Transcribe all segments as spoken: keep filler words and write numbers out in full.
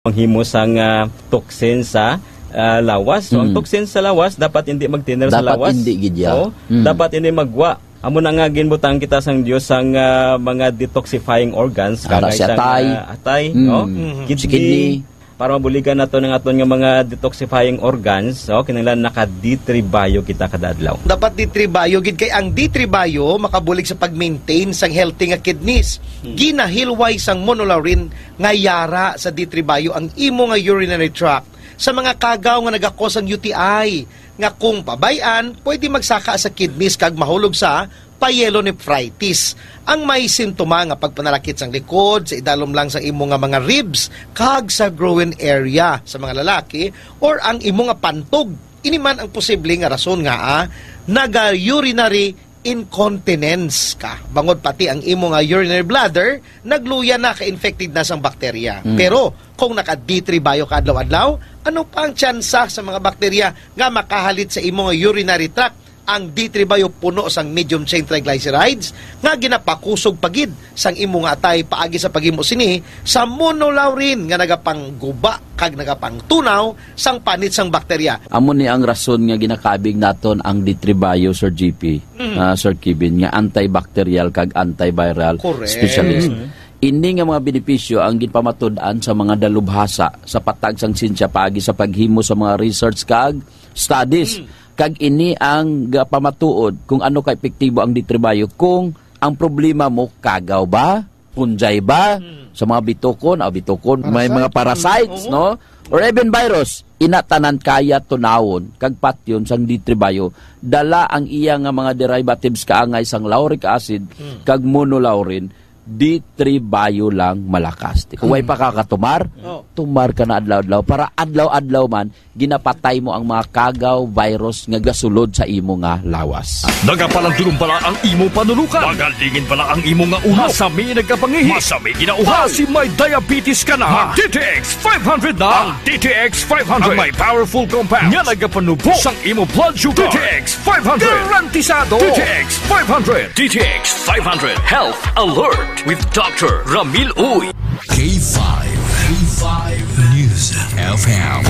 manghimo sang, ah, toxin sa, ah, lawas. So, ang Mm. toxin sa lawas dapat hindi magtiner sa Dapat lawas. hindi gid, yeah. Oo, Mm. dapat hindi magwa. Amo na nga ginbutang kita sang Dios sang, ah, mga detoxifying organs, Ara kagay si sang, atay. ah, atay, Mm. no? Mhm. Si Kidney, kidney. Para mabuligan nato ang aton nga mga detoxifying organs, no? Kinahanglan naka D three Bio kita kada adlaw. Dapat D three Bio gid, kay ang D three Bio makabulig sa pag-maintain sang healthy nga kidneys. Hmm. Ginahilway sang monolaurin nga yara sa D three Bio ang imo nga urinary tract sa mga kagaw nga nagakos ang U T I, nga kung pabay-an, pwede magsaka sa kidneys kag mahulog sa pyelonephritis. Ang may sintoma nga pagpanalakit sang likod, sa idalom lang sang imo nga mga ribs, kag sa groin area sa mga lalaki, or ang imo nga pantog. Ini man ang posible nga rason nga, ah, naga-urinary incontinence ka. Bangod pati ang imo nga urinary bladder, nagluya na, ka-infected na sang bakterya. Mm. Pero kung naka D three Bio ka adlaw-adlaw, ano pa ang tsansa sa mga bakterya nga makahalit sa imo nga urinary tract? Ang D three Bio puno sang medium chain triglycerides nga ginapakusog pa gid sang imo nga atay paagi sa paghimo sini sa monolaurin nga nagapangguba kag nagapangtunaw sang panit sang bakterya. Amo ni ang rason nga ginakabig naton ang D three Bio, Sir G P, Mm. ah, Sir Kevin, nga antibacterial kag antiviral Correct. specialist. Mm. Ini nga mga benepisyo ang ginpamatud-an sa mga dalubhasa sa patag sang siyensya paagi sa paghimo sa mga research kag studies. Mm. Kag ini ang gapamatuod kung ano ka epektibo ang D three Bio kung ang problema mo kagaw ba, fungi ba, Mm. sa mga bitukon, ah, bitukon, may Parasite. mga parasites, Oo. no? Or even virus, ina tanan kaya tunawon kag patyon sang D three Bio. Dala ang iya nga mga derivatives kaangay sang lauric acid Mm. kag monolaurin, D three Bio lang malakas. Kung way Mm. pa ka katumar, Oh. tumar ka na adlaw-adlaw. Para adlaw-adlaw man, ginapatay mo ang mga kagaw, virus nga gasulod sa imo nga lawas. Nagapalandulom bala ang imo panulukan? Magalingin bala ang imo nga ulo? Masami nagkapangihi? Masami ginauhaw? Basi may diabetes ka na? Mag D T X five hundred na. Ang D T X five hundred ang may powerful compound nga nagapanubo sang imo blood sugar. D T X five hundred. Garantisado. D T X five hundred. D T X five hundred Health Alert with Doctor Ramil Uy. K five, K five News F M,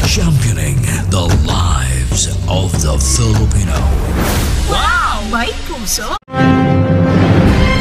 championing the lives of the Filipino. Wow! May puso!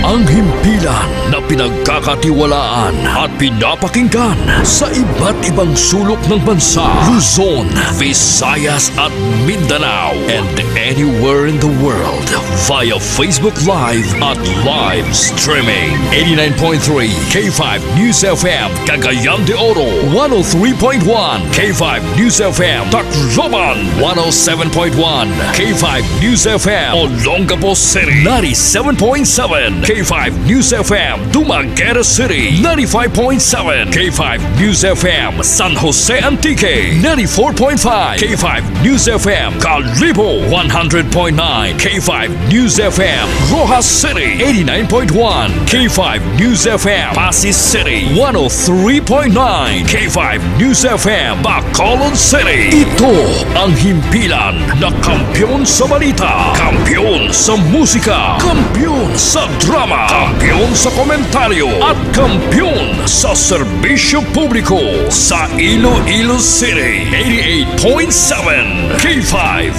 Ang himpilan na pinagkakatiwalaan at pinapakinggan sa iba't ibang sulok ng bansa, Luzon, Visayas at Mindanao, and anywhere in the world via Facebook Live at live streaming. Eighty-nine point three K five News F M, Cagayan de Oro, one oh three point one K five News F M, Tacloban, one oh seven point one K five News F M, Olongapo City, ninety-seven point seven K five News F M, Dumaguete City, ninety-five point seven K five News F M, San Jose Antique, ninety-four point five K five News F M, Kalibo, one hundred point nine K five News F M, Roxas City, eighty-nine point one K five News F M, Passi City, one oh three point nine K five News F M, Bacolod City. Ito ang himpilan na kampiyon sa balita, kampiyon sa musika, kampiyon sa drama, kampiyon sa komentaryo, at kampiyon sa serbisyo publiko sa Iloilo City. Eighty-eight point seven K five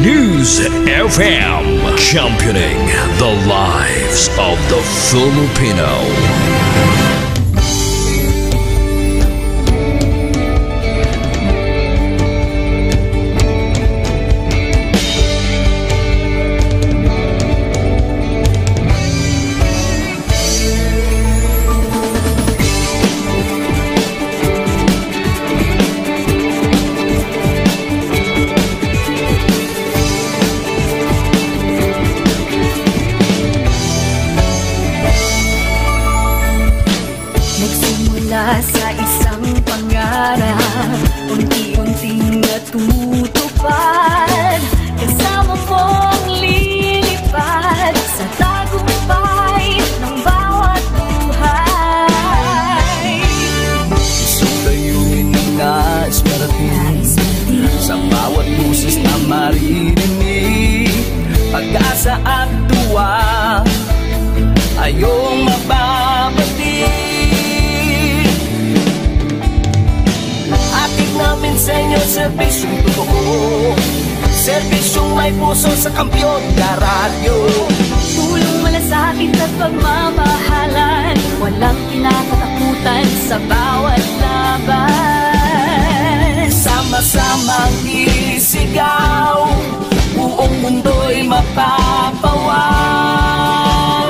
News F M, championing the lives of the Filipino. Nagsimula sa isang pangarap, unti-unting natutupad. Kasama mong lilipad sa tagumpay ng bawat buhay. Isang layunin na nais marating sa bawat boses na maririnig. Pag-asa at tuwa, ayong mababati. Sa inyo, serbisyong totoo. Serbisyong may puso sa kampiyon na radyo. Tulong, malasakit at pagmamahalan. Walang kinakatakutan sa bawat laban. Sama-samang isigaw. Buong mundo'y mapapawaw.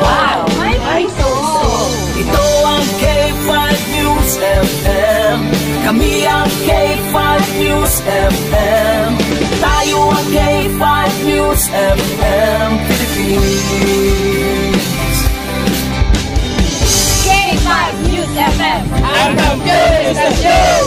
Wow! May puso! Ito ang K five News F M. Kami ang K five News F M. Tayo ang K five News F M Philippines. K five News F M. Ang kampiyon sa stasyon!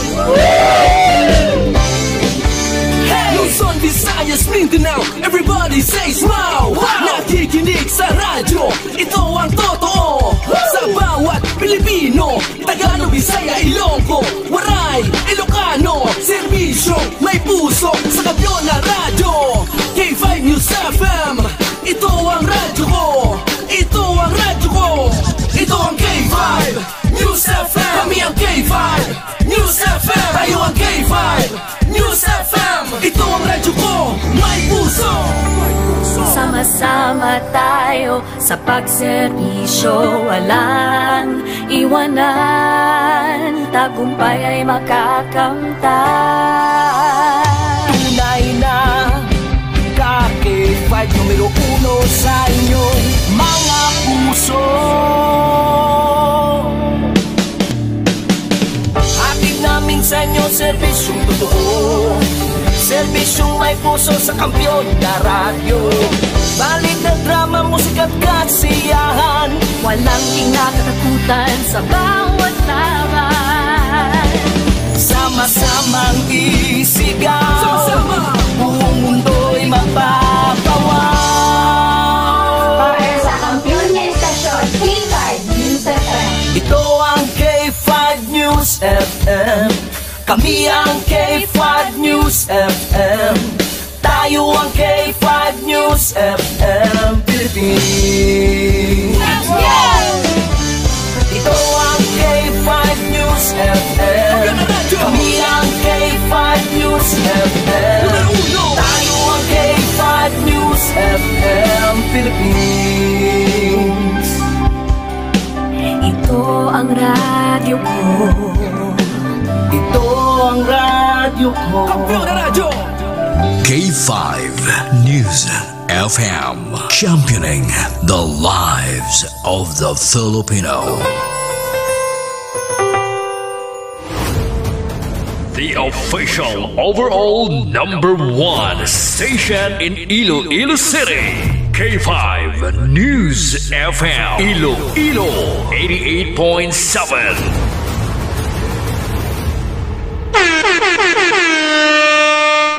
Luzon, Visayas, Mindanao, everybody say wow! Wow! Nakikinig sa radyo, ito ang totoo. Sa bawat Pilipino, Tagalog, Bisaya, Ilonggo, Waray, Ilocano, serbisyo, may puso, sa kampiyon na radyo. K five News F M, ito ang radyo ko. Ito ang radyo ko. Ito ang K five News F M. Kami ang K five News F M. Tayo ang K five News F M. Ito ang radyo ko. May puso. Sama-sama tayo sa pagserbisyo. Walang iwanan. Tagumpay ay makakamtan. Tunay na K five numero uno sa inyong mga puso. Hatid namin sa inyo serbisyong totoo. Serbisyong may puso sa kampiyon na radyo. Balita, drama, musika at kasiyahan. Walang kinakatakutan sa bawat laban. Sama-samang isigaw. Sama-sama. Buong mundo'y mapapawaw. Para sa kampiyon nga istasyon, K five News F M. Ito ang K five News F M. Kami ang K five News F M. Tayo ang K five News F M Philippines. Ito ang K five News F M. Kami ang K five News F M. Tayo ang K five News F M Philippines. Ito ang radyo ko. Ito ang radyo ko. Kampiyon na radyo. K five News F M, championing the lives of the Filipino. The official overall number one station in Iloilo City, K five News F M, Iloilo, eighty-eight point seven.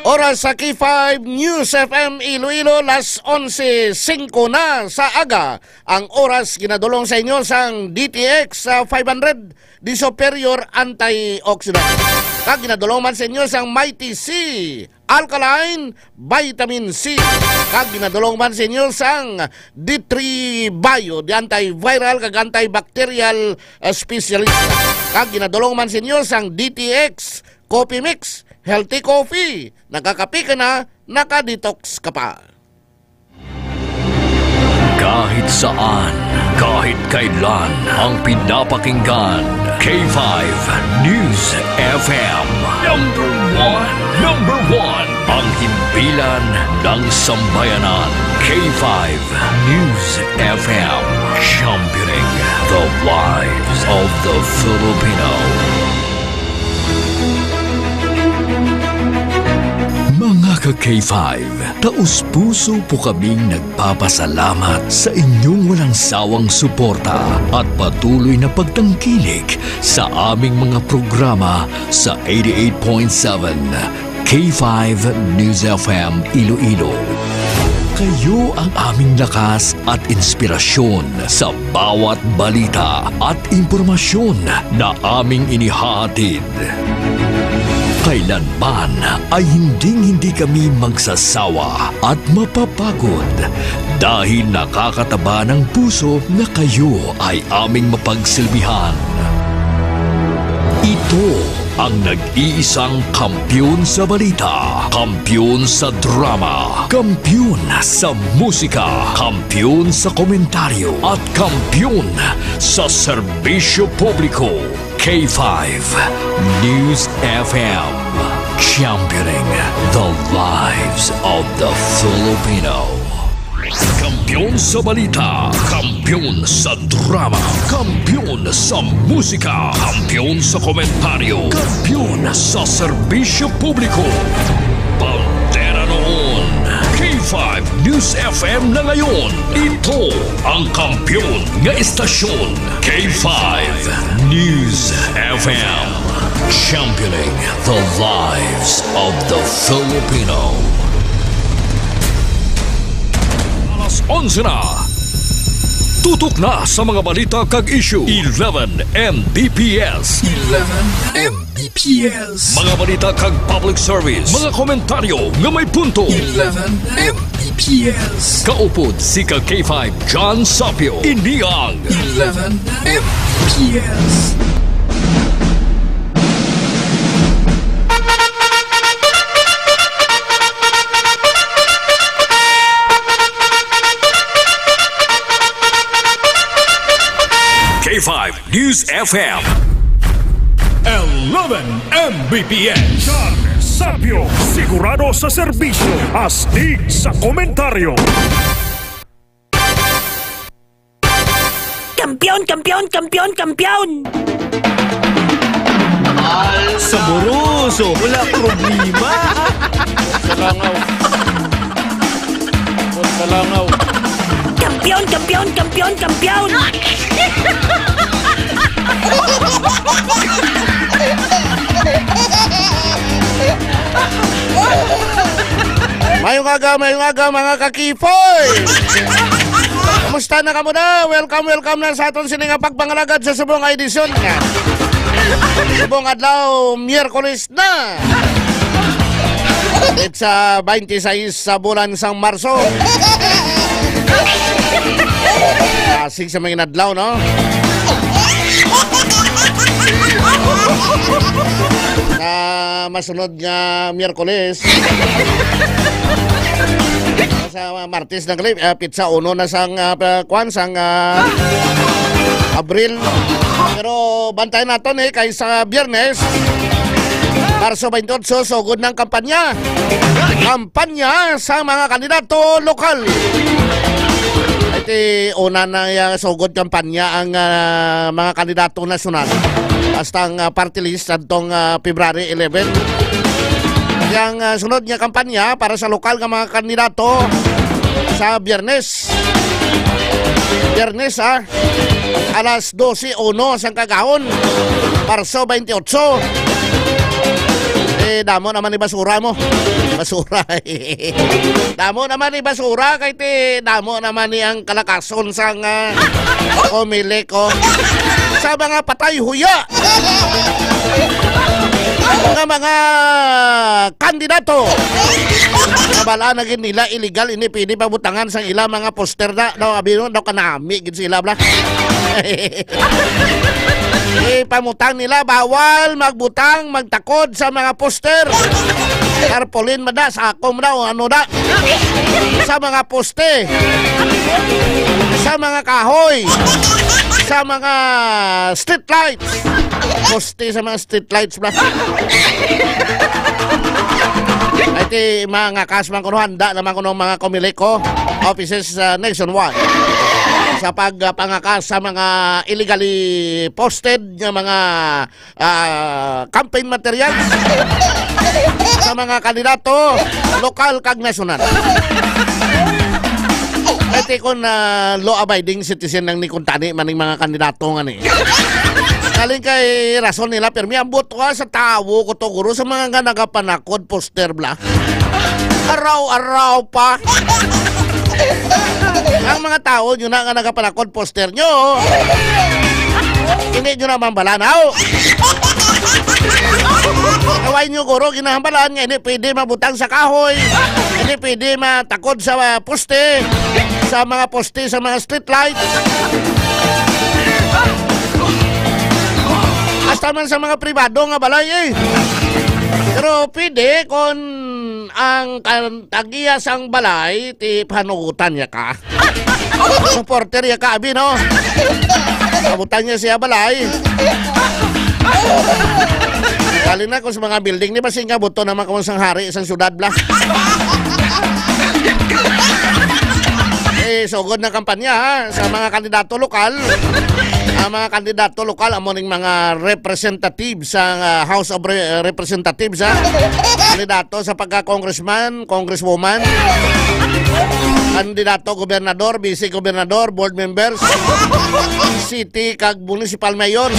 Oras sa K five News F M Iloilo, las onse singko na sa aga. Ang oras ginadulong sa inyo sang D T X, ah, five hundred, the Superior Antioxidant. Kag ginadulong man sa inyo sang Mighty C Alkaline Vitamin C. Kag ginadulong man sa inyo sang D three Bio, the antiviral kag antibacterial, ah, specialist. Kag ginadulong man sa inyo sang D T X Coffee Mix, healthy coffee. Nakakape ka na, naka-detox ka pa. Kahit saan, kahit kailan, ang pinapakinggan, K five News F M. Number one, number one, ang himpilan ng sambayanan, K five News F M, championing the lives of the Filipino. Mga ka-K five, taos-puso po kaming nagpapasalamat sa inyong walang sawang suporta at patuloy na pagtangkilik sa aming mga programa sa eighty-eight point seven K five News F M Iloilo. Kayo ang aming lakas at inspirasyon sa bawat balita at impormasyon na aming inihahatid. Kailanman ay hinding-hindi kami magsasawa at mapapagod dahil nakakataba ng puso na kayo ay aming mapagsilbihan. Ito Ang nag-iisang kampiyon sa balita, kampiyon sa drama, kampiyon sa musika, kampiyon sa komentaryo, at kampiyon sa serbisyo publiko. K five News F M, championing the lives of the Filipino. Kampiyon sa balita, kampiyon sa drama, kampiyon sa musika, kampiyon sa komentaryo, kampiyon sa serbisyo publiko. Bandera noon, K five News F M na ngayon. Ito ang kampiyon nga estasyon, K five News F M. Championing the lives of the Filipino. Alas onse na. Tutok na sa mga balita kag issue. Eleven M B P S. Eleven M B P S. Mga balita kag public service. Mga komentaryo nga may punto. Eleven M B P S. Kaupod si ka K five John Sapio. Ini ang Eleven M B P S. K five News F M. Eleven M B P S. John Sapio, sigurado sa serbisyo, astig sa komentaryo. Kampiyon, kampiyon, kampiyon, kampiyon! Saboroso, wala problema. Sa langaw. Sa langaw. Kampiyon, kampiyon, kampiyon, kampiyon! Mayong aga, mayong aga, mga kakipoy! Kamusta na kamo na? Welcome, welcome na sa aton sini nga pagpangalagad sa subong nga edisyon nga subong adlaw, Miyerkules na. It's uh, twenty-six sa bulan sang Marso. Asig sa mga inadlaw, no? Sa masunod nga Miyerkules, sa Martes na gali, ah, pitsa uno na sang, ah, pa-, kwan, sang, ah, Abril. Pero bantayan naton, eh, kay sa Biyernes, Marso twenty-eight, sugod ng kampanya. Kampanya sa mga kandidato lokal. Iti una na, ah, sugod kampanya ang, ah, mga kandidato nasyonal. Hasta ang, ah, party list adtong, ah, February eleven. Yang, ah, sunod nga kampanya para sa lokal nga mga kandidato sa Biyernes. Biyernes, ah, alas dose uno sang kagahon, Marso twenty-eight. Eh, damo naman ni basura mo. Basura. Damo naman ni basura kay ti damo naman ni ang kalakason sang, ah, Comelec, oh. Sa mga patay huya nga mga kandidato. Nabal-an na gid nila illegal, hindi pwede pabutangan sang ila mga poster na, daw, abi, no, daw kanami gid sila, bla. Ipamutang nila, bawal magbutang, magtakod sa mga poster. Tarpaulin man da, sako man da, o ano da. Sa mga poste. Sa mga kahoy. Sa mga street lights. Poste sa mga street lights, bla. Ay, ti, mangakas man kuno, handa naman kuno mga Comelec offices, ah, nationwide sa pagpangakas sa mga illegally posted nga mga, ah, campaign materials sa mga kandidato, lokal kag nasyonal. Kay ti kon, ah, law-abiding citizen ang ni kuntani man ning mga kandidato nga ni. Galing kay rason nila, pirmi ang buto, ah, sa tawo ko to, guro, sa mga nga nagapanakod poster, bla. Araw-araw pa. Ang mga tawo nyo na nga nagapanakod poster nyo, hindi nyo na mambalaw. Kaway nyo, guro, ginahambalan nga hindi pwede mabutang sa kahoy, hindi pwede matakod sa, ah, poste, sa mga poste, sa mga street lights. At Sa man sa mga pribado nga balay, eh. Pero pwede kung ang kan-, tag-iya sang balay, ti panugutan niya ka. Supporter niya ka, abi, no? Abutan niya siya balay. Dali na kung sa mga building, di ba, singa buto naman kung sang hari, sang syudad, bla. Eh, sugod na kampanya, ha, sa mga kandidato lokal. Ang mga kandidato lokal, amo ning mga representative sa, ah, House of Re-, Representatives, ha. Kandidato sa pagka-congressman, congresswoman. Kandidato gobernador, vice gobernador, board members, city kag municipal mayors,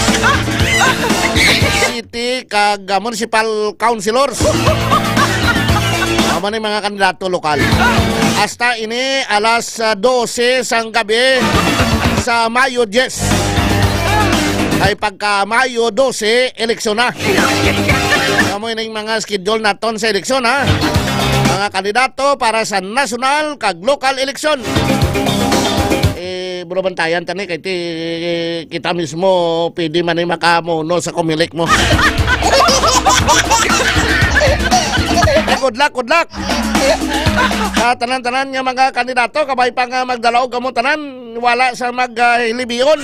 city kag, ah, municipal councilors. Amo ni mga kandidato lokal. Hasta ini alas, ah, dose sang gabi sa Mayo diyes. Ay pagka Mayo dose, eleksyon na. Amo ining mga schedule naton sa eleksyon, ha. Mga kandidato para sa nasyonal kag lokal eleksyon. Eh, bro, bantayan tani kay ti, kita mismo pwede man ni makamuno sa Comelec mo. Eh, good luck, good luck. Sa tanan-tanan nga mga kandidato, kabay pa nga magdalaog kamo tanan, wala sa mag, ah, hilibion.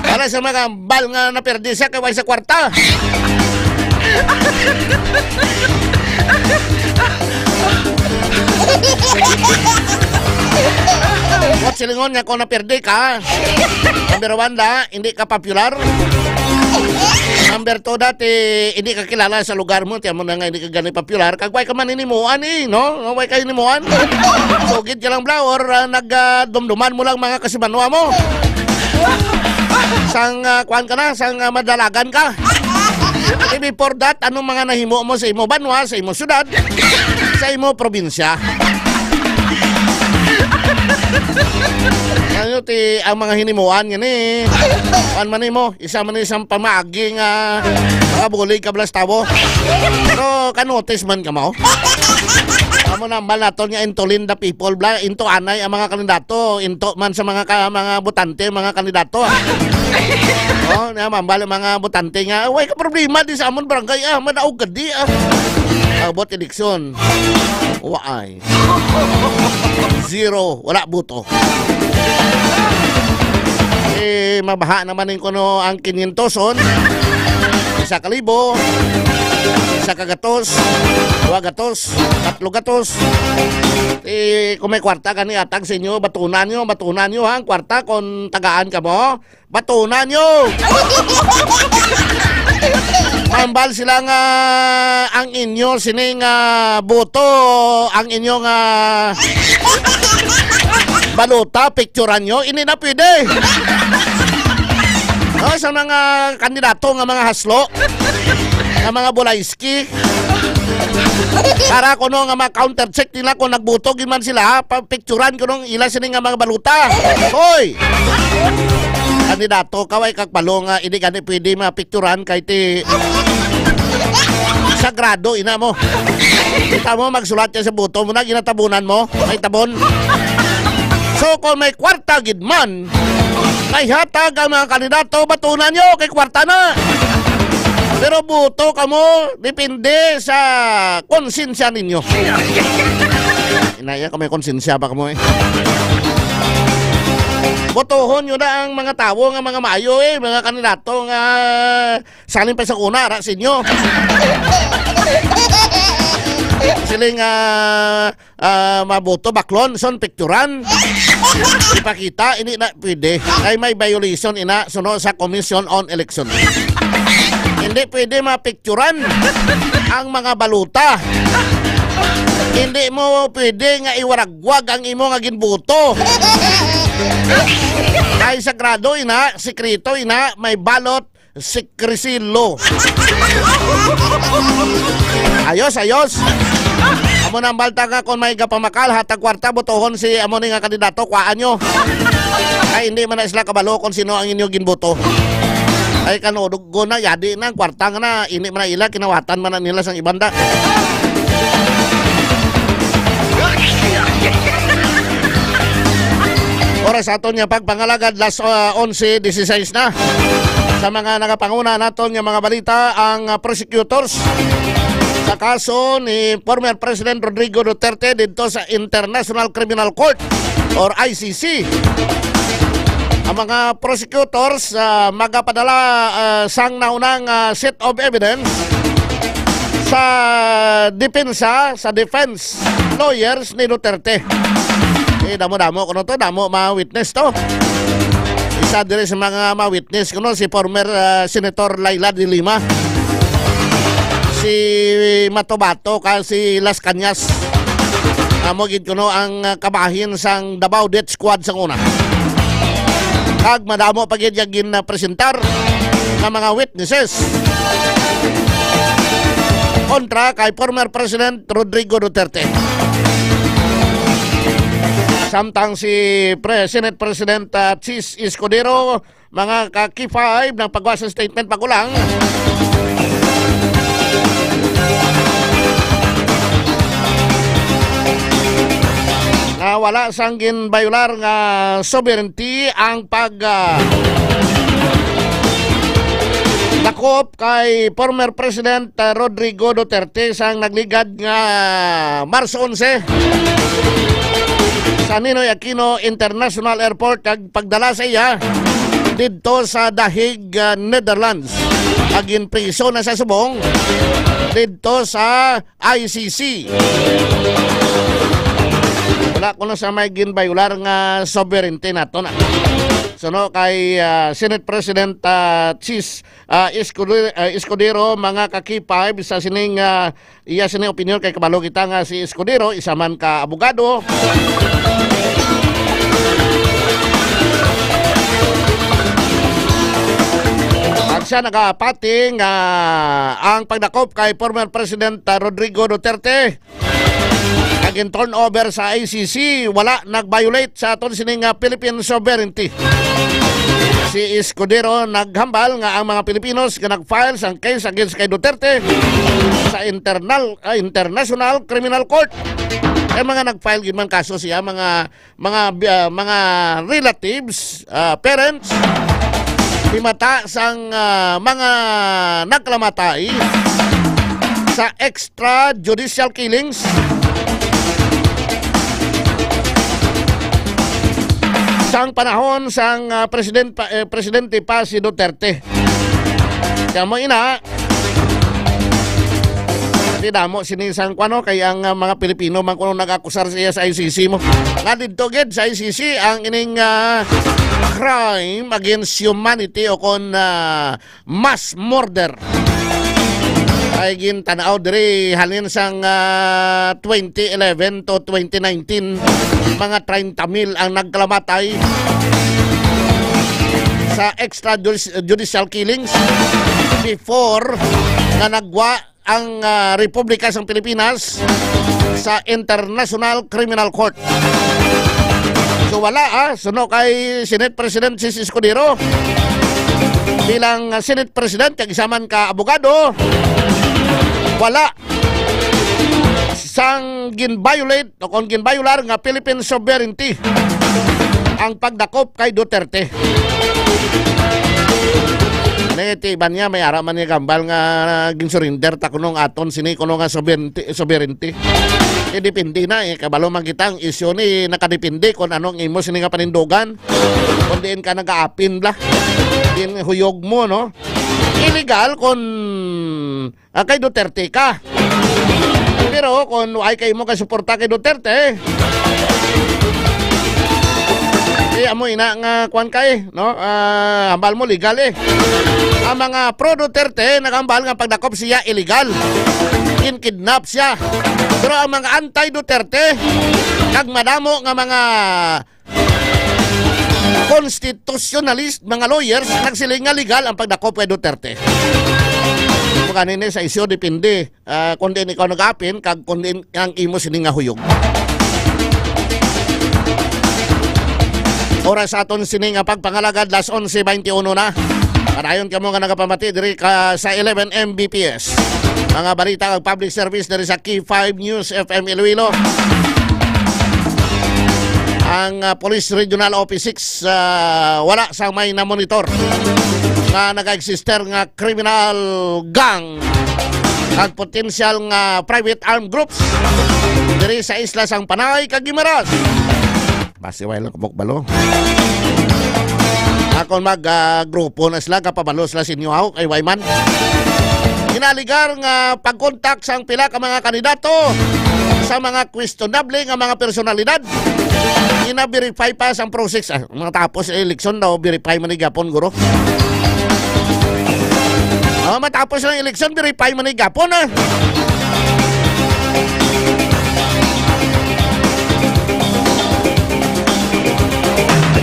Wala sa mga bal nga naperde siya kay way sa kwarta. What silingon nga kung naperde ka? Number one da, hindi ka popular. Number two, dati hindi ka kilala sa lugar mo, tiyan mo na nga hindi ka gani popular. Kag way ka man hinimuan, eh, no? No, way ka hinimuan. Sugid ka lang, bla, or, ah, nag, ah, dumduman mo lang mga kasimanwa mo. Sang, ah, kuwan ka na, sang, ah, madalagan ka. Eh, before that, anong mga nahimo mo sa imo banwa, sa imo syudad, sa imo probinsya? Ano ti ang mga hinimuan nga ni? Kuwan man nimo, isa man isang pamaagi nga mga bulig ka blas tawo. Pero kanotis man ka mo. Amo na, ambal naton nga into lead the people, bla, into anay ang mga kandidato, into man sa mga ka-, mga botante, mga kandidato. Oh, na mambal ang mga botante nga, "Way ka problema di sa amon barangay, ah, madaog ka di, ah." Abot eleksyon. Waay. Zero, wala buto. Eh, mabaha naman ning kuno ang kinyentoson. Isa ka libo, isa ka gatos, dua gatos, tatlo gatos. Eh, kung may kwarta gani atag sa inyo, batunan nyo, batunan nyo, ha, ang kwarta kung tagaan ka mo. Batunan nyo! Mambal sila nga ang inyo sining, ah, boto, ang inyo nga balota, picturan nyo, hindi na pwede. No, sa mga kandidato nga mga haslo, nga mga bulayski, para kuno nga ma-counter check nila kung nagboto gid man sila, ha? Papicturan kuno ang ila sini nga mga balota. Hoy! Kandidato, kaway kag palo nga, hindi gani pwede mapicturan kay ti sagrado ina mo. Kita mo, magsulat ka sa boto mo na, ginatabunan mo, may tabon. So, kung may kwarta gid man, may hatag ang mga kandidato, batunan nyo, kay kwarta na. Pero boto kamo, depende sa konsensya ninyo. Inaya ko may konsensya pa kamo eh. Botohon nyo na ang mga tawo nga mga maayo eh, mga kandidato nga salin pa sa una, ara sa inyo. Siling, ah, ah, maboto, baklon, son, picturan. Ipakita, hindi na pwede. Ay may violation ina, suno sa Commission on Election. Hindi pwede mapicturan ang mga balota. Hindi mo pwede nga iwaragwag ang imo nga ginboto. Ay sagrado ina, sikreto ina, may ballot secrecy law. Ayos, ayos. Amo na ang balta nga kung may gapamakal, hatag kwarta, botohon si amo ni nga kandidato, kuhaan nyo. Ay, hindi man na sila kabalo kung sino ang inyo ginboto. Ay, kanudog ko na, yadi na, ang kwarta nga na, ini man na ila, kinawatan man na nila sang ibanda. Oras aton nga pagpangalagad, las, ah, onse dieciséis na. Sa mga nagapanguna naton nga mga balita, ang, ah, prosecutors sa kaso ni former President Rodrigo Duterte didto sa International Criminal Court or I C C. Ang mga prosecutors, ah, magapadala, ah, sang naunang, ah, set of evidence sa depensa, sa defense lawyers ni Duterte. Eh, damo-damo kuno to, damo mga witness to. Isa diri sa mga ma-witness kuno si former, ah, Senator Leila de Lima, si Matobato, kag si Las Cañas. Amo gid kuno ang, ah, kabahin sang Davao Death Squad sang una. Kag madamo pa gid ang gin-, ah, presentar nga mga witnesses kontra kay former President Rodrigo Duterte. Samtang si Pre-, Senate President, ah, Chiz Escudero, mga ka-K five, nagpagawa sa statement pag-ulang na wala sang ginbayular nga sovereignty ang pag, ah, dakop kay former President, ah, Rodrigo Duterte sang nagligad nga Marso onse sa Ninoy Aquino International Airport kag pagdala sa iya didto sa The Hague, ah, Netherlands. Ag ginpriso na sa subong didto sa I C C. Wala kuno sa may ginbayular nga sovereignty nato na. Suno kay, ah, Senate President, ah, Chiz, ah, Escude-, ah, Escudero, mga ka-K five, sa sining, ah, iya sining opinyon kay kabalo kita nga si Escudero, isa man ka abogado. Ag siya nagapati nga ang pagdakop kay former President, ah, Rodrigo Duterte, nga gin-turn over sa I C C, wala nag-violate sa aton sini nga Philippine sovereignty. Si Escudero naghambal nga ang mga Pilipinos nga nag-file sang case against kay Duterte sa internal, ah, International Criminal Court. Kay mga nag-file gid man kaso siya, mga, mga, ah, mga relatives, ah, parents, himata sang, ah, mga nagkalamatay sa extrajudicial killings sang panahon sang, ah, president pa, eh, presidente pa si Duterte. Kaya mo ina, di damo sini sang kuno kay ang, ah, mga Pilipino man kuno nag-akusar sa iya sa I C C mo. Nga didto gid sa I C C ang ining, ah, crime against humanity o kon, ah, mass murder. Ay gintan-aw diri halin sang, ah, twenty eleven to twenty nineteen, mga treinta mil ang nagkalamatay sa extrajudicial killings before nga nagwa ang, ah, Republika sang Pilipinas sa International Criminal Court. So, wala, ah, suno kay Senate President Chiz Escudero, bilang, ah, Senate President, kag isa man ka abogado, wala sang gin-violate o kung gin-violar nga Philippine sovereignty ang pagdakop kay Duterte. Niti ba niya may ara man niya gambal nga gin-surrender ta kuno nga aton sini kuno nga sovereignty, sovereignty. Eh, depende na, eh. Kabalo man kita ang isyu ni nakadepende kung ano ang imo sini nga panindugan. Kung diin ka nag-aapin bla. Diin huyog mo, no? Illegal kung, ah, kay Duterte ka. Pero kung ay kay mo ka suporta kay Duterte, eh, amo ina nga kwan kay, no? Ah, hambal mo legal eh. Ang mga pro Duterte nagambal nga pagdakop siya illegal. Ginkidnap siya. Pero ang mga anti-Duterte, nagmadamo nga mga constitutionalist, mga lawyers, nagsiling nga legal ang pagdakop kay Duterte. Kung kanini sa isyu, depende, ah, kung diin ikaw nag-apin, kag kung diin ang imo sini nga huyog. Oras sa aton sini nga pagpangalagad, las onse veintiuno na. Padayon kamo nga nagapamati diri ka sa eleven M B P S. Mga balita kag public service diri sa K five News F M Iloilo. Ang, ah, Police Regional Office six, ah, wala sang may namonitor. ah, nag-existe nga criminal gang kag potensyal nga private armed groups diri sa isla sang Panay kag Guimaras. Basi way lang kabalo. Akon mag, ah, grupo na sila, kapabalo sila sa inyo, haw, kay way man. Ginaligar nga pagkontak sang pila ka mga kandidato sa mga questionable nga mga personalidad. Gina-verify pa sang process. Ah, matapos ang eleksyon daw, verify man ni gapon, guro. Oh, matapos ang eleksyon, verify man ni gapon, ah.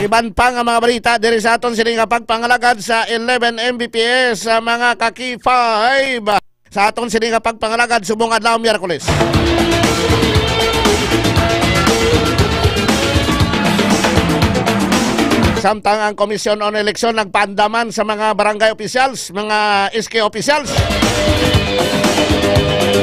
Iban pa nga mga balita diri sa aton sini nga pagpangalagad sa eleven M B P S, sa mga ka-K five. Sa aton sini nga pagpangalagad subong adlaw Miyerkules. Samtang ang Commission on Election nagpaandaman sa mga barangay officials, mga S K officials,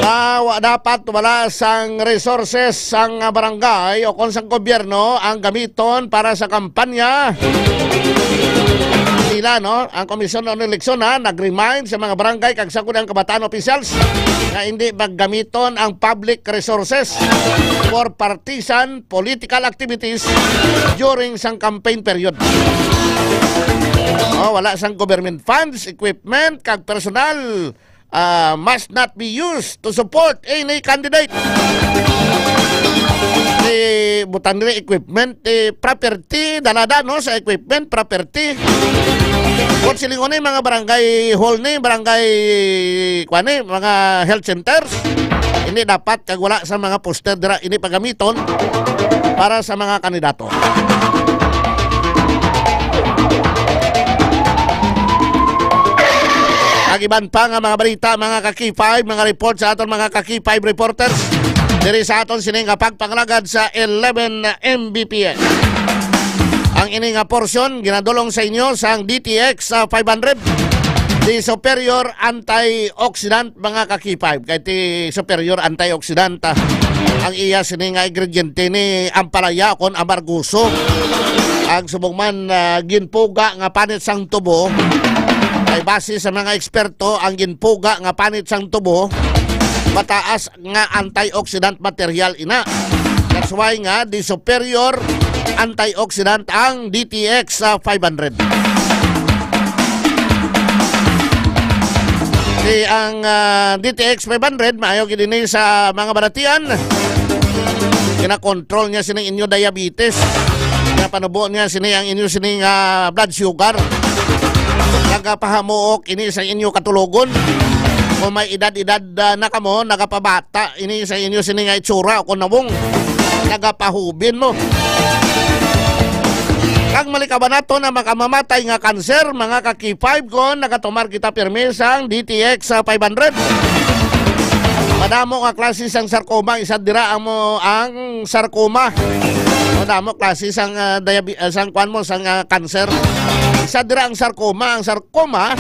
ah, wa dapat wala sang resources sang barangay o kon sang gobyerno ang gamiton para sa kampanya nila, no? Ang Commission on Election, ha, nag-remind sa mga barangay kag sa ang kabataan officials nga hindi paggamiton ang public resources for partisan political activities during sang campaign period. Oh, wala sang government funds, equipment, kag personal, ah, must not be used to support any candidate. Di butang diri equipment, eh, property, dalada, no, sa equipment, property. Kung silingon ni mga barangay hall ni, barangay, kuwan ni, mga health centers, hindi dapat kag wala sa mga poster dira ini pagamiton para sa mga kandidato. Ang iban pa nga mga balita, mga ka-K five, mga report sa aton mga ka-K five reporters diri sa aton sini nga pagpangalagad sa eleven M B P S. Ang ini nga porsyon ginadulong sa inyo sang D T X, ah, five hundred, the superior antioxidant, mga ka-K five. Kay ti superior antioxidant, ah, ang iya sini nga ingrediente ni ampalaya kon amarguso. Ang subong man, ah, ginpuga nga panit sang tubo, kay base sa mga eksperto, ang ginpuga nga panit sang tubo mataas nga antioxidant material ina. That's why nga the superior antioxidant ang D T X, ah, five hundred. Di ang, ah, D T X five hundred, maayo gid ini sa mga balatian. Ginakontrol niya sining inyo diabetes. Ginapanubo niya sini ang inyo sining, ah, blood sugar. Nagapahamuok ini sa inyo katulogon. Kung may edad-edad, ah, na kamo, nagapabata ini sa inyo sini nga itsura o kunawong. Nagapahubin mo. Kag malikaban nato na makamamatay nga kanser, mga ka-K five, kon nagatumar kita pirmi sang D T X sa five hundred. Madamo nga klase sang sarcoma, isa dira ang mo, ang sarcoma. Madamo klase sang, ah, diabe-, ah, sang kwan mo, sang, ah, kanser. Isa dira ang sarcoma. Ang sarcoma,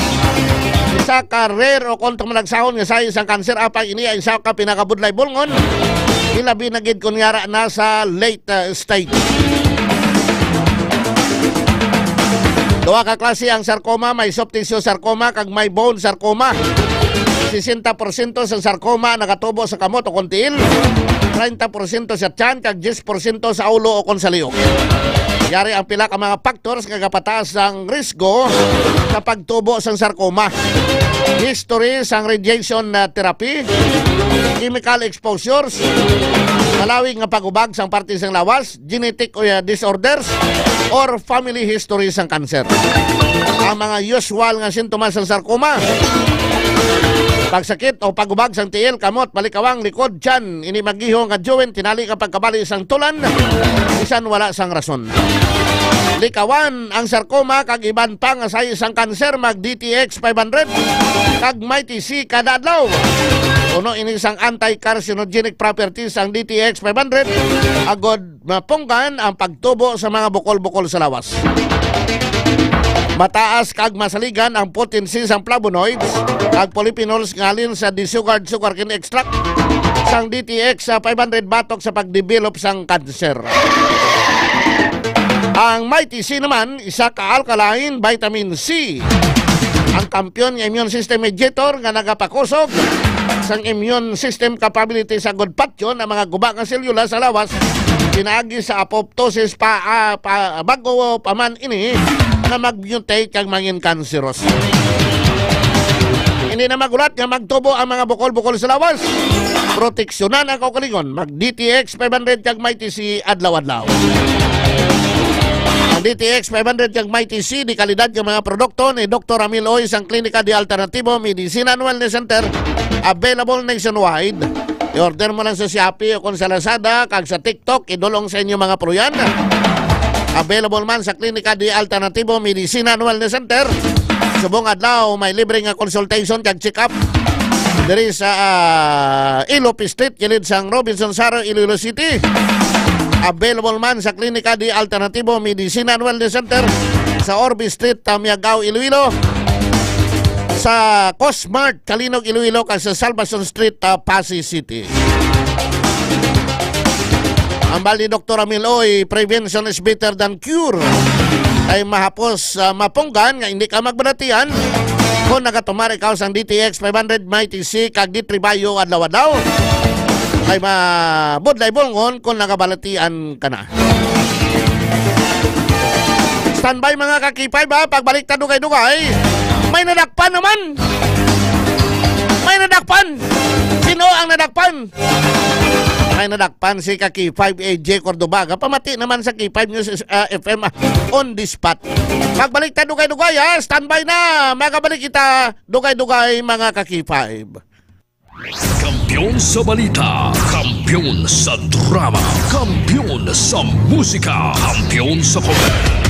isa ka rare o kon tumalagsahon nga sign sang kanser, apang ini ay isa ka pinakabudlay bulngon, ilabi na gid kon yara na sa late, ah, stage. Duha ka klase ang sarcoma, may soft tissue sarcoma kag may bone sarcoma. Sesenta porsyento sa sarcoma nagatubo sa kamot o kon tiil, treinta porsyento sa tiyan, kag diyes porsyento sa ulo o kon sa liog. Yari ang pila ka mga factors nga gapataas ang risgo sa pagtubo sang sarcoma. History sang radiation, ah, therapy, chemical exposures, malawig nga pag-ubag sang parte sang lawas, genetic, uh, disorders, or family history sang kanser. Ang mga usual nga sintomas sang sarcoma: pagsakit o pag-ubag sang tiil, kamot, balikawang, likod, tiyan. Ini magihong nga joint, tinali nga pagkabali sang tulan, bisan wala sang rason. Likawan ang sarcoma kag iban pa nga sign sang kanser, mag D T X five hundred kag Mighty C kada adlaw. Puno ini sang anti-carcinogenic properties ang D T X five hundred, agod mapunggan ang pagtubo sa mga bukol-bukol sa lawas. Mataas kag masaligan ang potency sang flavonoids kag polyphenols nga halin sa desugared sugarcane extract sang D T X five hundred batok sa pagdevelop sang kanser. Ang Mighty C naman, isa ka alkaline vitamin C. Ang kampiyon nga immune system mediator nga nagapakusog sang immune system capability sa gudpatyon ang mga guba nga selula sa lawas pinaagi sa apoptosis pa, ah, pa, bago pa man ini nga mag-mutate kag mangin kanseros. Hindi na magulat nga magtubo ang mga bukol-bukol sa lawas. Proteksyonan ang kaugalingon. Mag D T X five hundred kag Mighty C adlaw-adlaw. Ang D T X five hundred kag Mighty C, di kalidad nga mga produkto ni Doktor Amil Oy sang Klinika de Alternativo Medicine and Wellness Center, available nationwide. I-order mo lang sa Shopee o kung sa Lazada, kag sa TikTok, idulong sa inyo mga puloyan. Available man sa Klinika de Alternativo Medicine and Wellness Center. Subong adlaw, may libre nga consultation kag check-up diri sa, ah, Ilope Street, kilid sang Robinson Saro, Iloilo City. Available man sa Klinika de Alternativo Medicine and Wellness Center sa Orbe Street, Tamiagao, Iloilo. Sa Cosmart, Calinog, Iloilo, kag sa Salvacion Street, ah, Passi City. Ang bali, Doktor Amil Oy, prevention is better than cure. Kay mahapos, ah, mapunggan nga hindi ka magbalatian kung nagatumar ikaw sang D T X five hundred Mighty C kag D three Bio adlaw-adlaw. Kay mabudlay bulngon kung nagabalatian ka na. Standby, mga ka-K five, ha. Pagbalik ta dugay-dugay, may nadakpan naman. May nadakpan. Sino ang nadakpan? May nadakpan si ka-K five, A J Cordova. Pamati naman sa K five News, ah, F M, ah, on the spot. Pagbalik ta dugay-dugay, ha. Standby na. Magabalik kita dugay-dugay, mga ka-K five. Kampiyon sa balita, kampiyon sa drama, kampiyon sa musika, kampiyon sa komedya.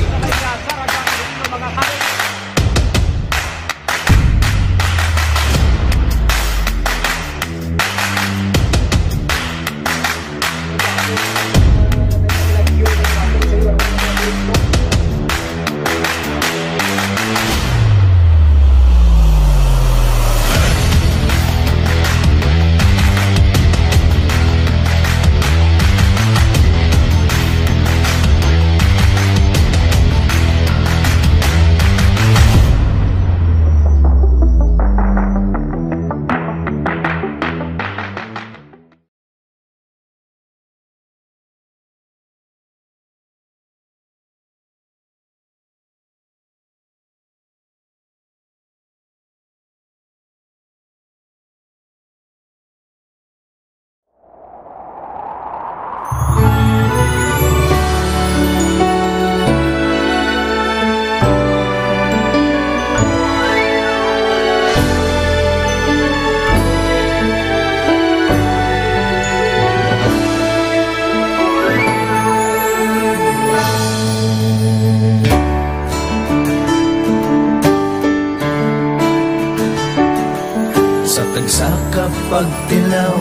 Sa tagsa ka pagtilaw,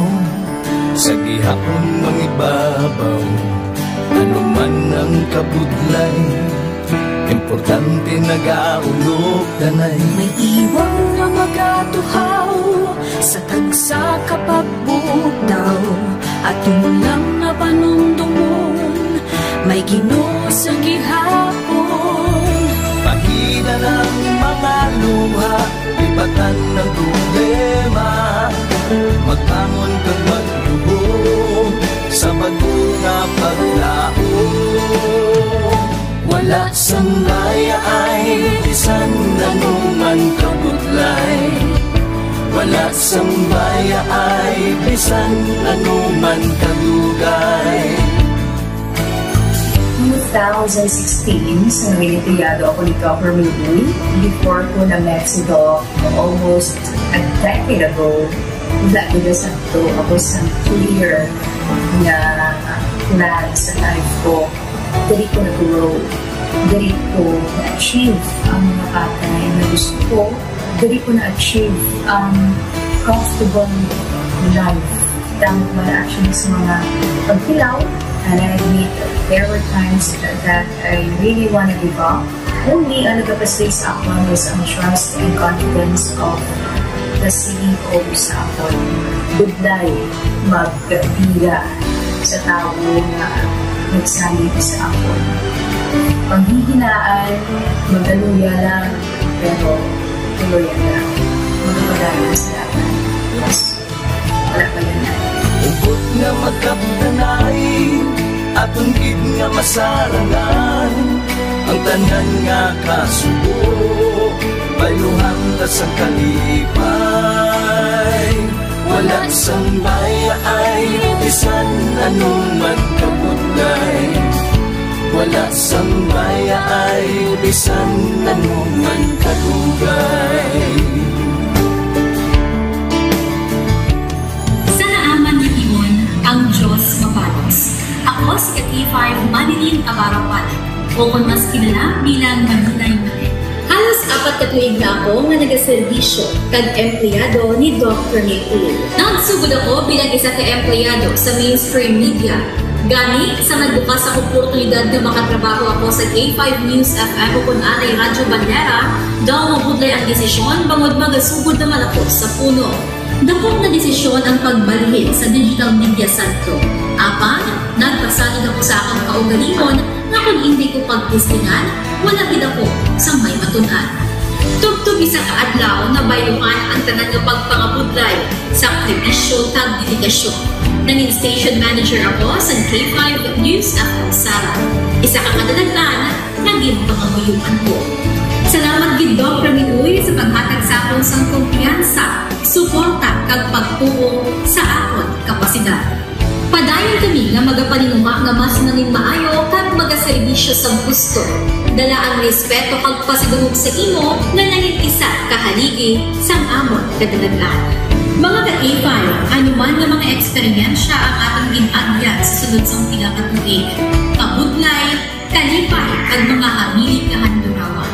sa gihapon mangibabaw, ano man ang kabudlay, importante nagaulog danay. May iwang nga magatuhaw sa tagsa ka pagbugtaw, ato lang nga panumdomon, may Ginoo sa gihapon. Pahina ang mga luha, lipatan ang problema, magbangon kag magluhod sa bag-o nga paglaom. Wala sang bayaay, bisan ano man kabudlay. Wala sang bayaay, bisan ano man kadugay. Two thousand sixteen, sa Noelito Yado ako ni Governor Lee. Before ko na-met si Doc almost a decade ago, wala gid na sakto ako sa clear nga plan sa life ko. Diri ko na-grow. Diri ko na-achieve ang mga bagay na gusto ko. Diri ko na-achieve ang comfortable life. Damo ko na actually sa mga pagtilaw, and I admit there were times that I really wanna give up. Only ang nagapastig sa akon was ang trust and confidence of the C E O sa akon. Budlay magbira sa tawo nga nagsalig sa akon. Panghihinaan, magaluya lang, pero Tuloy ang lahat. Mga pagano sa lahat. Yes. Wala pa yan. Hugot nga magkaptanay, aton gid nga masarangan. Ang tanan nga kasubo, bayluhan ta sa kalipay. Wala sang bayaay, bisan ano man kabudlay. Wala sang bayaay, bisan ano man kadugay. Sa naaman nga tion, ang Dios mabalos. Ako si K five Manilyn Abarapan, o kon mas kilala bilang Manilay Manilyn. Halos apat ka tuig na ako nga nagaserbisyo kag empleyado ni Doc Ramil Uy. Nagsugod ako bilang isa ka empleyado sa mainstream media. Gani, sa nagbukas ang oportunidad nga makatrabaho ako sa K five News F M o kon anay Radyo Bandera, daw mabudlay ang desisyon bangod magasugod naman ako sa puno. Dako nga desisyon ang pagbalhin sa Digital Media Centro. Apan, nagpasalig ako sa akon kaugalingon nga kon indi ko pagtestingan, wala gid ako sang may matun-an. Tubtob isa ka adlaw, nabayluhan ang tanan nga pagpangabudlay, sakripisyo, kag dedikasyon. Nangin station manager ako sa K five News F M Sara, isa ka kadalagan nga ginpangamuyoan ko. Salamat gid, Doc Ramil Uy, sa paghatag sa akon sang kumpiyansa, suporta, kag pagtuo sa akon kapasidad. Padayon kami nga magapaninguha nga mas nangin maayo kag magaserbisyo sa gusto. Dala ang respeto kag pasidungog sa imo nga nangin isa ka haligi sang amon kadalagan. Mga ka-K five, ano man nga mga eksperyensya ang atong gin-agyan sa sulod sang pila ka tuig, kabudlay, kalipay, kag mga hamili kahandurawan.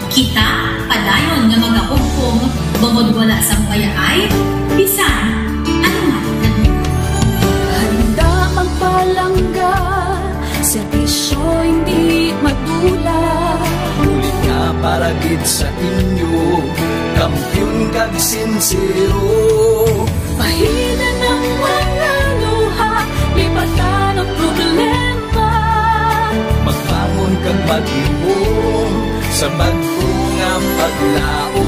Kita padayon nga magahugpong bangod wala sang bayaay, bisan ano man. Handa magpalangga, serbisyo hindi madula. Bulig nga para gid sa inyo, kampiyon kag sinsero. Bahinan ang mga luha, lipatan ang problema. Magbangon kag maghimong sa bag-o nga paglaom.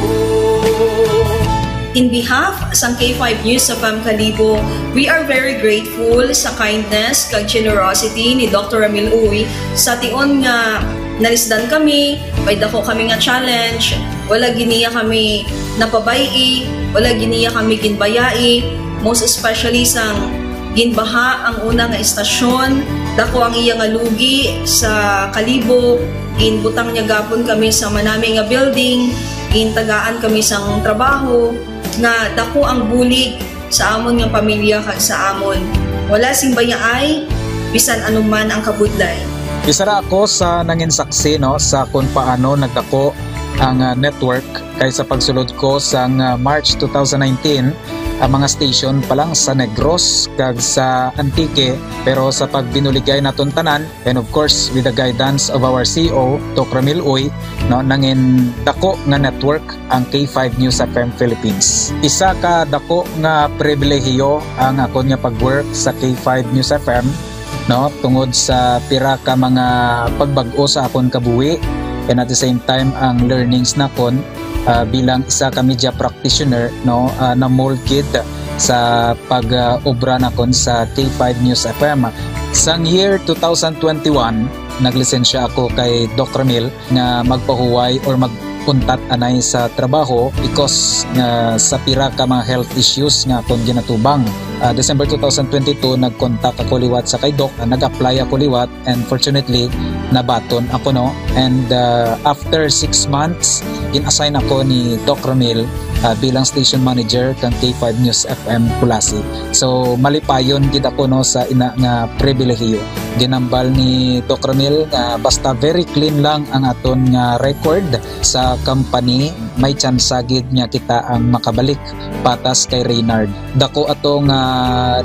In behalf sang K five News F M Kalibo, we are very grateful sa kindness kag generosity ni Doctor Ramil Uy sa tion nga nalisdan kami, may dako kami nga challenge, wala gid niya kami napabay-i, wala gid niya kami ginbayai, most especially sang ginbaha ang una nga istasyon, dako ang iya nga lugi sa Kalibo, ginbutang niya gapon kami sa manami nga building, gintagaan kami sang trabaho, nga dako ang bulig sa amon nga pamilya kag sa amon. Wala sing bayaay, bisan ano man ang kabudlay. Isa ra ako sa nangin saksi, no, sa kung paano nagdako ang, ah, network, kay sa pagsulod ko sang, ah, March two thousand nineteen, ang mga station pa lang sa Negros kag sa Antique, pero sa pagbinuligay naton tanan, and of course, with the guidance of our C E O, Doc Ramil Uy, no, nangin dako nga network ang K five News F M Philippines. Isa ka dako nga pribilehiyo ang akon nga pag-work sa K five News F M, no, tungod sa pira ka mga pagbag-o sa akon kabuhi, and at the same time, ang learnings nakon, ah, bilang isa ka media practitioner, no, ah, na-mold gid sa pag-obra nakon sa K five News F M. Sang year two thousand twenty-one, naglisensya ako kay Doc Ramil nga magpahuway or mag-untat anay sa trabaho because nga sa pira ka mga health issues nga akon ginatubang. Ah, December two thousand twenty-two, nag-contact ako liwat sa kay Doc, ah, nag-apply ako liwat, and fortunately, nabaton ako, no? And, ah, after six months, gin-assign ako ni Doc Ramil, ah, bilang station manager kang K five News F M Culasi. So, malipayon gid ako, no, sa ina nga pribilehiyo. Ginambal ni Doc Ramil nga basta very clean lang ang aton nga record sa company, may tsansa gid nga kita ang makabalik patas kay Reynard. Dako ato nga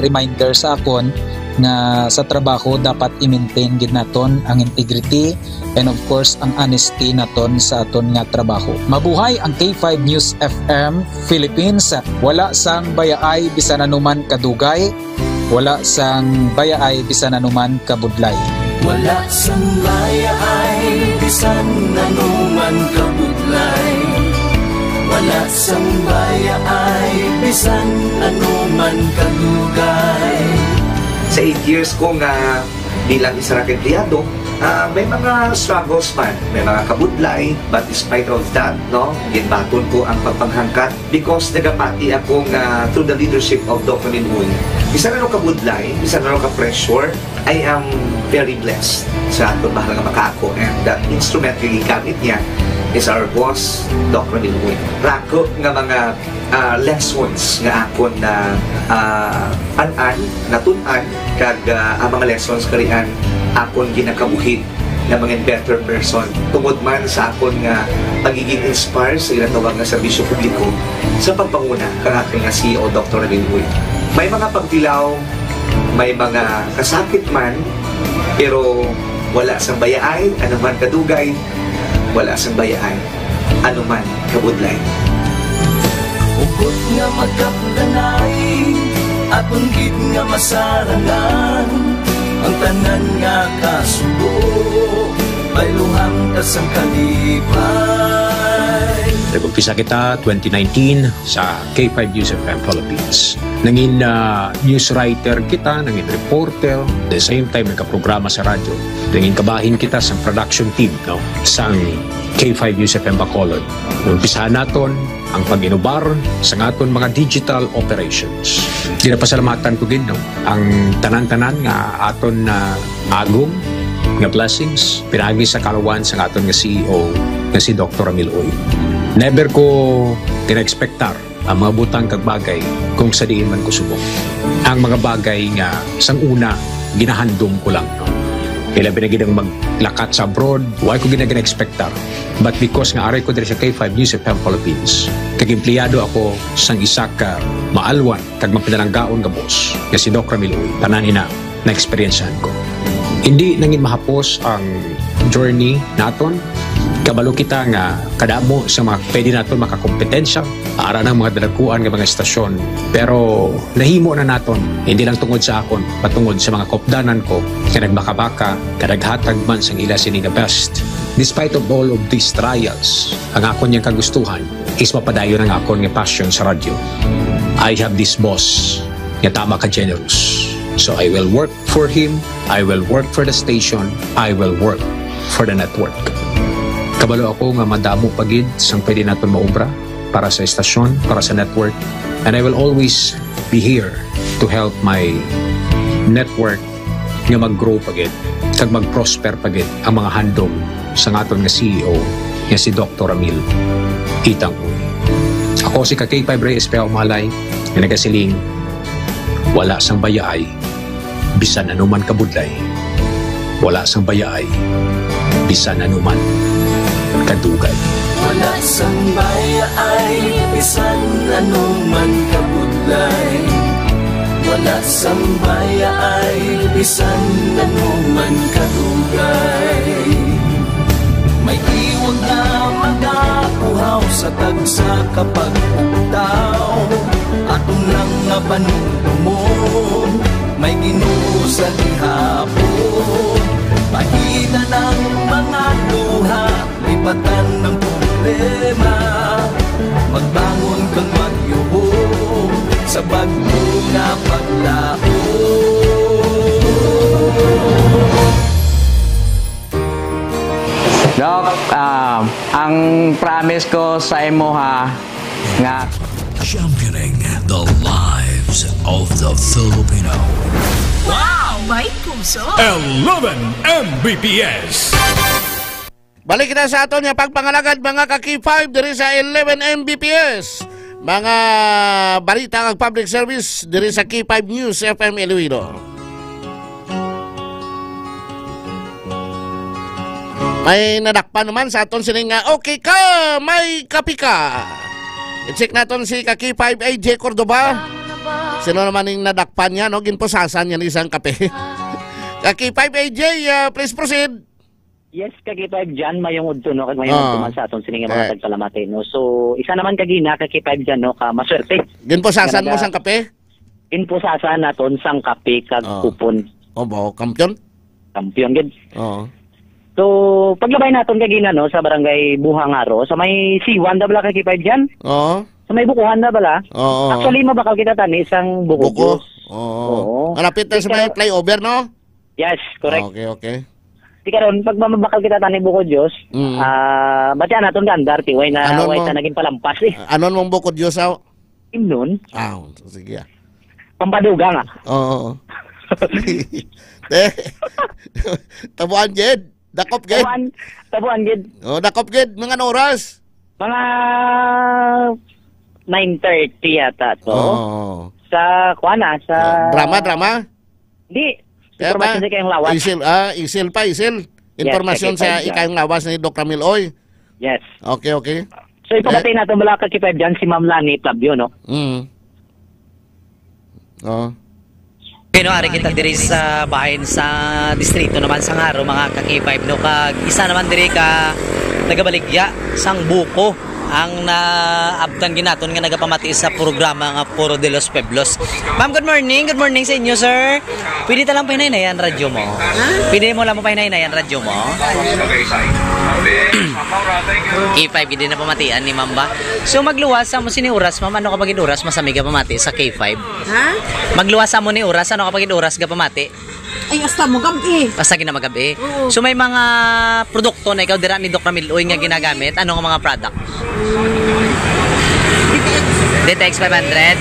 reminder sa akon nga sa trabaho dapat i-maintain gid naton ang integrity and of course ang honesty naton sa aton nga trabaho. Mabuhay ang K five News F M Philippines. Wala sang bayaay bisan anuman kadugay, wala sang bayaay bisan anuman kabudlay. Wala sang bayaay bisan anuman kabudlay. Wala sang bayaay bisan ano man kadugay. Sa eight years ko nga bilang isa ra ka empleyado, ah, may mga struggles man, may mga kabudlay, but despite of that, no, ginbaton ko ang pagpanghangkat because nagapati ako nga through the leadership of Doc Ramil Uy, bisan ano kabudlay, bisan ano ka pressure, I am very blessed sa aton mahal nga makaako, and that instrument nga gigamit niya is our boss, Doc Ramil Uy. Rako nga mga, ah, lessons nga akon na, ah, an-an, natun-an, kag, ah, ang mga lessons karian akon ginakabuhi nga mga better person tungod man sa akon nga pagiging inspire sa ginatawag nga serbisyo publiko sa pagpanguna kang aton nga C E O, Doctor Ramil Uy. May mga pagtilaw, may mga kasakit man, pero wala sang bayaay, ano man kadugay, wala sang bayaay, ano man kabudlay. Hugot nga magkapdanay, aton gid nga masarangan, ang tanan nga kasubo, bayluhan ta sang kalipay. Nag-umpisa kita twenty nineteen sa K five News F M Philippines. Nangin, ah, news writer kita, nangin reporter, the same time nagkaprograma sa radyo. Nangin kabahin kita sa production team, no, sang K five News F M Bacolod. Umpisahan naton ang pag-inubar sa aton mga digital operations. Ginapasalamatan ko gid, no, ang tanan-tanan nga aton na agom nga blessings pinagi sa kalawan sa aton nga C E O nga si Doctor Ramil Uy. Never ko gina-expectar ang mga butang kag bagay kung sa diin man ko subong. Ang mga bagay nga sang una ginahandom ko lang, no? Ilabi na gid ang maglakat sa abroad, wala ko gina-, gina-expectar. But because nga aray ko diri sa K five News F M Philippines, kag empleyado ako sang isa ka maalwan kag mapinalanggaon nga boss nga si Doc Ramil Uy, tanan ina na-eksperyensyahan ko. Hindi nangin mahapos ang journey naton. Kabalo kita nga kadamo sa mga pwede naton makakompetensya ara ng mga dalaguan nga mga estasyon. Pero nahimo na naton, hindi lang tungod sa akon, patungod sa mga kopdanan ko nga nagbakabaka, nga naghatag man sang ila sini nga best. Despite of all of these trials, ang akon yang kagustuhan is mapadayon ang akon nga passion sa radyo. I have this boss nga tama ka generous. So I will work for him, I will work for the station, I will work for the network. Kabalo ako nga madamo pa gid sang pwede naton maobra para sa estasyon, para sa network, and I will always be here to help my network nga mag-grow pa gid kag mag-prosper pa gid ang mga handom sang aton nga C E O nga si Doctor Ramil Itang Uy. Ako si ka K five Reyes Pea Umalay nga nagasiling, wala sang bayaay bisan ano man kabudlay, wala sang bayaay bisan ano man kadugay. Wala sang bayaay bisan ano man kabudlay, wala sang bayaay bisan ano man kadugay. May tiwag nga magakuhaw sa tagsa ka pagpugtaw. Aton lang nga panumdumon, may Ginoo sa gihapon. Pahinan ang mga luha, lipatan ang problema. Magbangon kag magyubong sa bag-o nga paglaom. Doc, ah, ang promise ko sa imo ha, nga Championing the lives of the Filipino. Wow! May puso! Eleven M B P S. Balik kita sa aton nga pagpangalagad, mga ka K five, diri sa eleven M B P S. Mga balita kag public service diri sa K five News F M Iloilo. May nadakpan naman sa aton sining nga, "Okay ka, may kape ka." I-check naton si ka K five A J Cordova. Sino naman ning nadakpan niya, no? Ginpusasan niya ni isang kape. Ka K five A J, ah, please proceed. Yes, ka K five Jan, mayong udto, no, kag mayong Ah. udto man sa aton sini nga mga Okay. tagpalamati, no. So, isa naman kagina ka K five Jan, no, ka maswerte. Ginpusasan mo Talaga. sang kape? Ginpusasan naton sang kape kag Ah. kupon. Oh, ba, kampiyon? Kampiyon gid. Oo. So, paglabay naton kagina, no, sa barangay Buhangaro, sa may C one da bala ka K five dyan? Oo. Sa may bukuhan da bala? Oo. Actually, mabakal kita tani sang buko Buko. juice. Oo. Oo. Malapit na sa may Pero flyover, no? Yes, correct. Okay, okay. Di karon, pag mamabakal kita tani buko juice, Mm. ah, bati naton ka andar, ti, way na, Ano way mo? sa naging palampas, eh. Anon mong buko juice, aw? Imnon. Ah, sige, ah. Pampadugang, ah. Oo. Eh, tabuan gid. Dakop gid. Tabuan, tabuan gid. Oh, dakop gid. Mga anong oras? Mga nine thirty yata to. Oo. Sa, kuwan, ah, sa Ah, drama, drama? Di. Kaya Impormasyon pa, sa ikayang lawas. Isil, ah, isil pa, isil. Yes, Impormasyon sa sa ikayang lawas. Ikayang lawas ni Doc Ramil Oy. Yes. Okay, okay. So, ipabati Eh? nato bala ka K five dyan si Ma'am Lani Flavio, no? Mm. Oh. Pero ari kita diri sa bahin sa distrito naman sa Ngaro, mga ka-K five, no? Kag isa naman diri ka nagabaligya sang buko ang naabtan ginaton nga nagapamati sa programa nga Foro de los Pueblos. Ma'am, good morning. Good morning sa inyo, sir. Pwede ta lang pahinay-hinay ang radyo mo? Ha? Pwede mo lang mo pahinay-hinay ang radyo mo? K five, hindi na pamatian ni Ma'am ba? So, magluwas sa mo sini oras, ma'am. Ano ka pagid oras? Masami ka pamati sa K five? Ha? Magluwas sa mo ni oras. Ano ka pagid oras ka pamati? Ay, hasta mo gabi. Hasta ginamagabi. Oo. So, may mga produkto na ikaw dira ni Doc Ramil Uy nga ginagamit. Ano nga mga product? D T X. D T X five hundred?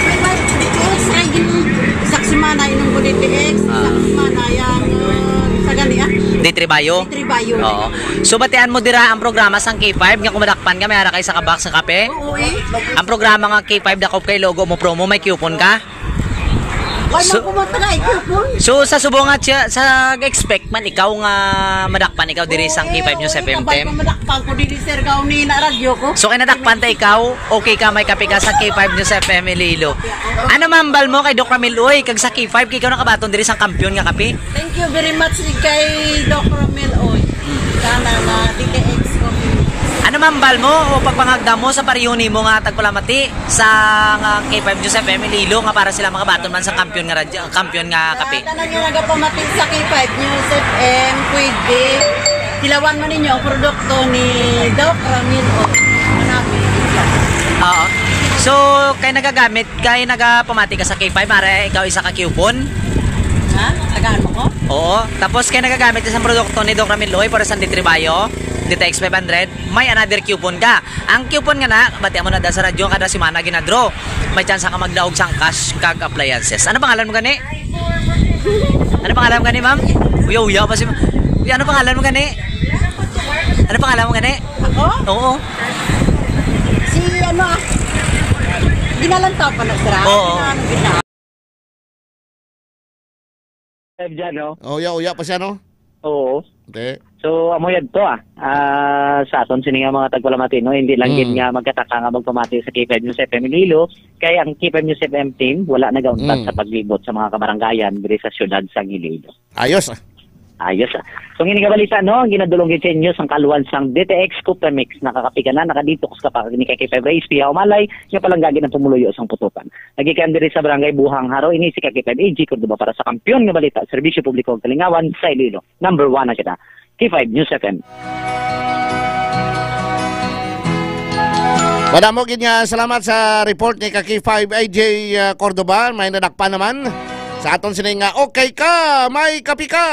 May ba, D T X, ay, gin-, isang semana, inom ko D T X, Ah. isang semana, yan, uh, sa gani, ah. D three Bio? D three Bio. Oo. So, batian mo dira ang programa sang K five, nga kung madakpan ka, may ara ka isa ka box nga kape? Oo, eh. Ang programa nga K five, dakop kay logo mo promo, may coupon ka? Wala So, ko mataga, eh, coupon. So, sa subong nga siya, sa expect man ikaw nga madakpan ikaw diri sang K five News Oo, F M ikaw ba team? Madakpan ko diri, sir, gaw ni na radyo ko. So, kay nadakpan ta ikaw, okay ka, may kape ka sa K five News F M Iloilo. Ano mambal mo kay Doc Ramil Uy, kag sa K five, kay ikaw nakabaton diri sang kampiyon nga kape? Thank you very much kay Doc Ramil Uy. Sana na D T X ko. Ano mambal mo o pagpangagda mo sa pareho nimo nga tagpalamati sa nga K five News F M Iloilo nga para sila makabaton man sa kampiyon nga radyo, kampiyon nga kape? Sa tanan nga nagapamati sa K five News F M, pwede tilawan mo ninyo ang produkto ni Doc Ramil Uy. Manabi. Oo. So, kay nagagamit, kay nagapamati ka sa K five, mare ikaw isa ka coupon? Ha? Tagaan mo ko? Oo. Tapos kay nagagamit ka sa produkto ni Doc Ramil Uy, para sa D three Bio, D T X five hundred, may another coupon ka. Ang coupon nga na, batian mo na da sa radyo, kada semana ginadraw. May tsansa ka magdaog sang cash kag appliances. Ano pangalan mo gani? Ano pangalan mo gani, ma'am? Uya-uya pa si ma-, Uy, ano pangalan mo gani? Ano pangalan mo gani? Ako? Oo. Si ano, ah, ginalantaw pa na, sir, ah. Oo. Ano, gina- Live dyan, no? Oh, uya-uya pa siya, no? Oo. Okay. So, amo yadto, ah. Ah, sa aton sini nga mga tagpalamati, no? Hindi lang Mm. gid nga magkataka nga magpamati sa K five News F M Iloilo, kay ang K five News F M team wala nagauntat Mm. sa paglibot sa mga kabarangayan diri sa siyudad sa Iloilo. Ayos, ah. Ayos, ah. So, ngini nga balita, no? Ang ginadulong gid sa inyo sang kaluan sang D T X Coffee Mix. Nakakapi ka na, nakadetox ka pa ni kay K five Rice, piya umalay, nga palangga gid ang pumuluyo sang putukan. Nagikan diri sa Barangay Buhang Haro, ini si Kakiped A J Cordoba para sa Kampiyon nga Balita, Serbisyo Publiko ug Kalingawan sa Iloilo. Number one na kita. K five News F M. Madamo gid nga salamat sa report ni ka K five A J, uh, Cordoba. May nadakpan naman sa aton sini nga okay ka, may kapi ka.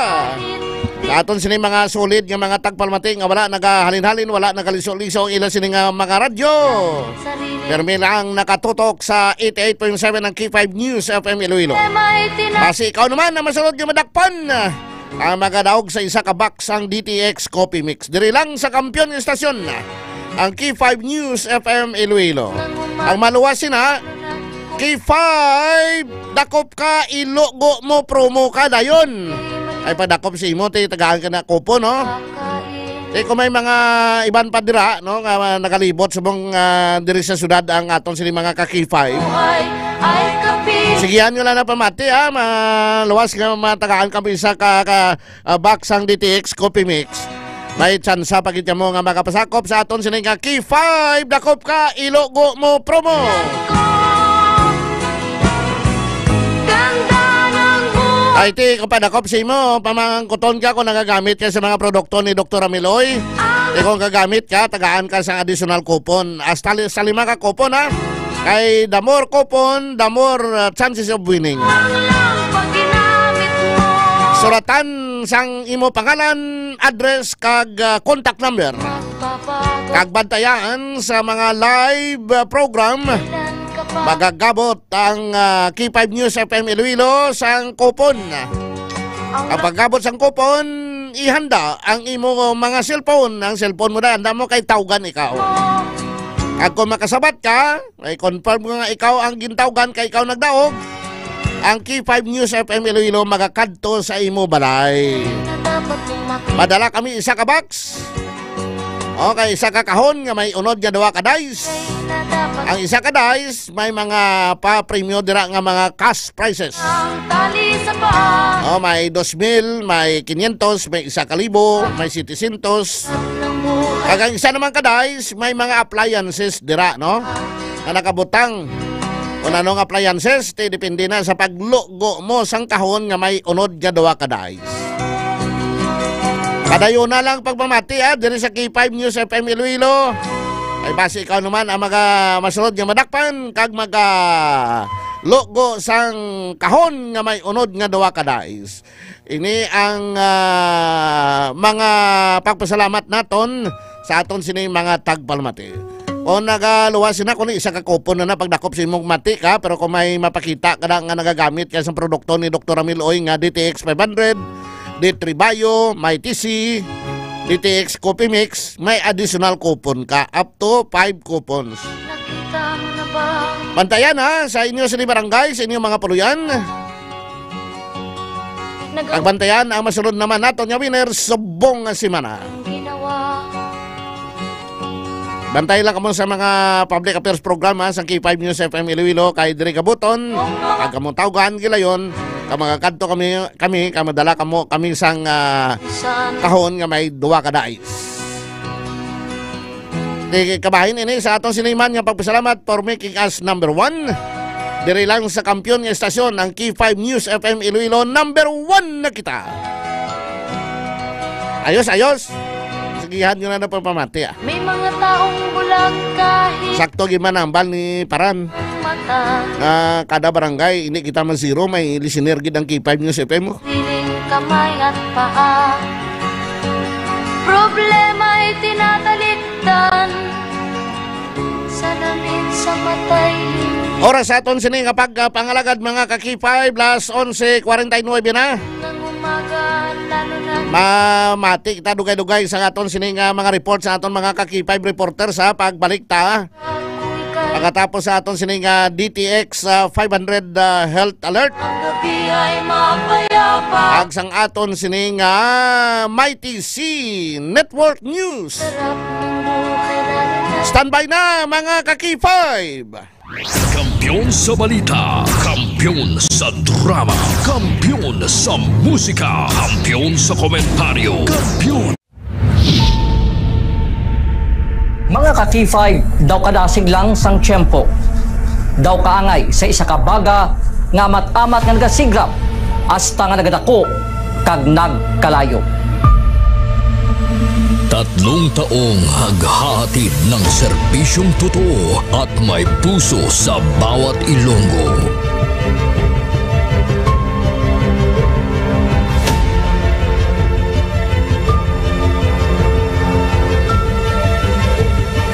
Sa aton sini mga solid nga mga tagpalamati nga wala nagahalin-halin, wala nagaliso-liso ang ila sini nga mga radyo. Permi lang nakatutok sa eighty-eight point seven ang K five News F M Iloilo. Basi ikaw naman ang masunod nga madakpan ang magadaog sa isa ka box ang D T X Coffee Mix. Diri lang sa Kampiyon nga Estasyon, ang K five News F M Iloilo. Ang maluwas sina, K five, dakop ka, ilogo mo, promo ka, dayon. Ay, padakop si imo, ti, tagaan ka na kupon, no? Eh, kung may mga iban pa dira, no, nga nagalibot subong, ah, diri sa syudad ang aton sini mga ka K five. Sigihan nyo lang na pamati, ha, maluwas nga matagaan kami isa ka, ka, ah, box ang D T X Coffee Mix. May tsansa pa gid kamo nga makapasakop sa aton sini nga K five. Dakop ka, ilogo mo promo. Ganda ng Ay, ti, kung padakop sa imo, pamangkuton ka kung nagagamit ka sa mga produkto ni Doktor Amiloy. Ti, kung gagamit ka, tagaan ka sa additional coupon. Hasta li-, sa lima ka coupon, ha? Kay the more coupon, the more, uh, chances of winning. Suratan sang imo pangalan, address, kag, uh, contact number. Kag bantayan sa mga live, uh, program, magagabot ang, ah, K five News F M Iloilo sang kupon. Ang pagkabot sang kupon, ihanda ang imo mga cellphone. Ang cellphone mo na, handa mo kay tawgan ikaw. Kag kung makasabat ka, may confirm nga ikaw ang gintawgan kay ikaw nagdaog, ang K five News F M Iloilo magakadto sa imo balay. Madala kami isa ka box. Okay, isa ka kahon nga may unod nga duha ka dice. Ang isa ka dice may mga pa-premyo dira nga mga cash prizes. Oh, may dos mil, may quinientos, may isa ka libo, may setecientos. Kag ang isa naman ka dice may mga appliances dira, no? Nga nakabutang. Kung anong appliances, ti depende na sa paglugo mo sang kahon nga may unod nga duha ka dice. Padayon na lang pagpamati, ah, diri sa K five News F M Iloilo. Ay basi ikaw naman ang maga-, masunod nga madakpan kag maga-, lugo sang kahon nga may unod nga duha ka dice. Ini ang, ah, mga pagpasalamat naton sa aton sini mga tagpalamati. O nagaluwas na kuno, isa ka kupon na na pagdakop sa imong mati ka, pero kung may mapakita ka na nga nagagamit ka sa produkto ni Doktor Ramil Oy nga D T X five hundred, D three Bio, Mighty C, D T X Coffee Mix, may additional coupon ka, up to five coupons. Bantayan ha, sa inyo sini barangay, sa inyong mga puluyan. Nag- Pagbantayan ang masunod naman nato nga winner subong nga semana. Bantay lang kamo sa mga public affairs programa sa K five News F M Iloilo kay diri gabuton, kag kamo tawgan gilayon, kag magakadto kami, kami, kag madala kamo kami sang, ah, kahon nga may duha ka dice. Di kabahin ini sa aton siniman nga pagpasalamat for making us number one. Diri lang sa kampiyon nga estasyon, ang K five News F M Iloilo, number one na kita. Ayos, ayos. Sigihan nyo na na pagpamati, ah. May mga taong bulag kahit Sakto gyud man ang ambal ni Paran. Mata. Nga kada barangay, hindi kita ma-zero, may listener gid ang K five News F M mo. Piling kamay at paa. Problema'y tinatalikdan. Salamin sa matay. Oras sa aton sini nga pag, ah, pangalagad, mga ka-K five, las onse kwarenta y nuebe na. Ng umaga, lalo na Mamati kita dugay-dugay sa aton sini nga mga report sa aton mga ka-K five reporter sa pagbalik ta. Pagkatapos sa aton sini nga D T X, ah, five hundred, ah, health alert. Ang gabi ay mapayapa. Ag sang aton sini nga Mighty C Network News. Sarap ng buhay, lalo na Standby na, mga ka-K five. Kampiyon sa balita, kampiyon sa drama, kampiyon sa musika, kampiyon sa komentaryo, kampiyon. Mga ka-K five, daw kadasig lang sang tiyempo, daw kaangay sa isa ka baga nga amat-amat nga nagasigrap hasta nga nagadako kag nagkalayo. Tatlong taong naghahatid ng serbisyong totoo at may puso sa bawat Ilonggo.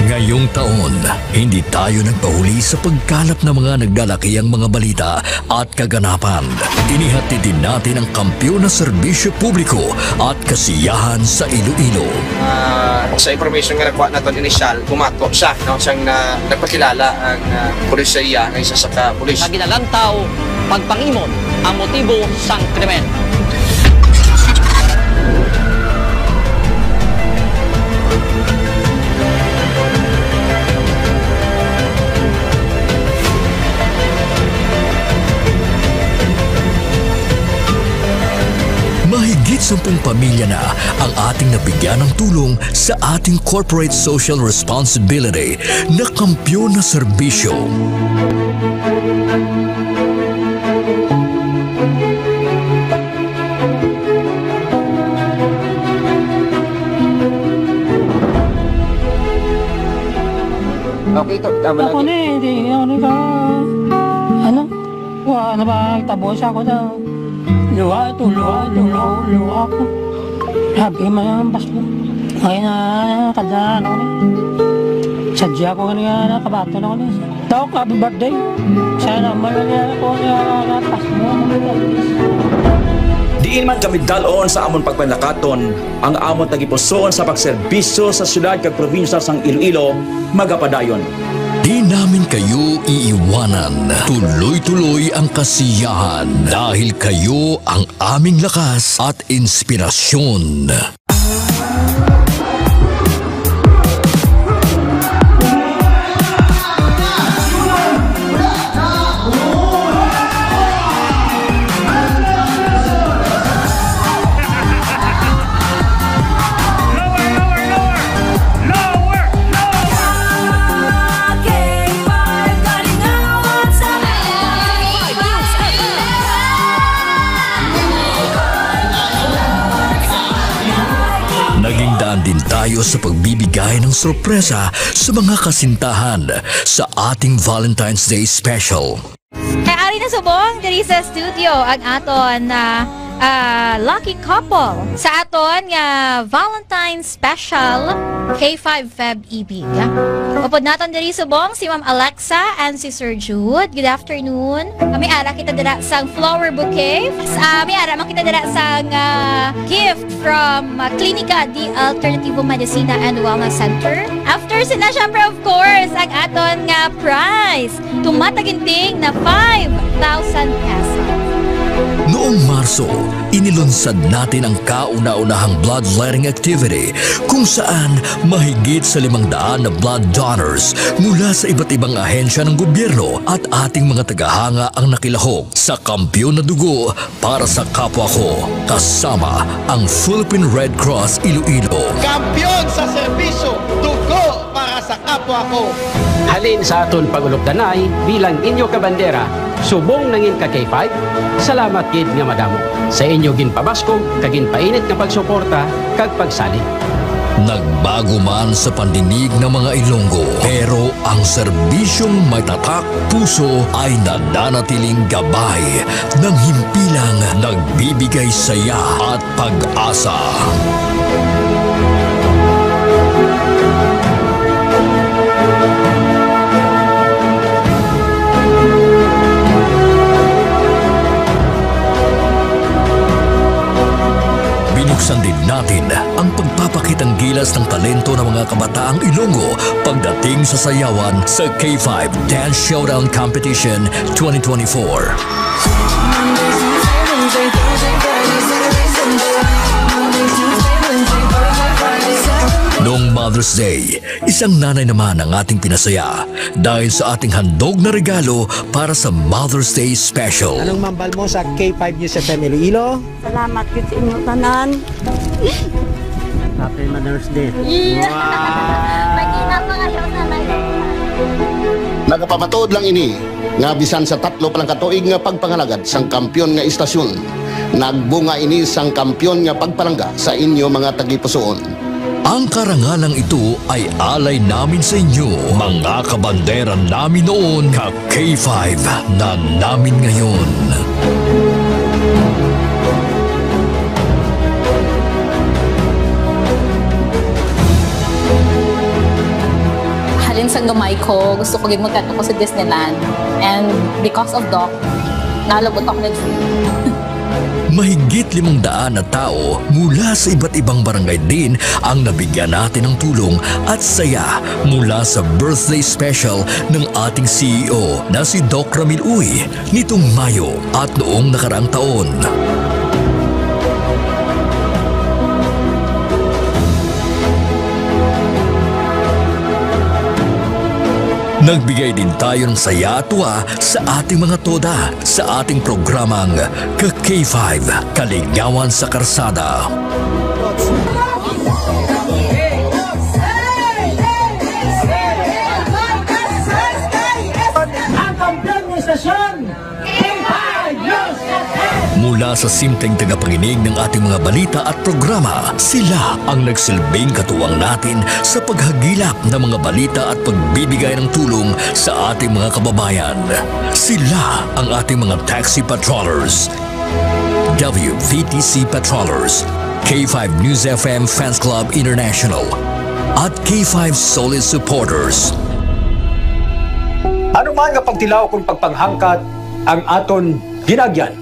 Ngayong taon, hindi tayo nagpahuli sa pagkalap ng mga nagdalakiang mga balita at kaganapan. Inihatid din natin ang kampiyon na serbisyo publiko at kasiyahan sa Iloilo. Ah, sa information nga nakuha naton inisyal, bumato siya, no, siyang na, nagpakilala ang, ah, pulis sa iya nga isa sa ka pulis. Nga ginalantaw, pagpangimon ang motibo sang krimen. Mahigit sampung pamilya na ang ating nabigyan ng tulong sa ating corporate social responsibility na kampiyon na serbisyo. Ako ni, hindi ako ni ka, ano, wa na ba tabo sa ako daw. Luha to, luha, luha, luha ako. Sabi man ang Pasko. Ngayon na, kada ano ni. Sadya ko nga nga nakabato na ako ni. Tok, happy birthday. Sana man lang yan ako nga lapas mo. Diin man kami dalon sa amon pagpanakaton, ang amon tagipusoon sa pagserbisyo sa siyudad kag probinsya sang Iloilo magapadayon. Di namin kayo iiwanan. Tuloy-tuloy ang kasiyahan dahil kayo ang aming lakas at inspirasyon. Naging daan din tayo sa pagbibigay ng sorpresa sa mga kasintahan sa ating Valentine's Day Special. Kay ari na subong diri sa studio ang aton, ah, ah, lucky couple sa aton nga Valentine's Special K five Feb Ibig. Upod naton diri subong si Ma'am Alexa and si Sir Jude. Good afternoon. May ara kita dira sang flower bouquet. Ah, may ara man kita dira sang, ah, gift from, ah, Clinica de Alternativo Medicina and Wellness Center. After sila, syempre, of course, ang aton nga prize. Tumataginting na five thousand pesos. Noong Marso, inilunsad natin ang kauna-unahang bloodletting activity kung saan mahigit sa limang daan na blood donors mula sa iba't ibang ahensya ng gobyerno at ating mga tagahanga ang nakilahok sa Kampiyon na Dugo para sa Kapwa Ko, kasama ang Philippine Red Cross Iloilo. Kampiyon sa serbisyo, dugo para sa kapwa ko. Halin sa aton pag-ulupdanay bilang inyo kabandera, subong nangin ka K five, salamat gid nga madamo sa inyo ginpabaskog kag ginpainit nga pagsuporta kag pagsalig. Nagbago man sa pandinig ng mga Ilonggo, pero ang serbisyong may tatak puso ay nananatiling gabay ng himpilang nagbibigay saya at pag-asa. Binuksan din natin ang pagpapakitang gilas ng talento ng mga kabataang Ilonggo pagdating sa sayawan sa K five Dance Showdown Competition twenty twenty-four. Noong Mother's Day, isang nanay naman ang ating pinasaya dahil sa ating handog na regalo para sa Mother's Day Special. Anong mambal mo sa K five News F M Iloilo? Salamat gid sa inyo tanan. Happy Mother's Day. Iya. Wow! Magina pa kayo sa live. Nagapamatuod lang ini nga bisan sa tatlo pa lang ka tuig nga pagpangalagad sang kampiyon nga istasyon, nagbunga ini sang kampiyon nga pagpalangga sa inyo mga tagipusoon. Ang karangalang ito ay alay namin sa inyo, mga kabandera namin noon, ka K five na namin ngayon. Halin sang gamay ko, gusto ko gid magkadto ko sa Disneyland. And because of Doc, nalabot ako na. Mahigit limang daan na tao mula sa iba't ibang barangay din ang nabigyan natin ng tulong at saya mula sa birthday special ng ating C E O na si Doc Ramil Uy nitong Mayo at noong nakaraang taon. Nagbigay din tayo ng saya at tuwa sa ating mga toda sa ating programang Ka K five, Kaligawan sa Karsada. Ang kampiyon ng istasyon, K five News F M. Mula sa simpleng tagapakinig ng ating mga balita at programa, sila ang nagsilbing katuwang natin sa paghagilap ng mga balita at pagbibigay ng tulong sa ating mga kababayan. Sila ang ating mga taxi patrollers, W V T C patrollers, K five News F M Fans Club International, at K five Solid Supporters. Ano man nga pagtilaw kung pagpanghangkat ang aton ginagyan,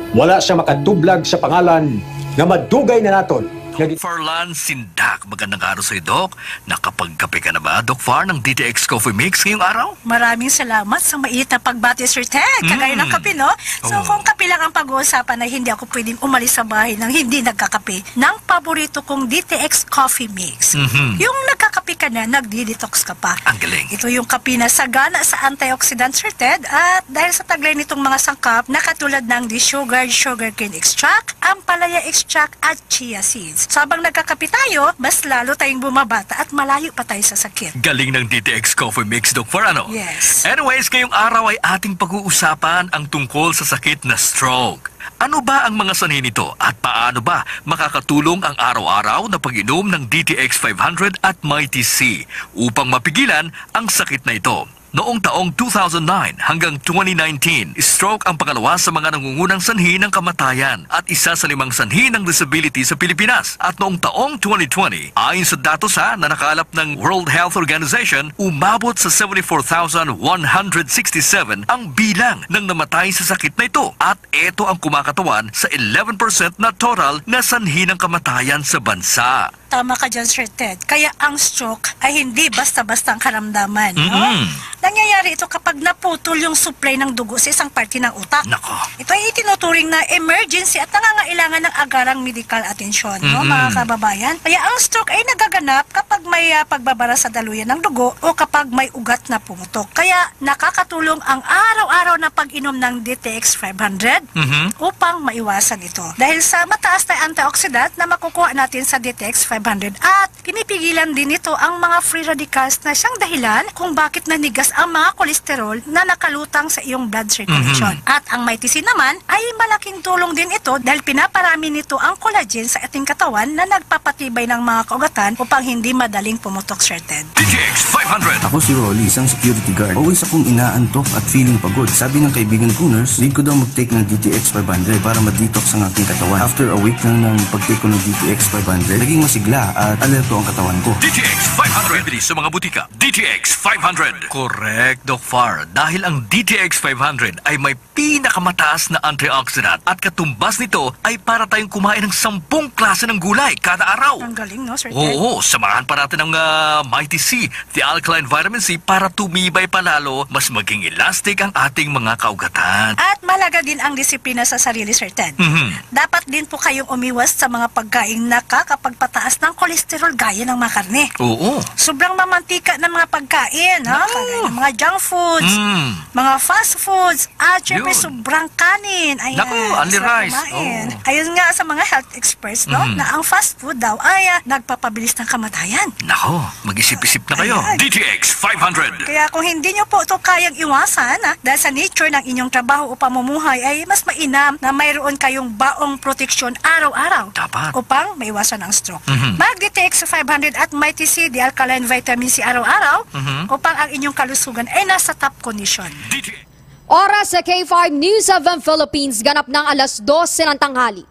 wala siya makatublag sa pangalan nga madugay na naton nga gi- Farlan Sindak, magandang araw sa iyo, Doc. Nakapagkape ka na ba, Doc Far, ng D T X Coffee Mix ngayong araw? Maraming salamat sa mainit na pagbati, Sir Ted. Kagaya ng Mm. kape, no? So, Oo. kung kape lang ang pag-uusapan, ay hindi ako pwedeng umalis sa bahay nang hindi nagkakape ng paborito kong D T X Coffee Mix. Mhm. Yung nagkakape ka na, nagdi-detox ka pa. Ang galing. Ito yung kape na sagana sa antioxidant, Sir Ted. At dahil sa taglay nitong mga sangkap, na katulad ng desugared sugarcane extract, ampalaya extract, at chia seeds. So, habang nagkakape tayo, mas lalo tayong bumabata at malayo pa tayo sa sakit. Galing ng D T X Coffee Mix, Doc Far, ano? Yes. Anyways, ngayong araw ay ating pag-uusapan ang tungkol sa sakit na stroke. Ano ba ang mga sanhi nito at paano ba makakatulong ang araw-araw na pag-inom ng D T X five hundred at Mighty C upang mapigilan ang sakit na ito? Noong taong two thousand nine hanggang twenty nineteen, stroke ang pangalawa sa mga nangungunang sanhi ng kamatayan at isa sa limang sanhi ng disability sa Pilipinas. At noong taong twenty twenty, ayon sa datos, ha, na nakalap ng World Health Organization, umabot sa seventy-four thousand one hundred sixty-seven ang bilang ng namatay sa sakit na ito, at ito ang kumakatawan sa eleven percent na total na sanhi ng kamatayan sa bansa. Tama ka dyan, Sir Ted. Kaya ang stroke ay hindi basta-basta ang karamdaman, no? Mm-mm. Nangyayari ito kapag naputol yung supply ng dugo sa isang parte ng utak. Nako. Ito ay itinuturing na emergency at nangangailangan ng agarang medikal atensyon, no, Mm-mm. mga kababayan? Kaya ang stroke ay nagaganap kapag may, ah, pagbabara sa daluyan ng dugo o kapag may ugat na pumutok. Kaya nakakatulong ang araw-araw na pag-inom ng D T X five hundred Mhm. upang maiwasan ito. Dahil sa mataas na antioxidant na makukuha natin sa D T X five hundred at pinipigilan din nito ang mga free radicals na siyang dahilan kung bakit nanigas ang mga kolesterol na nakalutang sa iyong blood circulation. Mhm. At ang Mighty C naman ay malaking tulong din ito dahil pinaparami nito ang collagen sa ating katawan na nagpapatibay ng mga kaugatan upang hindi madaling pumutok, Sir Ted. D T X five hundred. Ako si Rolly, isang security guard. Always akong inaantok at feeling pagod. Sabi ng kaibigan kong nurse, need ko daw mag-take ng D T X five hundred para ma-detox ang aking katawan. After a week lang ng pag-take ko ng D T X five hundred, naging masigla at alerto ang katawan ko. D T X five hundred. Bibili sa mga butika. D T X five hundred. Correct, Doc Far. Dahil ang D T X five hundred ay may pinakamataas na antioxidant at katumbas nito ay para tayong kumain ng sampung klase ng gulay kada araw. Ang galing, no, Sir Ted? Oo, samahan pa natin ng, ah, Mighty C, the alkaline vitamin C, para tumibay pa lalo, mas maging elastic ang ating mga kaugatan. At mahalaga din ang disiplina sa sarili, Sir Ted. Mhm. Dapat din po kayong umiwas sa mga pagkaing nakakapagpataas ng kolesterol gaya ng mga karne. Oo. Sobrang mamantika ng mga pagkain, ha? Naku. Kagaya ng mga junk foods, Mm. mga fast foods, at syempre Yun. sobrang kanin. Ayan, Naku, only sarap rice. kumain. Oo. Ayon nga sa mga health experts, no, Mhm. na ang fast food daw ay, ah, nagpapabilis ng kamatayan. Nako, mag-isip-isip na kayo. Ayan. D T X five hundred. Kaya kung hindi nyo po ito kayang iwasan, ah, dahil sa nature ng inyong trabaho o pamumuhay, ay mas mainam na mayroon kayong baong proteksyon araw-araw Dapat. upang maiwasan ang stroke. Mhm. Mag-D T X five hundred at Mighty C, the alkaline vitamin C araw-araw Mhm. upang ang inyong kalusugan ay nasa top condition. D T X. Oras sa K five News seven Philippines, ganap ng alas dose ng tanghali.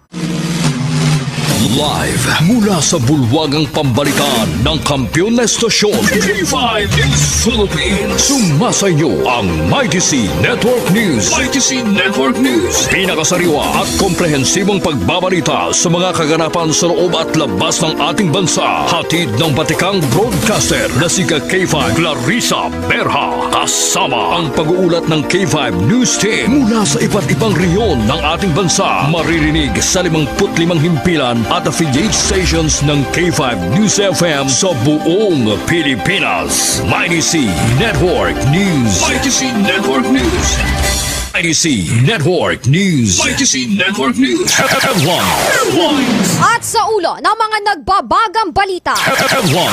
Live mula sa bulwagang pambalitaan ng kampiyon na estasyon, K five News Philippines. Sumasa inyo ang Mighty C Network News. Mighty C Network News. Pinakasariwa at komprehensibong pagbabalita sa mga kaganapan sa loob at labas ng ating bansa. Hatid ng batikang broadcaster na si ka K five Clarissa Berha. Kasama ang pag-uulat ng K five News Team mula sa iba't ibang rehiyon ng ating bansa. Maririnig sa limangput limang himpilan at affiliate stations ng K five News F M sa buong Pilipinas. Mighty C Network News. Mighty C Network News. I T C Network News. I T C Network News. Headlines. At sa ulo ng mga nagbabagang balita, Headlines.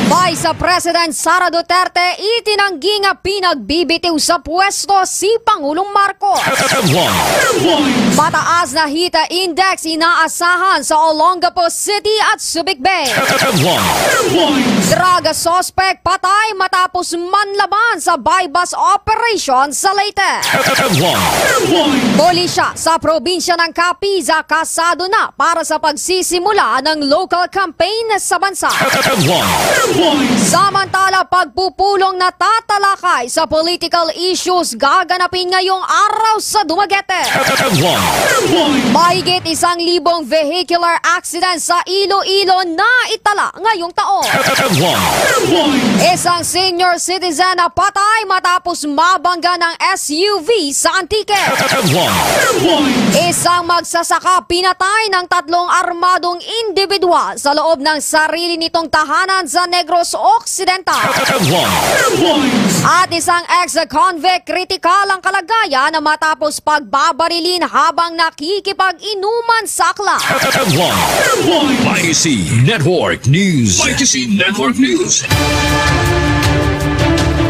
Vice President Sara Duterte itinanggi nga pinagbibitiw sa pwesto si Pangulong Marcos. Headlines. Mataas na heat index inaasahan sa Olongapo City at Subic Bay. Headlines. Drug suspect patay matapos manlaban sa buy-bust operation sa Leyte. Headlines. Pulisya sa probinsya ng Capiz kasado na para sa pagsisimula ng local campaign sa bansa. Headlines. Samantala, pagpupulong natatalakay sa political issues gaganapin ngayong araw sa Dumaguete. Headlines. Mahigit isang libong vehicular accident sa Iloilo na itala ngayong taon. Headlines. Isang senior citizen na patay matapos mabangga ng S U V sa Antique. Headlines. Isang magsasaka pinatay ng tatlong armadong individual sa loob ng sarili nitong tahanan sa Negros Occidental. Headlines. At isang ex-convict, kritikal ang kalagayan matapos pagbabarilin habang nakikipag-inuman sa akla. Headlines. I T C Network News. I T C Network News.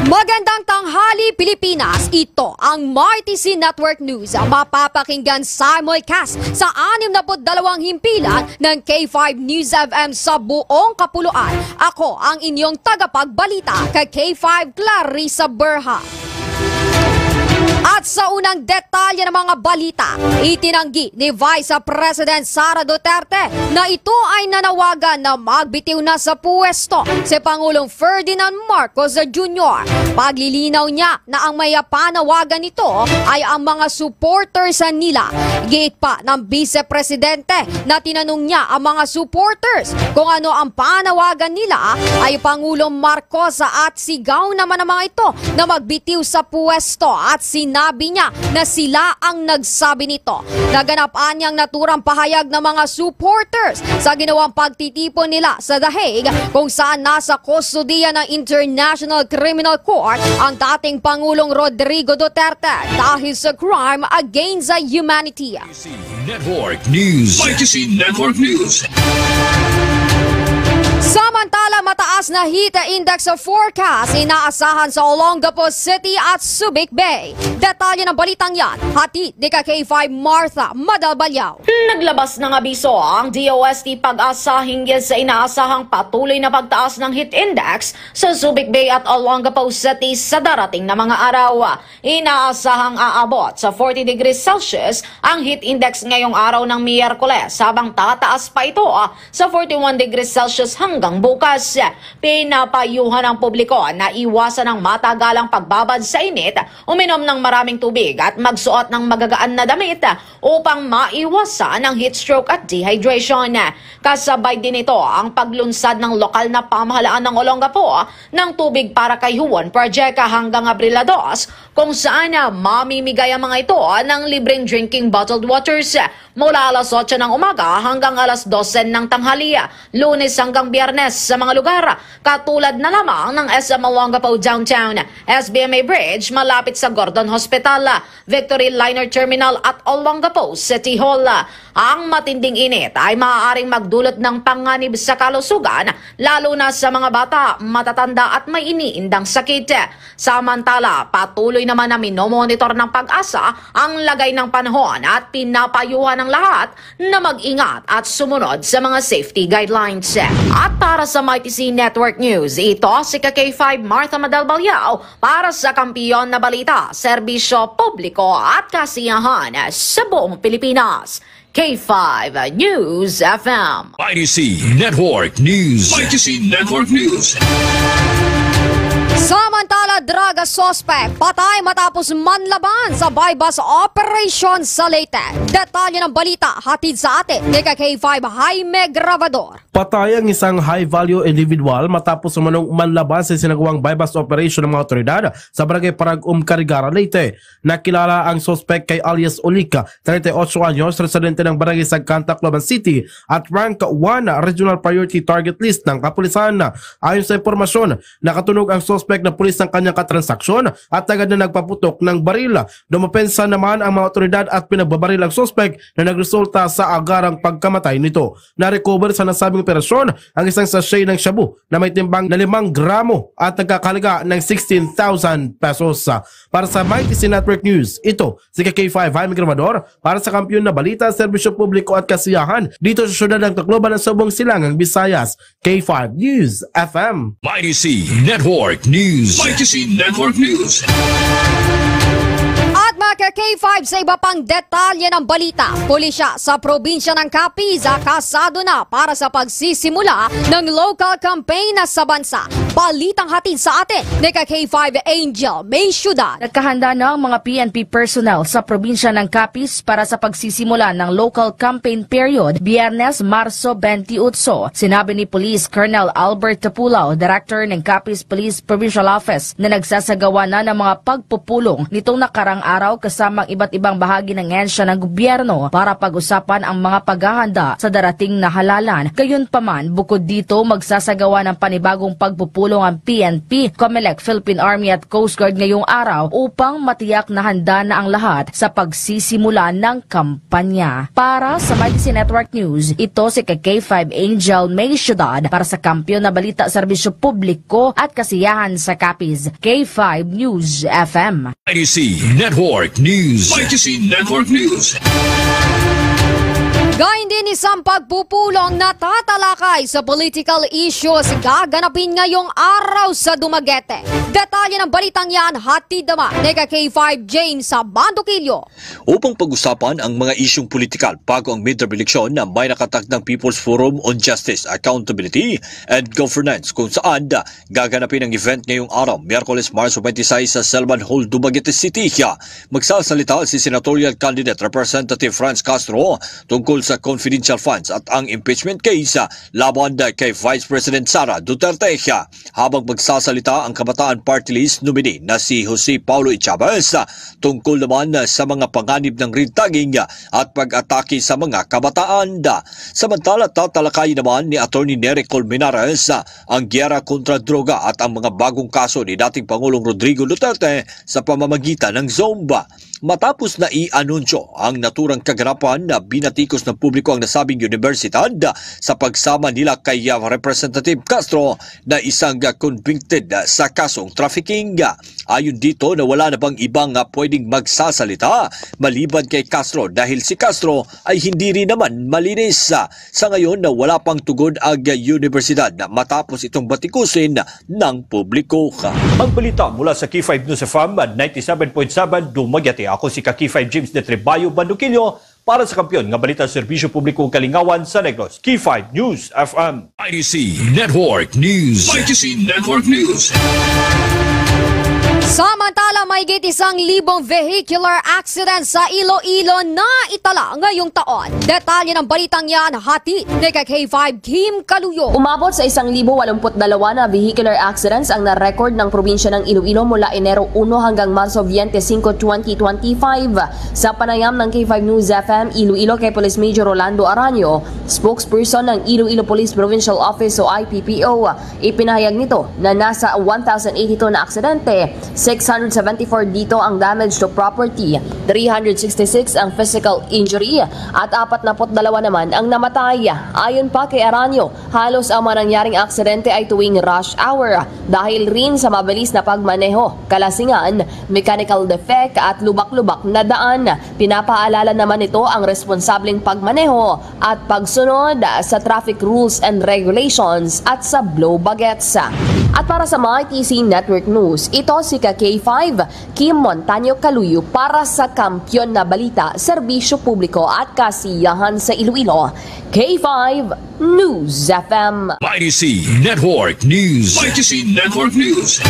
Magandang tanghali, Pilipinas. Ito ang Mighty C Network News. Mapapakinggan simulcast sa anim na put dalawang himpilan ng K five News F M sa buong kapuluan. Ako ang inyong tagapagbalita kay K five, Clarissa Berha. At sa unang detalye ng mga balita, itinanggi ni Vice President Sara Duterte na ito ay nanawagan na magbitiw na sa puwesto si Pangulong Ferdinand Marcos Junior. Paglilinaw niya na ang may panawagan nito ay ang mga supporters nila. Giit pa ng Vice Presidente na tinanong niya ang mga supporters kung ano ang panawagan nila ay Pangulong Marcos at sigaw naman ang mga ito na magbitiw sa puwesto at sinabi niya na sila ang nagsabi nito. Naganap anyang naturang pahayag ng mga supporters sa ginawang pagtitipon nila sa The Hague, kung saan nasa kustodiya ng International Criminal Court ang dating Pangulong Rodrigo Duterte dahil sa crime against humanity. Network News. I T C Network News. Samantala, mataas na heat index forecast inaasahan sa Olongapo City at Subic Bay. Detalye ng balitang yan, hatid ni ka K five Martha Madalbalyaw. Naglabas ng abiso ang D O S T PAGASA hinggil sa inaasahang patuloy na pagtaas ng heat index sa Subic Bay at Olongapo City sa darating na mga araw. Inaasahang aabot sa forty degrees Celsius ang heat index ngayong araw ng Miyerkules, habang tataas pa ito, ah, sa forty-one degrees Celsius hanggang bukas. Pinapayuhan ang publiko na iwasan ang matagalang pagbabad sa init, uminom ng maraming tubig at magsuot ng magagaan na damit upang maiwasan ang heat stroke at dehydration. Kasabay din ito ang paglunsad ng lokal na pamahalaan ng Olongapo ng tubig para kay Juan Project hanggang Abril dos, kung saan, ah, mamimigay ang mga ito ng libreng drinking bottled waters mula alas otso ng umaga hanggang alas dose ng tanghali, Lunes hanggang Biyernes, sa mga lugar katulad na lamang ng S M Olongapo Downtown, S B M A Bridge malapit sa Gordon Hospital, Victory Liner Terminal at Olongapo City Hall. Ang matinding init ay maaaring magdulot ng panganib sa kalusugan, lalo na sa mga bata, matatanda at may iniindang sakit. Samantala, patuloy naman na minomonitor ng PAGASA ang lagay ng panahon at pinapayuhan ang lahat na mag-ingat at sumunod sa mga safety guidelines. At para sa Mighty C Network News, ito si ka K five Martha Madalbalyao para sa Kampiyon na Balita, Serbisyo Publiko at Kasiyahan sa buong Pilipinas. K five News F M. Mighty C Network News. Mighty C Network News. Samantala, drug suspect patay matapos manlaban sa buy-bust operation sa Leyte. Detalye ng balita hatid sa atin ni ka K five Jaime Grabador. Patay ang isang high-value individual matapos umanong manlaban sa isinagawang buy-bust operation ng mga otoridad sa Barangay Parag-um, Carigara, Leyte. Nakilala ang suspek kay alias Ulika, treinta y ocho anyos, residente ng Barangay Sagkan, Tacloban City, at rank one Regional Priority Target List ng kapulisan. Ayon sa impormasyon, nakatunog ang suspek na pulis ang kanyang ka transaksyon at agad na nagpaputok ng baril. Dumopensa naman ang mga otoridad at pinagbabaril ang suspek na nagresulta sa agarang pagkamatay nito. Na-recover sa nasabing operasyon ang isang sachet ng shabu na may timbang na limang gramo at nagkakahalaga ng sixteen thousand pesos. Para sa Mighty C Network News, ito si K five Jaime Grabador para sa Kampiyon na Balita, Serbisyo Publiko at Kasiyahan dito sa siyudad ng Tacloban, ang Subong, Silangang Visayas. K five News F M. Mighty C Network News. Mighty C Network News. At mga ka K five, sa iba pang detalye ng balita, pulisya sa probinsya ng Capiz kasado na para sa pagsisimula ng local campaign na sa bansa. Balitang hatid sa atin ni ka K five Angel May Ciudad. Nagkahanda na ang mga P N P personnel sa probinsya ng Capiz para sa pagsisimula ng local campaign period, Biyernes, Marso twenty-eight. Sinabi ni Police Colonel Albert Tapulaw, Director ng Capiz Police Provincial Office, na nagsasagawa na ng mga pagpupulong nitong nakarang araw kasama ang iba't ibang bahagi ng ahensya ng gobyerno para pag-usapan ang mga paghahanda sa darating na halalan. Gayunpaman, bukod dito, magsasagawa ng panibagong pagpupulong ang P N P, COMELEC, Philippine Army at Coast Guard ngayong araw upang matiyak na handa na ang lahat sa pagsisimula ng kampanya. Para sa Mighty C Network News, ito si ka K five Angel May Ciudad para sa Kampiyon na Balita, Serbisyo Publiko at Kasiyahan sa Capiz, K five News F M. Mighty C Network News. Mighty C Network News. Gayon din, isang pagpupulong na tatalakay sa political issues gaganapin ngayong araw sa Dumaguete. Detalye ng balitang yan, hatid naman ni ka K five James Bandukillo. Upang pag-usapan ang mga isyung politikal bago ang midterm eleksyon, na may nakatakdang People's Forum on Justice, Accountability, and Governance, kung saan gaganapin ang event ngayong araw, Miyerkules, Marso twenty-six, sa Selman Hall, Dumaguete City. Magsasalita si Senatorial Candidate Representative Franz Castro tungkol sa confidential funds at ang impeachment case laban kay Vice President Sara Duterte, habang magsasalita ang Kabataan Party List nominee na si Jose Paulo Chavez tungkol naman sa mga panganib ng red tagging at pag-atake sa mga kabataan. Samantala, tatalakayin naman ni Attorney Nery Colmenares ang giyera kontra droga at ang mga bagong kaso ni dating Pangulong Rodrigo Duterte sa pamamagitan ng Zoom. Matapos na i-anunsyo ang naturang kaganapan, na binatikos ng publiko ang nasabing universidad sa pagsama nila kay, ah, Representative Castro na isang, ah, convicted, ah, sa kasong trafficking. Ayon dito, na wala na bang ibang, ah, pwedeng magsasalita maliban kay Castro, dahil si Castro ay hindi rin naman malinis. Ah, sa ngayon, na wala pang tugon ang, ah, universidad na matapos itong batikusin ng publiko. Ang balita mula sa K five News F M ninety-seven point seven Dumaguete. Ako si ka K five James de Trebayo Bandukillo para sa Kampiyon nga Balita, Serbisyo Publiko, Kalingawan sa Negros. K five News F M. Mighty C Network News. Mighty C Network News. Samantala, mahigit isang libong vehicular accident sa Iloilo na itala ngayong taon. Detalye ng balitang yan, hatid ni ka K five Kim Kaluyo. Umabot sa isang libo walumput dalawa na vehicular accidents ang na-record ng probinsya ng Iloilo mula Enero uno hanggang Marso twenty-five, twenty twenty-five. Sa panayam ng K five News F M Iloilo kay Police Major Rolando Aranio, spokesperson ng Iloilo Police Provincial Office o I P P O, ipinahayag nito na nasa one thousand eighty-two na aksidente, six hundred seventy-four dito ang damage to property, three hundred sixty-six ang physical injury at apat na put dalawa naman ang namatay. Ayon pa kay Aranio, halos ang mga nangyaring aksidente ay tuwing rush hour dahil rin sa mabilis na pagmaneho, kalasingan, mechanical defect at lubak-lubak na daan. Pinapaalala naman nito ang responsableng pagmaneho at pagsunod sa traffic rules and regulations at sa blow bagets. At para sa Mighty C Network News, ito si ka K five, Kim Montaño Kaluyo para sa Kampiyon na Balita, Serbisyo Publiko at Kasiyahan sa Iloilo, K five News F M. Mighty C Network News. Mighty C Network News.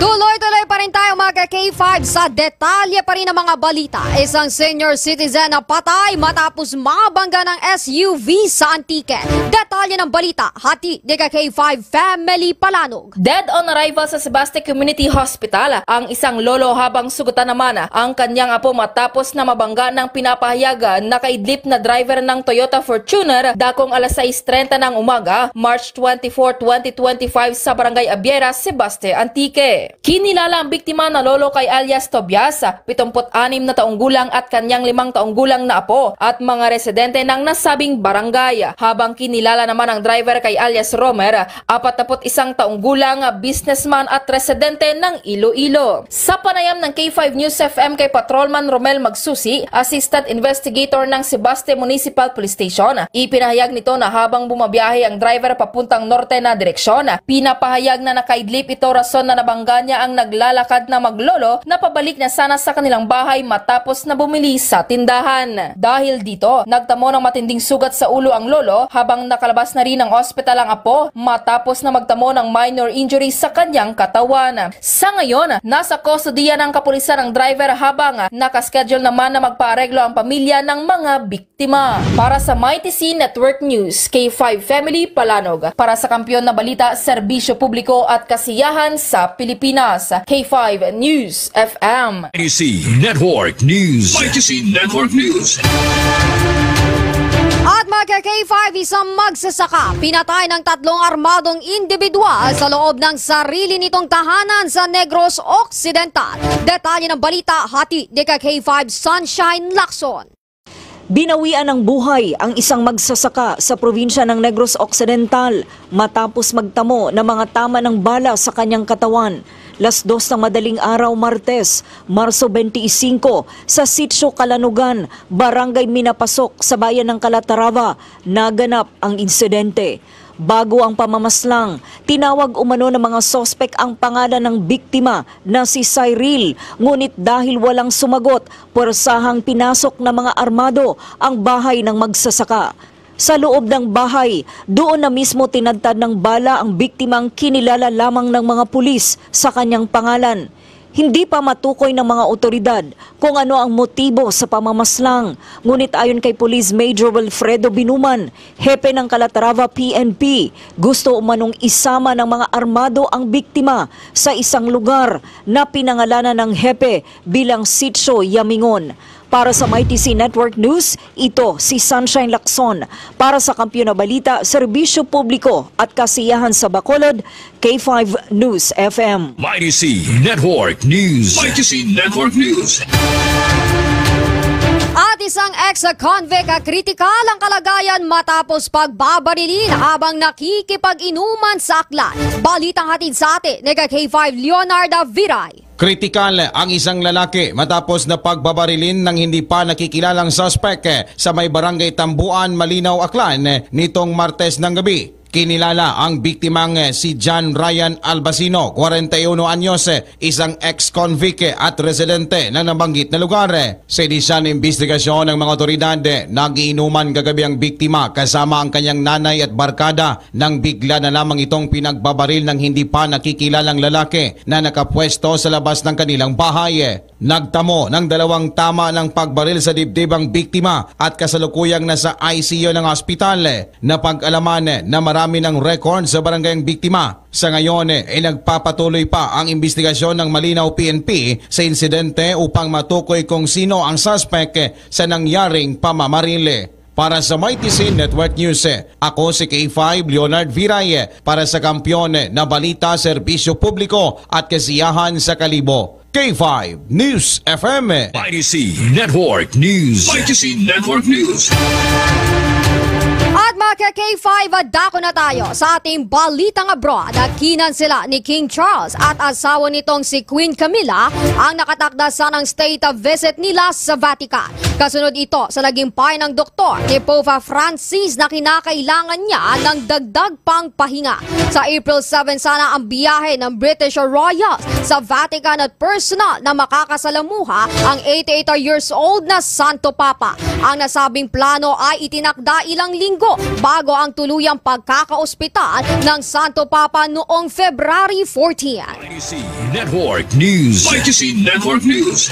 Tuloy-tuloy Pa rin tayo, mga ka-K five, sa detalye pa rin ng mga balita. Isang senior citizen na patay matapos mabangga ng S U V sa Antique. Detalye ng balita, hatid ni ka-K five Family Palanog. Dead on arrival sa Sebaste Community Hospital ang isang lolo habang sugatan naman ang kanyang apo matapos na mabangga ng pinapahayag na kaidlip na driver ng Toyota Fortuner dakong alas sais trenta ng umaga, March twenty-four, twenty twenty-five, sa Barangay Abiera, Sebaste, Antique. Kinilala ang biktima na lolo kay alias Tobias, pitumpu't anim na taong gulang, at kanyang limang taong gulang na apo at mga residente ng nasabing barangay. Habang kinilala naman ang driver kay alias Romer, apatnapu't isang taong gulang, businessman at residente ng Iloilo. Sa panayam ng K five News F M kay Patrolman Romel Magsusi, Assistant Investigator ng Sebaste Municipal Police Station, ipinahayag nito na habang bumabiyahe ang driver papuntang norte na direksyon, pinapahayag na nakaidlip ito rason na nabangga niya ang naglalakad na maglolo na pabalik na sana sa kanilang bahay matapos na bumili sa tindahan. Dahil dito, nagtamo ng matinding sugat sa ulo ang lolo habang nakalabas na rin ng ospital ang apo matapos na magtamo ng minor injury sa kanyang katawan. Sa ngayon, nasa kustodiya ng kapulisan ang driver habang nakaschedule naman na magpaareglo ang pamilya ng mga biktima. Para sa Mighty C Network News, K five Family Palanog. Para sa Kampiyon na Balita, Serbisyo Publiko at Kasiyahan sa Pilipinas, K five News F M. Mighty C Network News. Mighty C Network News. At, mga ka-K five, isang magsasaka pinatay ng tatlong armadong individual sa loob ng sarili nitong tahanan sa Negros Occidental. Detalye ng balita, hatid ni ka-K five Sunshine Lacson. Binawian ng buhay ang isang magsasaka sa probinsya ng Negros Occidental matapos magtamo ng mga tama ng bala sa kanyang katawan. Las dos ng madaling araw, Martes, Marso twenty-five, sa Sitio Kalanugan, Barangay Minapasok, sa bayan ng Calatrava, naganap ang insidente. Bago ang pamamaslang, tinawag umano ng mga suspek ang pangalan ng biktima na si Cyril, ngunit dahil walang sumagot, puwersahang pinasok ng mga armado ang bahay ng magsasaka. Sa loob ng bahay, doon na mismo tinadtad ng bala ang biktimang kinilala lamang ng mga pulis sa kanyang pangalan. Hindi pa matukoy ng mga otoridad kung ano ang motibo sa pamamaslang. Ngunit ayon kay Police Major Wilfredo Binuman, hepe ng Calatrava P N P, gusto umanong isama ng mga armado ang biktima sa isang lugar na pinangalanan ng hepe bilang Sitio Yamingon. Para sa Mighty C Network News, ito si Sunshine Lacson. Para sa Kampiyon na Balita, Serbisyo Publiko at Kasiyahan sa Bacolod, K five News F M. Mighty C Network News. Mighty C Network News. At isang ex-convict, ah, kritikal ang kalagayan matapos pagbabarilin habang nakikipag-inuman sa aklan. Balitang hatid sa atin ni ka-K five Leonarda Viray. Kritikal ang isang lalaki matapos na pagbabarilin ng hindi pa nakikilalang suspek sa may barangay Tambuan, Malinaw, Aklan, nitong Martes ng gabi. Kinilala ang biktimang si John Ryan Albacino, kwarenta y uno anyos, isang ex-convict at residente ng nabanggit na lugar. Sa inisyal na imbestigasyon ng mga otoridad, nagiinuman kagabi ang biktima kasama ang kanyang nanay at barkada nang bigla na lamang itong pinagbabaril ng hindi pa nakikilalang lalaki na nakapwesto sa labas ng kanilang bahay. Nagtamo ng dalawang tama ng pagbaril sa dibdib ang biktima at kasalukuyang nasa I C U ng ospital. Napag-alaman na marami ng record sa barangay ang biktima. Sa ngayon, eh, ay nagpapatuloy pa ang imbestigasyon ng Malinaw P N P sa insidente upang matukoy kung sino ang suspek sa nangyaring pamamaril. Para sa Mighty C Network News, eh, ako si K five Leonard Viray, eh, para sa Kampiyon, eh, na Balita, Serbisyo Publiko at Kasiyahan sa Kalibo. K five News F M. Mighty C Network News. Mighty C Network News. At, mga ka-K five, dako na tayo sa ating balitang abroad. Kinansela ni King Charles at asawa nitong si Queen Camilla ang nakatakda sanang state visit nila sa Vatican. Kasunod ito sa naging payo ng doktor ni Pope Francis na kinakailangan niya ng dagdag pang pahinga. Sa April seven sana ang biyahe ng British Royals sa Vatican at personal na makakasalamuha ang eighty-eight years old na Santo Papa. Ang nasabing plano ay itinakda ilang linggo bago ang tuluyang pagkakaospital ng Santo Papa noong February fourteen. Mighty C Network News. Mighty C Network News.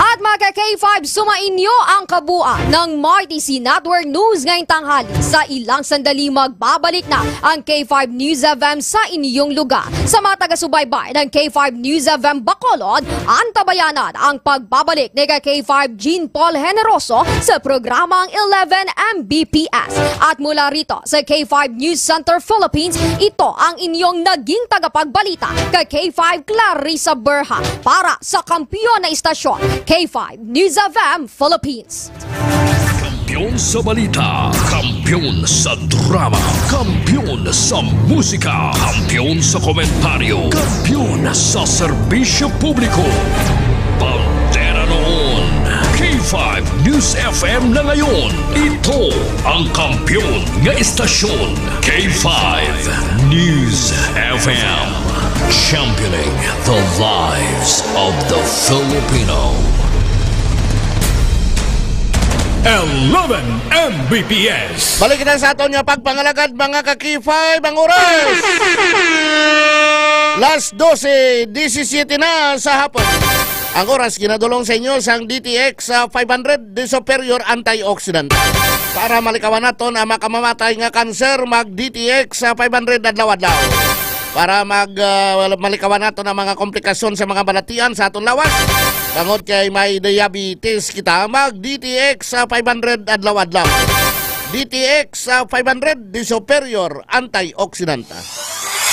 At mga ka-K five, sumainyo ang kabuuan ng Mighty C Network News ngayong tanghali. Sa ilang sandali, magbabalik na ang K five News F M sa inyong lugar. Sa mga taga-subaybay ng K five News F M Bacolod, antabayanan ang pagbabalik ni ka-K five Jean Paul Generoso sa programang eleven M B P S. At mula rito sa K five News Center Philippines, ito ang inyong naging tagapagbalita, ka-K five Clarissa Berha, para sa kampiyon na istasyon, K five News F M Philippines. Kampiyon sa balita, kampiyon sa drama, kampiyon sa musika, kampiyon sa komentaryo, kampiyon sa serbisyo publiko. Bandera noon, K five News F M na ngayon. Ito ang kampiyon nga istasyon, K five News F M. Championing the lives of the Filipino. Eleven M B P S. Balik kita sa aton nga pagpangalagad, mga ka-K five, ang oras. Las dose disisiyete na sa hapon. Ang oras ginadulong sa inyo sang D T X, ah, five hundred, the superior antioxidant. Para malikawan naton ang makamamatay nga kanser, mag D T X, ah, five hundred adlaw-adlaw. Para mag, ah, malikawan naton ang mga komplikasyon sa mga balatian sa aton lawas, bangod kay may diabetes kita, mag D T X, ah, five hundred adlaw-adlaw. D T X, ah, five hundred, the superior antioxidant.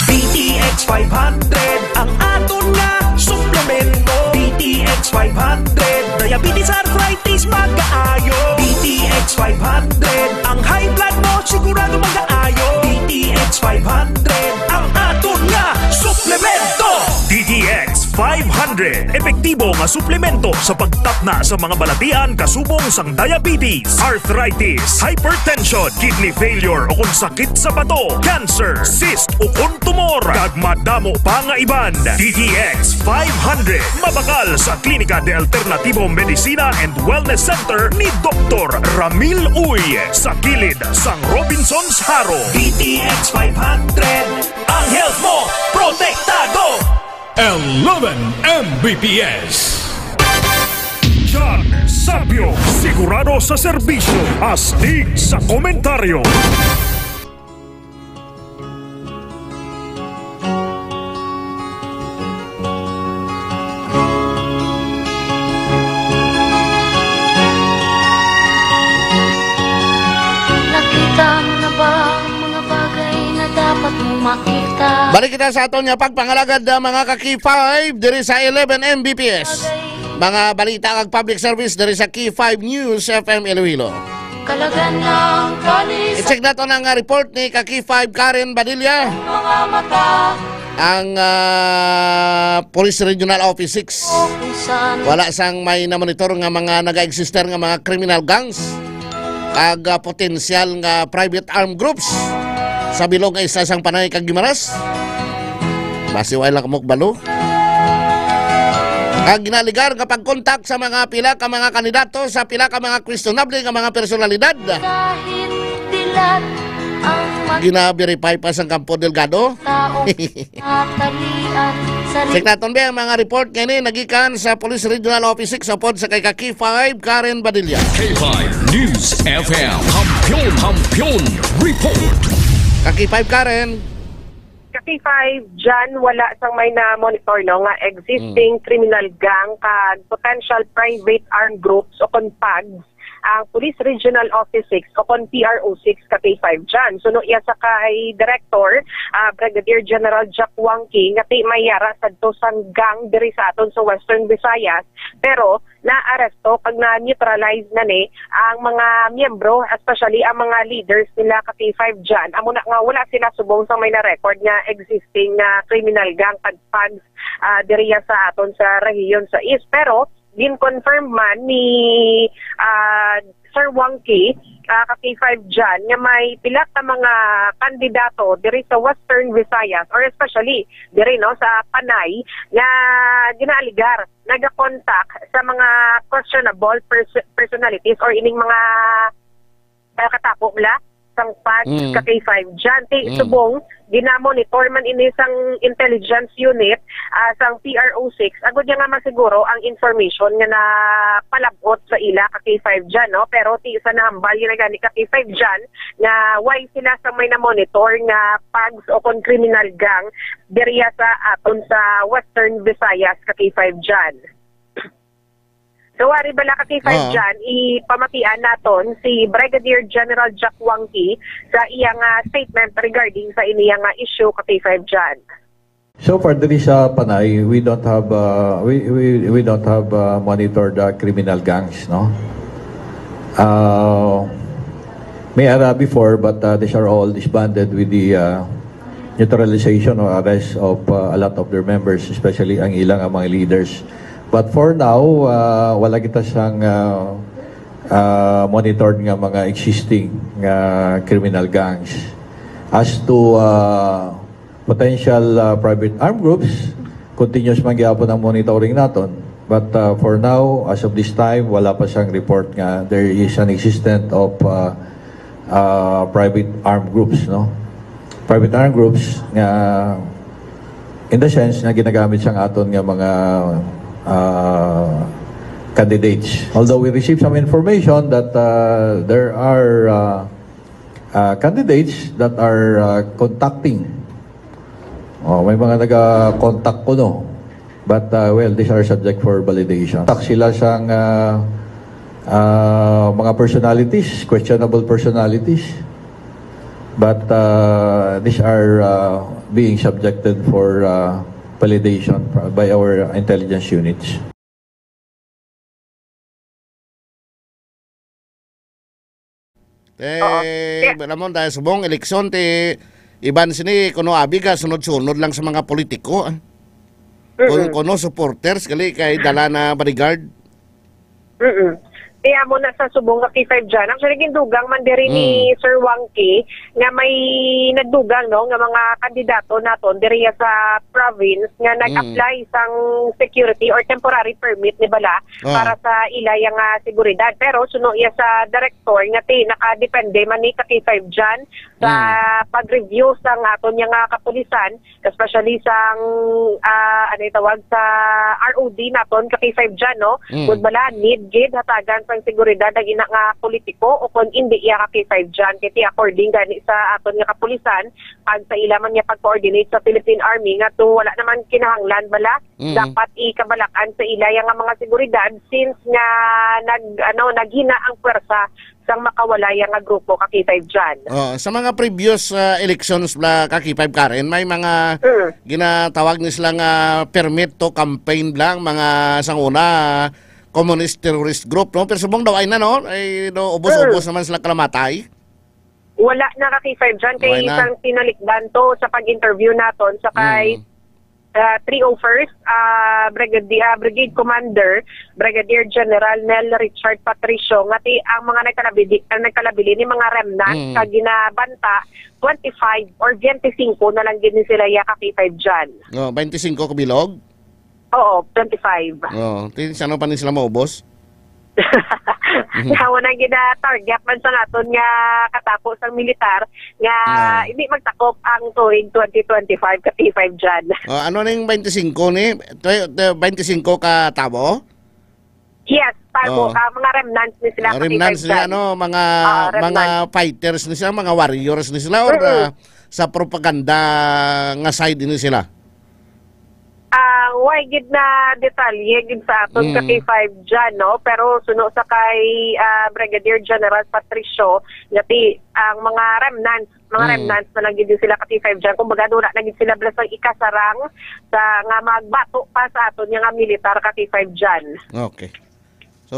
D T X five hundred, ang aton nga suplemento. D T X five hundred, diabetes, arthritis, magkaayo. D T X five hundred, ang high blood mo sigurado magkaayo. D T X five hundred, ang aton nga suplemento. D T X five hundred, epektibo nga suplemento sa pagtapna sa mga balatian kasubong sang diabetes, arthritis, hypertension, kidney failure o kon sakit sa bato, cancer, cyst o kon tumor, kag madamo pa nga iban. D T X five hundred, mabakal sa Klinika de Alternativo Medicina and Wellness Center ni Doktor Ramil Uy, sa kilid sang Robinsons Jaro. D T X five hundred, ang health mo protektado. Eleven M B P S. John Sapio, sigurado sa serbisyo, astig sa komentaryo. Nakita mo na ba ang mga bagay na dapat mong makita? Balik kita sa aton nga pagpangalagad, ah, mga ka-K five, diri sa eleven M B P S. Mga balita kag public service diri sa K five News F M Iloilo. Kalagan ng kalis- I-check nato ang, ah, report ni ka-K five Karen Badilla. Mga mata. Ang, ah, Police Regional Office six. Wala sang may namonitor nga mga naga-exister nga mga criminal gangs kag, ah, potensyal nga private armed groups sa bilog nga isla sang Panay kag Guimaras. Basi wala lang kamo kabalo. Ang ginaaligar nga pagkontak sa mga pila ka mga kandidato sa pila ka mga questionable nga mga personalidad. Kahit dilat ang mag- Gina-verify pa sang Campo Delgado. Tao, natalian, sarili. Check naton ba ang mga report nga ini nagikan sa Police Regional Office six upod sa kay ka K five Karen Badilla. K five News F M. Kampiyon, Kampiyon Report. Ka K five Karen. Ka K five, Jan, wala sang may na-monitor, no, nga existing Mm. criminal gang kag potential private armed groups o kon pags ang Police Regional Office six o kon P R O six ka K five, Jan. Suno iya sa kay Director, ah, Brigadier General Jack Wangki, nga ti may yara sadto sang gang diri sa aton sa Western Visayas, pero naaresto kag na-neutralize na ni ang mga miyembro, especially ang mga leaders nila ka K five, Jan. Amo na nga wala sila subong sa may na-record nga existing nga criminal gang kag thugs, ah, diriya sa aton sa rehiyon sa East. Pero gin-confirm man ni, ah, Sir Wangki, ah, ka K five, Jan, nga may pila ka mga kandidato diri sa Western Visayas or especially diri, no, sa Panay nga ginaaligar nagakontak sa mga questionable pers-, personalities or ining mga ah, katapo bala sang pags Mm. ka K five Jan. Ti Mm. subong, ginamonitor man ini sang intelligence unit, ah, sang P R O six, agud niya nga masiguro ang information nga napalab-ot sa ila ka K five Jan, no? Pero ti sa nahambal yun na gani ka K five Jan, nga why sila sang may na-monitor nga pags o kon criminal gang diriya sa aton sa Western Visayas ka K five Jan. So, wari bala ka K five Oo. Jan, ipamatian naton si Brigadier General Jack Wangki sa iyang, ah, statement regarding sa ini nga issue ka K five Jan. So far, diri sa Panay, we don't have, uh, we, we, we don't have, uh, monitored, uh, criminal gangs, no? Uh, may ara before, but, uh, these are all disbanded with the, uh, neutralization or arrest of, uh, a lot of their members, especially ang ilang, uh, mga leaders. But for now, uh, wala kita sang, uh, uh, monitored nga mga existing nga criminal gangs. As to, uh, potential, uh, private armed groups, continuous man gyapon ang monitoring naton. But, uh, for now, as of this time, wala pa sang report nga there is an existent of, uh, uh, private armed groups, no? Private armed groups nga, in the sense, nga ginagamit sang aton nga mga, uh, candidates. Although we received some information that, uh, there are, uh, uh, candidates that are, uh, contacting. Oh, may mga naga-contact ko, no? But, uh, well, these are subject for validation. Tak sila sang, uh, uh, mga personalities, questionable personalities. But, uh, these are, uh, being subjected for, uh, validation by our intelligence units. Te, Oo. Kaya Ramon, dahil subong eleksyon, te, iban sini, kuno abi ka, sunod-sunod lang sa mga politiko, ah. Kun-, Mm-mm. kuno supporters, gali kay dala na bodyguard. Mm-mm. Kaya mo na sa subong ka K five Jan. Actually, gindugang man diri ni Mm. Sir Wangki nga may nagdugang, no, nga mga kandidato naton diri sa province nga Mm. nag-apply sang security or temporary permit ni bala Ah. para sa ila yang, ah, seguridad. Pero suno iya sa director nga ti nakadepende man ni ka K five Jan sa Mm. pag-review sang aton yang, ah, kapulisan, especially sang, ah, ano itawag sa R O D naton ka K five Jan, no? Mm. Kun bala need gid hatagan sang seguridad ang ina nga politiko o kon indi iya ka K five Jan. Kay ti according gani sa aton nga kapulisan, pag sa ila man niya pag-coordinate sa Philippine Army nga to wala naman kinahanglan bala Mm. dapat ikabalak-an sa ila yang mga seguridad since nga nag-, ano, naghina ang pwersa sang makawala yang grupo ka K five Jan. Oh, sa mga previous, ah, elections bla ka K five Karen, may mga Mm. ginatawag ni sila nga permit to campaign bla ang mga sanguna communist terrorist group, no? Pero subong daw ay na, no? Ay, no, ubos-ubos Mm. naman sila kalamatay. Wala na ka K five Jan kay Wala na. isang tinalikdan to sa pag-interview naton sa kay Mm. ah, three oh first, ah, Brigadi-, ah, Brigade Commander, Brigadier General Nel Richard Patricio, nga ti ang mga nagkalabidi-, ang nagkalabili ni mga remnant Mm. sa ginabanta, twenty-five or twenty-five na lang gid ni sila ya ka K five Jan. Oh, twenty-five ka bilog? Oo, twenty-five. Oh, ti, sano pa ni sila maubos? Nga wala gina-target man sa naton nga katapo sang militar nga Ah. hindi magtakop ang tuig twenty twenty-five ka K five Jan. Oh, ano ning twenty-five ni? Twe-, twe-, twenty-five ka tawo? Yes, tawo. Oh. Ah, mga remnants ni sila Ah, ka remnants K five nila, Jan. no? Mga, Ah, mga remnants. fighters ni sila, mga warriors ni sila, or, Mm-mm. ah, sa propaganda nga side ni sila? Ah, way gid na detalye gid sa aton ka Mm. K five Jan, no? Pero suno sa kay, ah, Brigadier General Patricio, nga ti ang mga remnants, mga Mm. remnants na lang gid sila ka K five Jan. Kumbaga, wala na gid sila blasang ikasarang sa nga magbato pa sa aton nga militar ka K five Jan. Okay. So,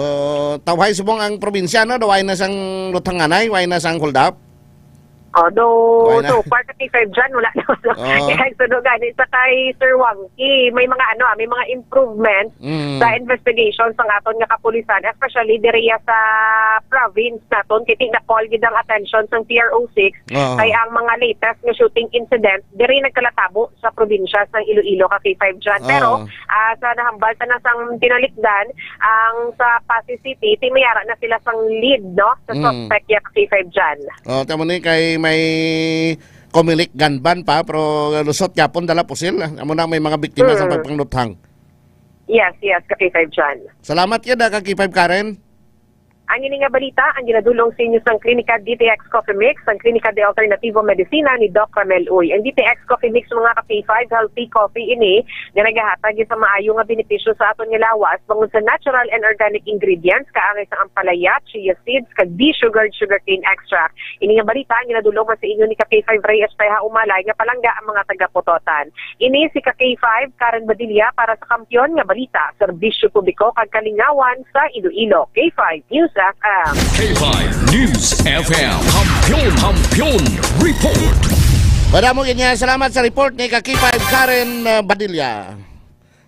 tawhay subong ang probinsya, no? Daw ay na sang lutanganay, way na sang hold up? Although, Wala. so far, ka K five John, wala naman. Oo. Kaya suno gani sa kay Sir Wangki, may mga ano, ah, may mga improvement Mm. sa investigation sa aton nga kapulisan, especially diriya sa province naton. Kay na-call gid ang attention sang P R O six Oo. kay ang mga latest nga shooting incident diri nagkalatabo sa probinsya sang Iloilo, ka K five John. Pero, Oo. ah, sa nahambal ta na sang tinalikdan, ang sa Passi City, ti may ara na sila sang lead, no, sa Mm. suspect ya, ka K five John. Oh, tamo ni kay may Comelec gun ban pa, pero lusot gyapon dala pusil. Amo na may mga biktima sa Mm. pagpangluthang. Yes, yes, ka K five John. Salamat gid, ah, ka K five Karen. Ang ini nga balita ang ginadulong sa inyo sang Klinika D T X Coffee Mix, ang Klinika de Alternativo Medicina ni Doc Ramel Uy. Ang D T X Coffee Mix, mga ka K five, healthy coffee ini nga nagahatag sa maayo nga benepisyo sa aton nga lawas bangod sa natural and organic ingredients, kaangay sang ampalaya, chia seeds, kag desugared sugarcane extract. Ini nga balita ang ginadulong man sa inyo ni ka K five Reyes Tayha Umalay nga palangga ang mga taga-Pototan. Ini si ka K five Karen Badilla para sa Kampiyon nga Balita, Serbisyo Publiko kag Kalingawan sa Iloilo, K five News F M. K five News F M. Kampiyon, Kampiyon Report. Madamo gid nga salamat sa report ni ka K five Karen, uh, Badilla.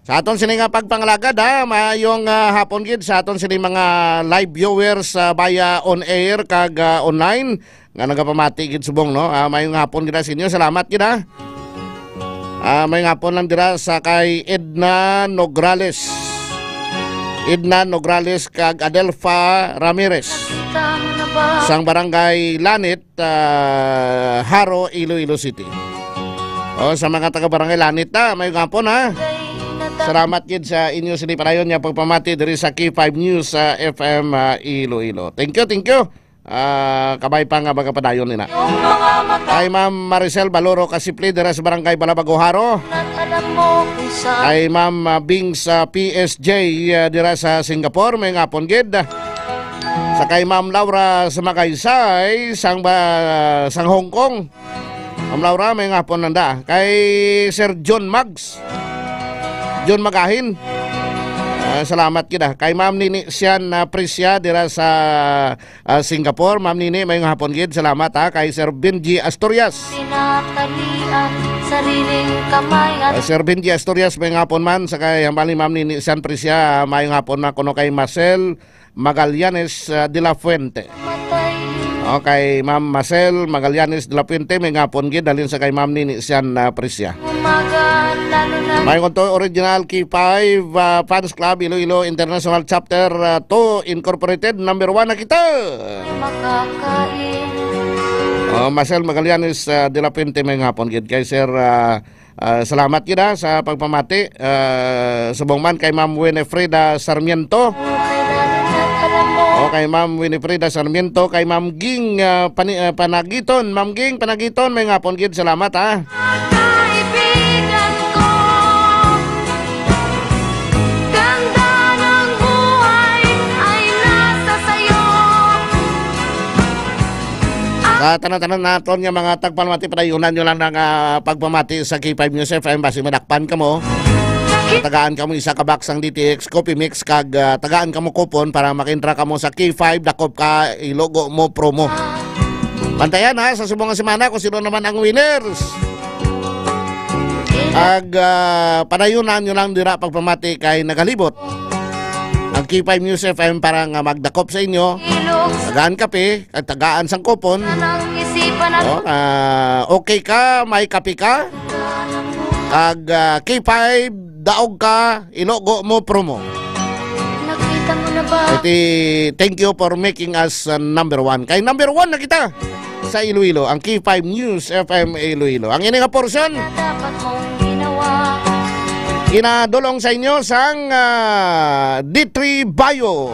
Sa aton sini nga pagpangalagad, ha, maayong, ah, hapon gid sa aton sini mga live viewers, ah, via on air kag, ah, online nga nagapamati gid subong, no? Ah, maayong hapon gid sa inyo. Salamat gid, ha. Ah, maayong hapon lang dira sa kay Edna Nograles. Edna Nograles kag Adelfa Ramirez sang Barangay Lanit, ah, Jaro, Iloilo City. O, sa mga taga Barangay Lanit, ah, maayong hapon, ha. Salamat gid sa inyo sini padayon nga pagpamati diri sa K five News, ah, F M, ah, Iloilo. Thank you, thank you. Ah, kabay pa nga magapadayon nina. Kay Ma'am Maricel Baloro Kasipli dira sa Barangay Balabago, Jaro. Kay Ma'am, ah, Bing sa P S J, ah, dira sa Singapore, maayong hapon gid. Sa kay Ma'am Laura sa Magaysay, sang ba, sang Hong Kong. Ma'am Laura, maayong hapon nanda. Kay Sir John Mags. John Magahin. Ah, salamat gid, ah. Kay Ma'am Nini Sian, ah, Prisya dira sa, ah, Singapore. Ma'am Nini, maayong hapon gid. Salamat, ha. Kay Sir Benji Asturias. Pinatalian, sariling kamay at Ah, Sir Benji Asturias, maayong hapon man. Sa kay hambal ni Ma'am Nini Sian Prisya, ah, maayong hapon na kuno kay Marcel Magallanes, ah, de la Fuente. Okay, Ma'am Marcel Magallanes de la Fuente, maayong hapon gid, halin sa kay Ma'am Nini Sian, ah, Prisya. Maayong hapon, Original K five, ah, Fans Club, Iloilo International Chapter, ah, two Incorporated, number one na kita. Oh, Marcel Magallanes, ah, de la Fuente, maayong hapon gid. Kay Sir, ah, Ah, salamat gid, ah, sa pagpamati. Ah, subong man kay Ma'am Winifreda Sarmiento. O, kay Ma'am Winifreda Sarmiento, kay Ma'am Ging, ah, Pani-, ah, Panagiton. Ma'am Ging Panagiton, maayong hapon gid. Salamat, ha. Kaibigan ko, ganda ng buhay ay nasa sayo. Sa tanan-tanan naton nga mga tagpamati, padayunan nyo lang ang, ah, pagpamati sa K five News F M, basi madakpan kamo. Tagaan kamo isa ka box sang D T X Coffee Mix kag, ah, tagaan kamo coupon para makaentra kamo sa K five Dakop Ka, Ilogo Mo promo. Bantayan, ha, sa subong nga semana kung sino naman ang winners. Ag, ah, padayunan nyo lang dira pagpamati kay nagalibot ang K five News F M para nga magdakop sa inyo. Tagaan kape, kag tagaan sang coupon. Oh, ah, okay ka, may kape ka. Kag, ah, K five, daog ka, Ilogo Mo promo. Iti, thank you for making us, uh, number one. Kay number one na kita sa Iloilo, ang K five News F M Iloilo. Ang ini nga portion, ginadulong sa inyo sang, ah, D three Bio.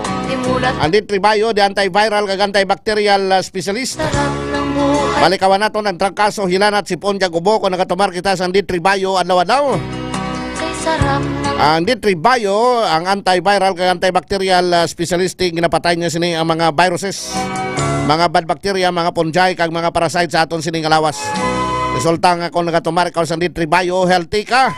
Ang D three Bio, the antiviral kag antibacterial, ah, specialist. Balikawan naton ang trangkaso, hilanat, sipon, kag ubo kung nagatumar kita sang D three Bio adlaw-adlaw. Ang D three Bio, ang antiviral kag antibacterial, ah, specialist, ginapatay niya sini ang mga viruses, mga bad bacteria, mga fungi, kag mga parasite sa aton sini nga lawas. Resulta nga kung nagatumar ikaw sang D three Bio, healthy ka.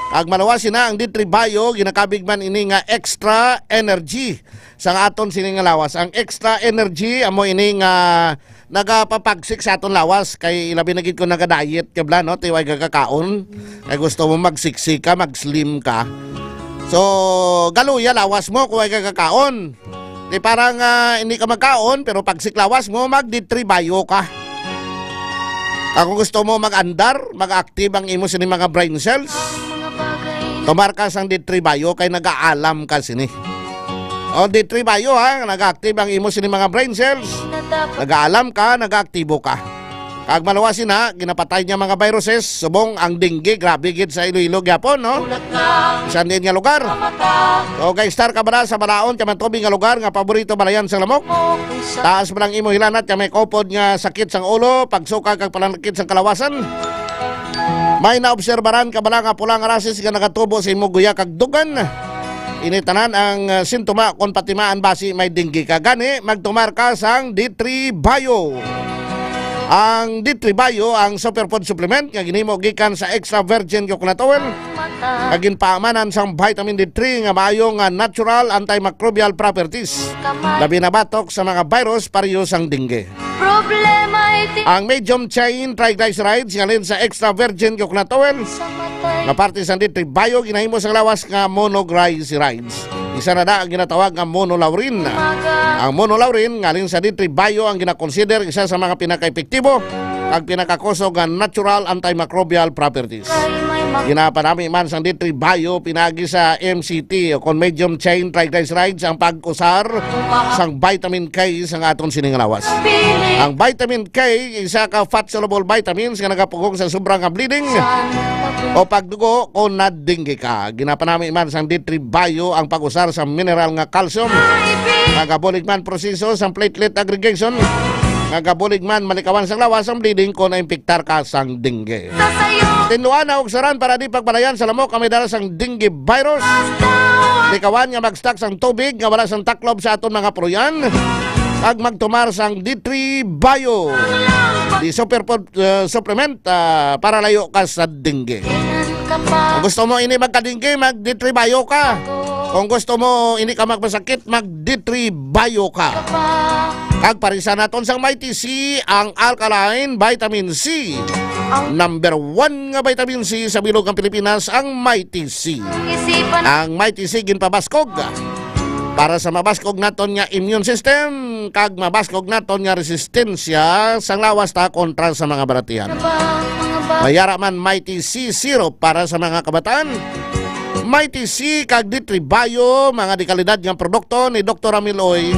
Kag maluwas sina ang D three Bio, ginakabig man ini nga extra energy sa aton sini nga lawas. Ang extra energy amo ini nga nagapapagsik sa aton lawas, kay labi na gid kung naga-diet ka bala, no? Ti way ka kakaon. Kay gusto mo magsiksi ka, mag-slim ka. So, galuya lawas mo kung way ka kakaon. Di parang, ah, hindi ka magkaon, pero pag siklawas mo, mag-D three Bio ka. Kung gusto mo mag-andar, mag-active ang imo sini mga brain cells. Tomar ka sang D three Bio kay nag-aalam ka sini. O, D three Bio, ha, nag-active ang imo sini mga brain cells. Nag-aalam ka, nag-aktibo ka. Kag maluwas sina, ginapatay niya mga viruses, subong ang dengue, grabe gid sa Iloilo gyapon, no? Sa diin nga lugar. O, ga-estar ka bala sa balaod kag matubig nga lugar nga paborito balayan sang lamok? Taas bala ang imo hilanat kag may kaupod nga sakit sang ulo, pagsuka kag pananakit sang kalawasan? May naobserbaran ka bala nga pula nga rashes nga nagatubo sa imo guya kag dugan? Ini tanan ang, uh, sintoma kon patimaan basi may dengue ka. Gani, magtumar ka sang D three Bio. Ang D three Bio, ang superfood supplement nga ginhimo gikan sa extra virgin coconut oil, nga ginpaamanan sang vitamin D three nga maayo nga natural antimicrobial properties. Labi na batok sa mga virus pareho sang dengue. Ang medium chain triglycerides nga halin sa extra virgin coconut oil, nga parte sang D three Bio, ginahimo sang lawas nga monoglycerides. Isa na na ang ginatawag nga monolaurin. Ang monolaurin nga halin sa D three Bio ang ginakonsider isa sa mga pinakaepektibo kag pinakakusog nga natural antimicrobial properties. Ginapanami man sang D three Bio pinaagi sa M C T o kon medium chain triglycerides ang pag-usar sang vitamin K sang aton sining lawas. Ang vitamin K, isa ka fat-soluble vitamins nga nagapugong sa sobra nga bleeding o pagdugo kon na-dengue ka. Ginapanami man sang D three Bio ang pag-usar sa mineral nga calcium, nga gabulig man proseso sang platelet aggregation, nga gabulig man malikawan sang lawas ang bleeding kon naimpiktar ka sang dengue. Tinluan na og saran para di pagbalayan sa lamok ang may dala sang dengue virus. Likawan nga mag-stock sang tubig nga wala sang taklob sa aton mga puloy-an, kag magtumar sang D three Bio, the superfood, uh, supplement, uh, para layo ka sa dengue. Kung gusto mo hindi magka-dengue, mag-D three Bio ka. Kung gusto mo hindi ka magmasakit, mag-D three Bio ka. Kag parisan naton sang Mighty C, ang alkaline vitamin C. Number one nga vitamin C sa bilog nga Pilipinas, ang Mighty C. Ang Mighty C ginpabaskog para sa mabaskog naton nga immune system kag mabaskog naton nga resistensya sang lawas ta kontra sa mga balatian. May ara man Mighty C syrup para sa mga kabataan. Mighty C kag D three Bio, mga dekalidad nga produkto ni Doktor Ramil Oy,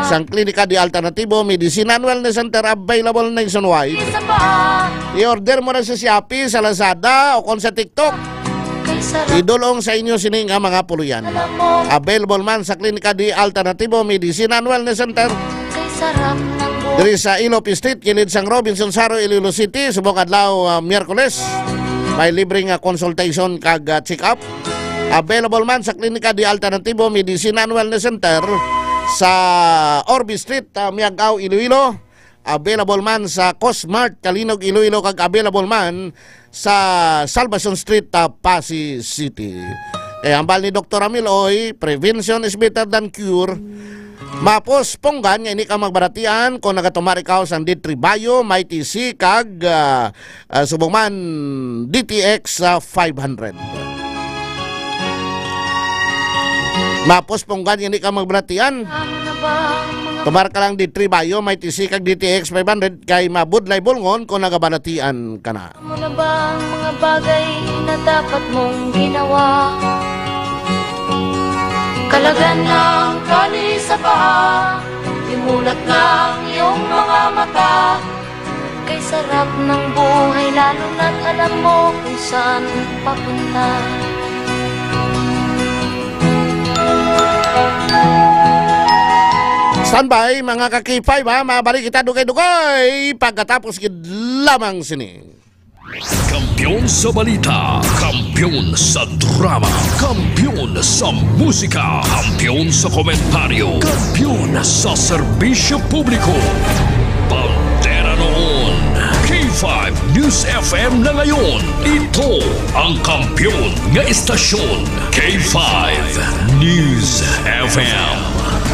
sang Klinika de Alternativo Medicine and Wellness Center, available nationwide. I-order mo na sa Shopee, sa Lazada, o kon sa TikTok. Idulong sa inyo sini nga mga puloy-an. Available man sa Klinika de Alternativo Medicine and Wellness Center, diri sa Ilop Street, kilid sang Robinsons Haro, Iloilo City, subong adlaw, ah, Miyerkules. May libre nga consultation kag, ah, check-up. Available man sa Klinika de Alternativo Medicine and Wellness Center sa Orbe Street, ah, Miag-ao, Iloilo. Available man sa Cosmart, Calinog, Iloilo, kag available man sa Salvacion Street, ah, Passi City. Kay hambal ni Doktor Ramil Oy, prevention is better than cure. Mapuspunggan nga hindi ka magbaratian kung nagatumar ikaw sang D three Bio, Mighty C, kag, ah, ah, subong man, D T X, ah, five hundred. Mapuspunggan nga hindi ka magbaratian. Tumar ka lang D three Bio, Mighty C, kag D T X five hundred, kay mabudlay bulngon kung nagabalatian ka na. Ano na ba ang mga bagay na dapat mong ginawa? Kalagan ng kali sa paa, imulat na ang iyong mga mata. Kay sarap ng buhay, lalo na't alam mo kung saan papunta. Standby, mga ka-K five, ha? Mabalik kita dugay-dugay pagkatapos gid lamang sini. Kampiyon sa balita, kampiyon sa drama, kampiyon sa musika, kampiyon sa komentaryo, kampiyon sa serbisyo publiko. Bandera noon, K Five News F M na ngayon. Ito ang kampiyon nga istasyon, K five News F M.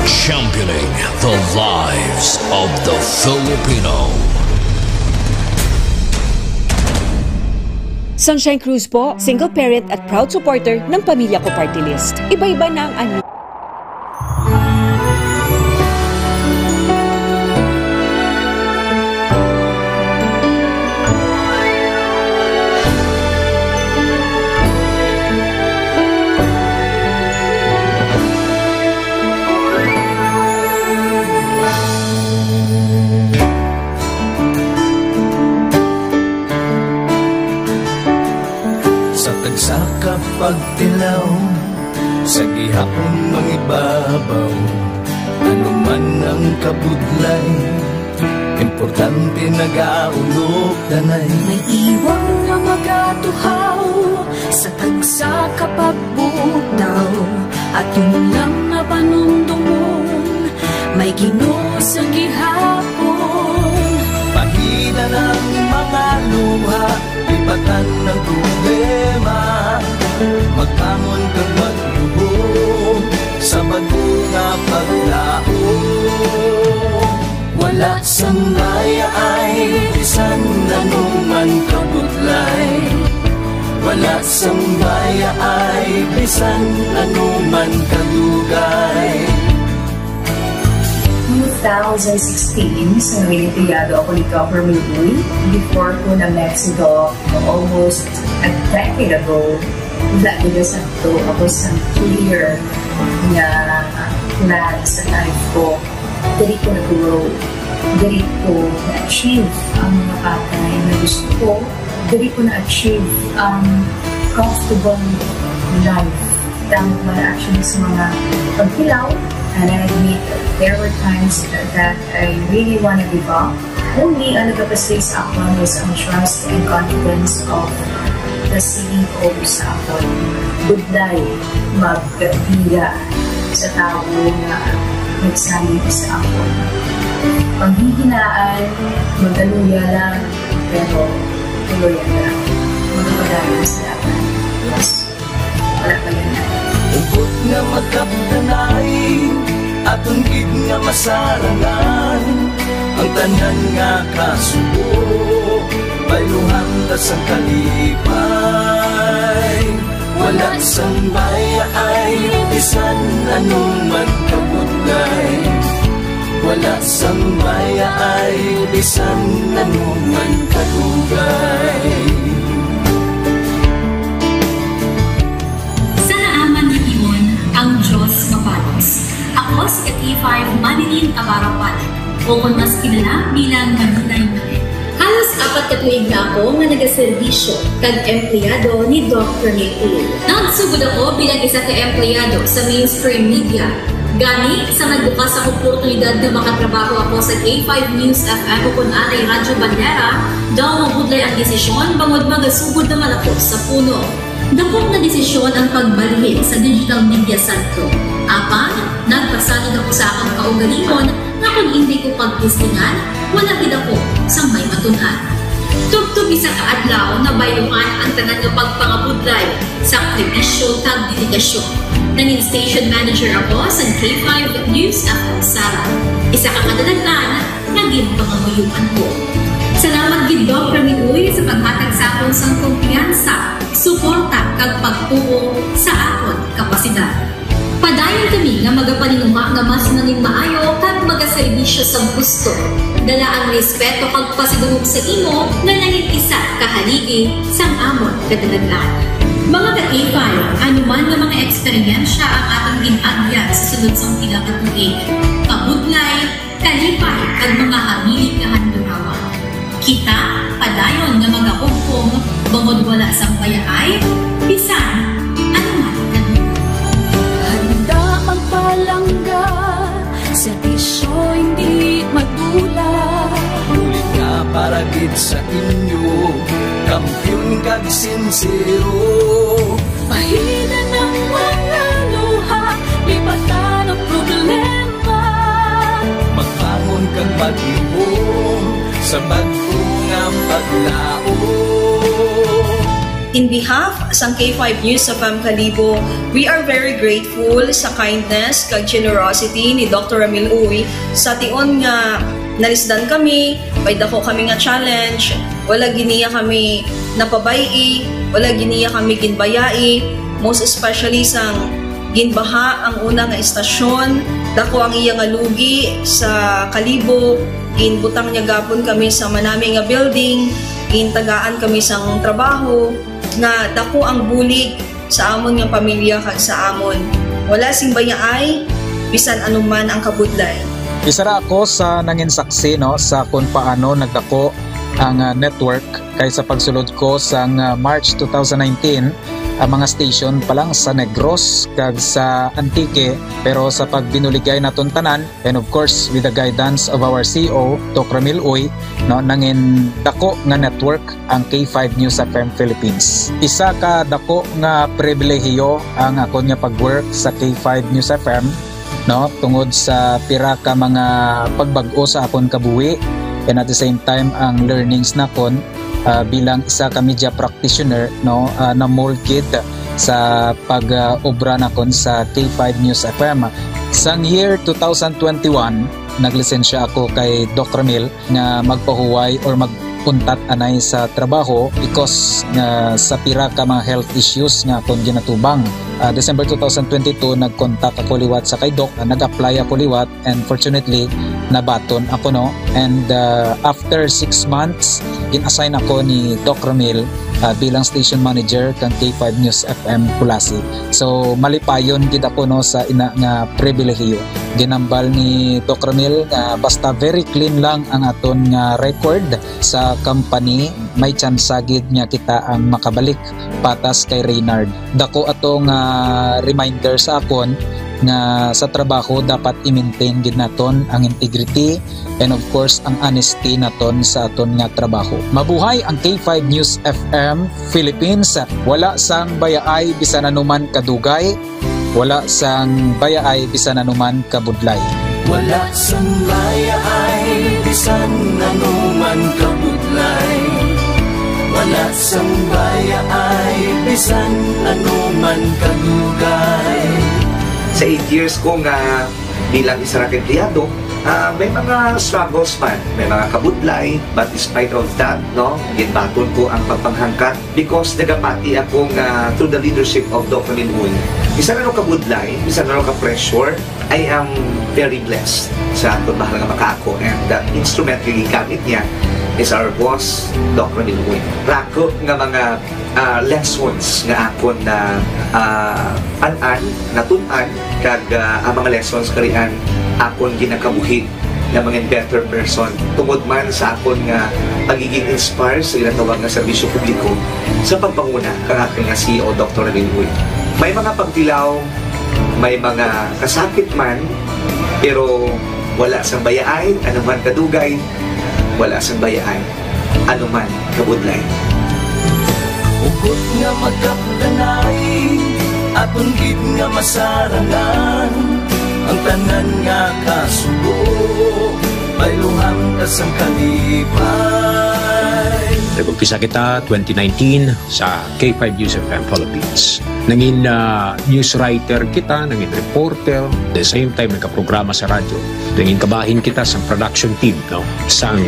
Championing the lives of the Filipino. Sunshine Cruz po, single parent at proud supporter ng Pamilya Ko Party List. Iba-iba na ang anyo. Sa tagsa ka pagtilaw, sa gihapon mangibabaw, ano man ang kabudlay, importante nagaulog danay. May iwang nga magatuhaw sa tagsa ka pagbutaw, aton lang nga panumdumon, may Ginoo sa gihapon. Pahina ang mga luha, lipatan ang problema, magbangon kag magluhod sa bag-o nga paglaom. Wala sang mayaay bisan ano man kabudlay, wala sang mayaay bisan ano man kadugay. Two thousand sixteen, sa Noel Criado ako ni Governor Uy, before ko na Mexico almost a decade ago, wala nila sa to ako sa clear nga plan sa life ko. Diri ko nag-grow. Diri ko na-achieve ang mga bagay na gusto ko. Diri ko na-achieve ang comfortable life. Tama man actually sa mga pagkilaw. And I admit there were times that I really wanna give up. Only ang nagapastay sa akon was ang trust and confidence of the C E O sa akon. Budlay magbiya sa tawo nga nagsalig sa akon. Panghihinaan, magkaluya lang, pero tuloy lang. Magpadayon sa dapat. Yes. Wala pa yan. Hugot nga magkapdanay, aton gid nga masarangan ang tanan nga kasubo, bayluhan ta sang kalipay. Wala sang mayaay bisan ano man kabudlay. Wala sang mayaay bisan ano man kadugay. Sa naaman nga tion, ang Dios mabalos. Ako si ka-K five Manilyn Abarapan, o kon mas kilala bilang Manilay Manilyn. Halos apat ka tuig na ako nga nagaserbisyo kag empleyado ni Doc Rene Uy. Nagsugod ako bilang isa ka empleyado sa mainstream media. Gani, sa nagbukas ang oportunidad nga makatrabaho ako sa K five News F M o kon anay Radyo Bandera, daw mabudlay ang desisyon bangod magasugod naman ako sa puno. Dakop nga desisyon ang pagbalhin sa digital media sentro. Apan, nagpasalig ako sa akon kaugalingon nga kon indi ko pagtistingan, wala gid ako sang may matun-an. Tubtob isa ka adlaw, nabayluhan ang tanan nga pagpangabudlay sa sakripisyo kag dedikasyon. Nangin station manager ako sa K five News F M Sala. Isa ka kadalagan nga ginpangamuyoan ko. Salamat gid, Doc Rene Uy, sa paghatag sa akon sang kumpiyansa, suporta, kag pagtuo sa akon kapasidad. Padayon kami nga magapaninguha nga mas manginmaayo kag magaserbisyo sa gusto. Dala ang respeto kag pasidungog sa imo nga nangin isa ka haligi sang amon kadalagan. Mga ka-K five, ano man nga mga eksperyensya ang aton gin-agyan sa sulod sang pila ka tuig, kabudlay, kalipay, kag mga hamilit nga handurawan. Kita, padayon nga magahugpong, bangod wala sang bayaay, bisan ano man kadugay. Handa magpalangga, serbisyo hindi madula. Bulig nga para gid sa inyo, kampiyon kag sinsero. Pahinan ang mga luha, lipatan ang problema. Magbangon kag maglihom sa bag-o In behalf sang K five News F M Kalibo, we are very grateful sa kindness kag generosity ni Doktor Ramil Uy. Sa tion nga nalisdan kami, may dako kami nga challenge, wala gid niya kami napabay-i, wala gid niya kami ginbayai, most especially sang ginbaha ang una nga istasyon, dako ang iya nga lugi sa Kalibo, ginbutang niya gapon kami sa manami nga building, gintagaan kami sang trabaho, nga dako ang bulig sa amon nga pamilya kag sa amon. Wala sing bayaay, bisan anuman ang kabudlay. Isa ra ako sa nangin saksi, no, sa kung paano nagdako ang, ah, network, kay sa pagsulod ko sang, ah, March two thousand nineteen, ang mga station pa lang sa Negros kag sa Antique, pero sa pagbinuligay naton tanan, and of course, with the guidance of our C E O, Doc Ramil Uy, no, nangin dako nga network ang K five News F M Philippines. Isa ka dako nga pribilehiyo ang akon nga pag-work sa K five News F M, no, tungod sa pira ka mga pagbag-o sa akon kabuhi, and at the same time ang learnings nakon, ah, bilang isa ka media practitioner, no, ah, na-mold gid sa pag, ah, obra nakon sa K five News F M. Sang year two thousand twenty-one, naglisensya ako kay Doc Ramil nga magpahuway or mag-untat anay sa trabaho because nga sa pira ka mga health issues nga akon ginatubang. Ah, December two thousand twenty-two, nag-contact ako liwat sa kay Doc, ah, nag-apply ako liwat, and fortunately, nabaton ako, no. And, ah, after six months, gin-assign ako ni Doc Ramil, ah, bilang station manager kang K five News F M Culasi. So, malipayon gid ako, no, sa ina nga pribilehiyo. Ginambal ni Doc Ramil nga basta very clean lang ang aton nga record sa company, may tsansa gid nga kita ang makabalik patas kay Reynard. Dako ato nga reminder sa akon nga sa trabaho dapat i-maintain gid naton ang integrity and of course ang honesty naton sa aton nga trabaho. Mabuhay ang K five News F M Philippines. Wala sang bayaay bisan anuman kadugay, wala sang bayaay bisan anuman kabudlay. Wala sang bayaay bisan anuman kabudlay. Wala sang bayaay bisan anuman kadugay. Sa eight years ko nga bilang isa ra ka empleyado, ah, may mga struggles man, may mga kabudlay, but despite of that, no, ginbaton ko ang pagpanghangkat because nagapati ako nga through the leadership of Doc Ramil Uy, bisan ano kabudlay, bisan ano ka-pressure, I am very blessed sa akon mahal nga makaako, and the instrument nga gigamit niya is our boss, Doc Ramil Uy. Rako nga mga, ah, lessons nga akon na, ah, an-an, natun-an, kag, ah, ang mga lessons karian akon ginakabuhi nga mangin better person tungod man sa akon nga pagiging inspire sa ginatawag nga serbisyo publiko sa pagpanguna kang akon nga C E O, Doktor Ramil Uy. May mga pagtilaw, may mga kasakit man, pero wala sang bayaay, anuman kadugay, wala sang bayaay, anuman kabudlay. Hugot nga magkapdanay, aton gid nga masarangan ang tanan nga kasubo, bayluhan ta sang kalipay. Nag-umpisa kita twenty nineteen sa K five News F M Philippines. Nangin, ah, news writer kita, nangin reporter, the same time nagkaprograma sa radyo. Nangin kabahin kita sa production team, no, sang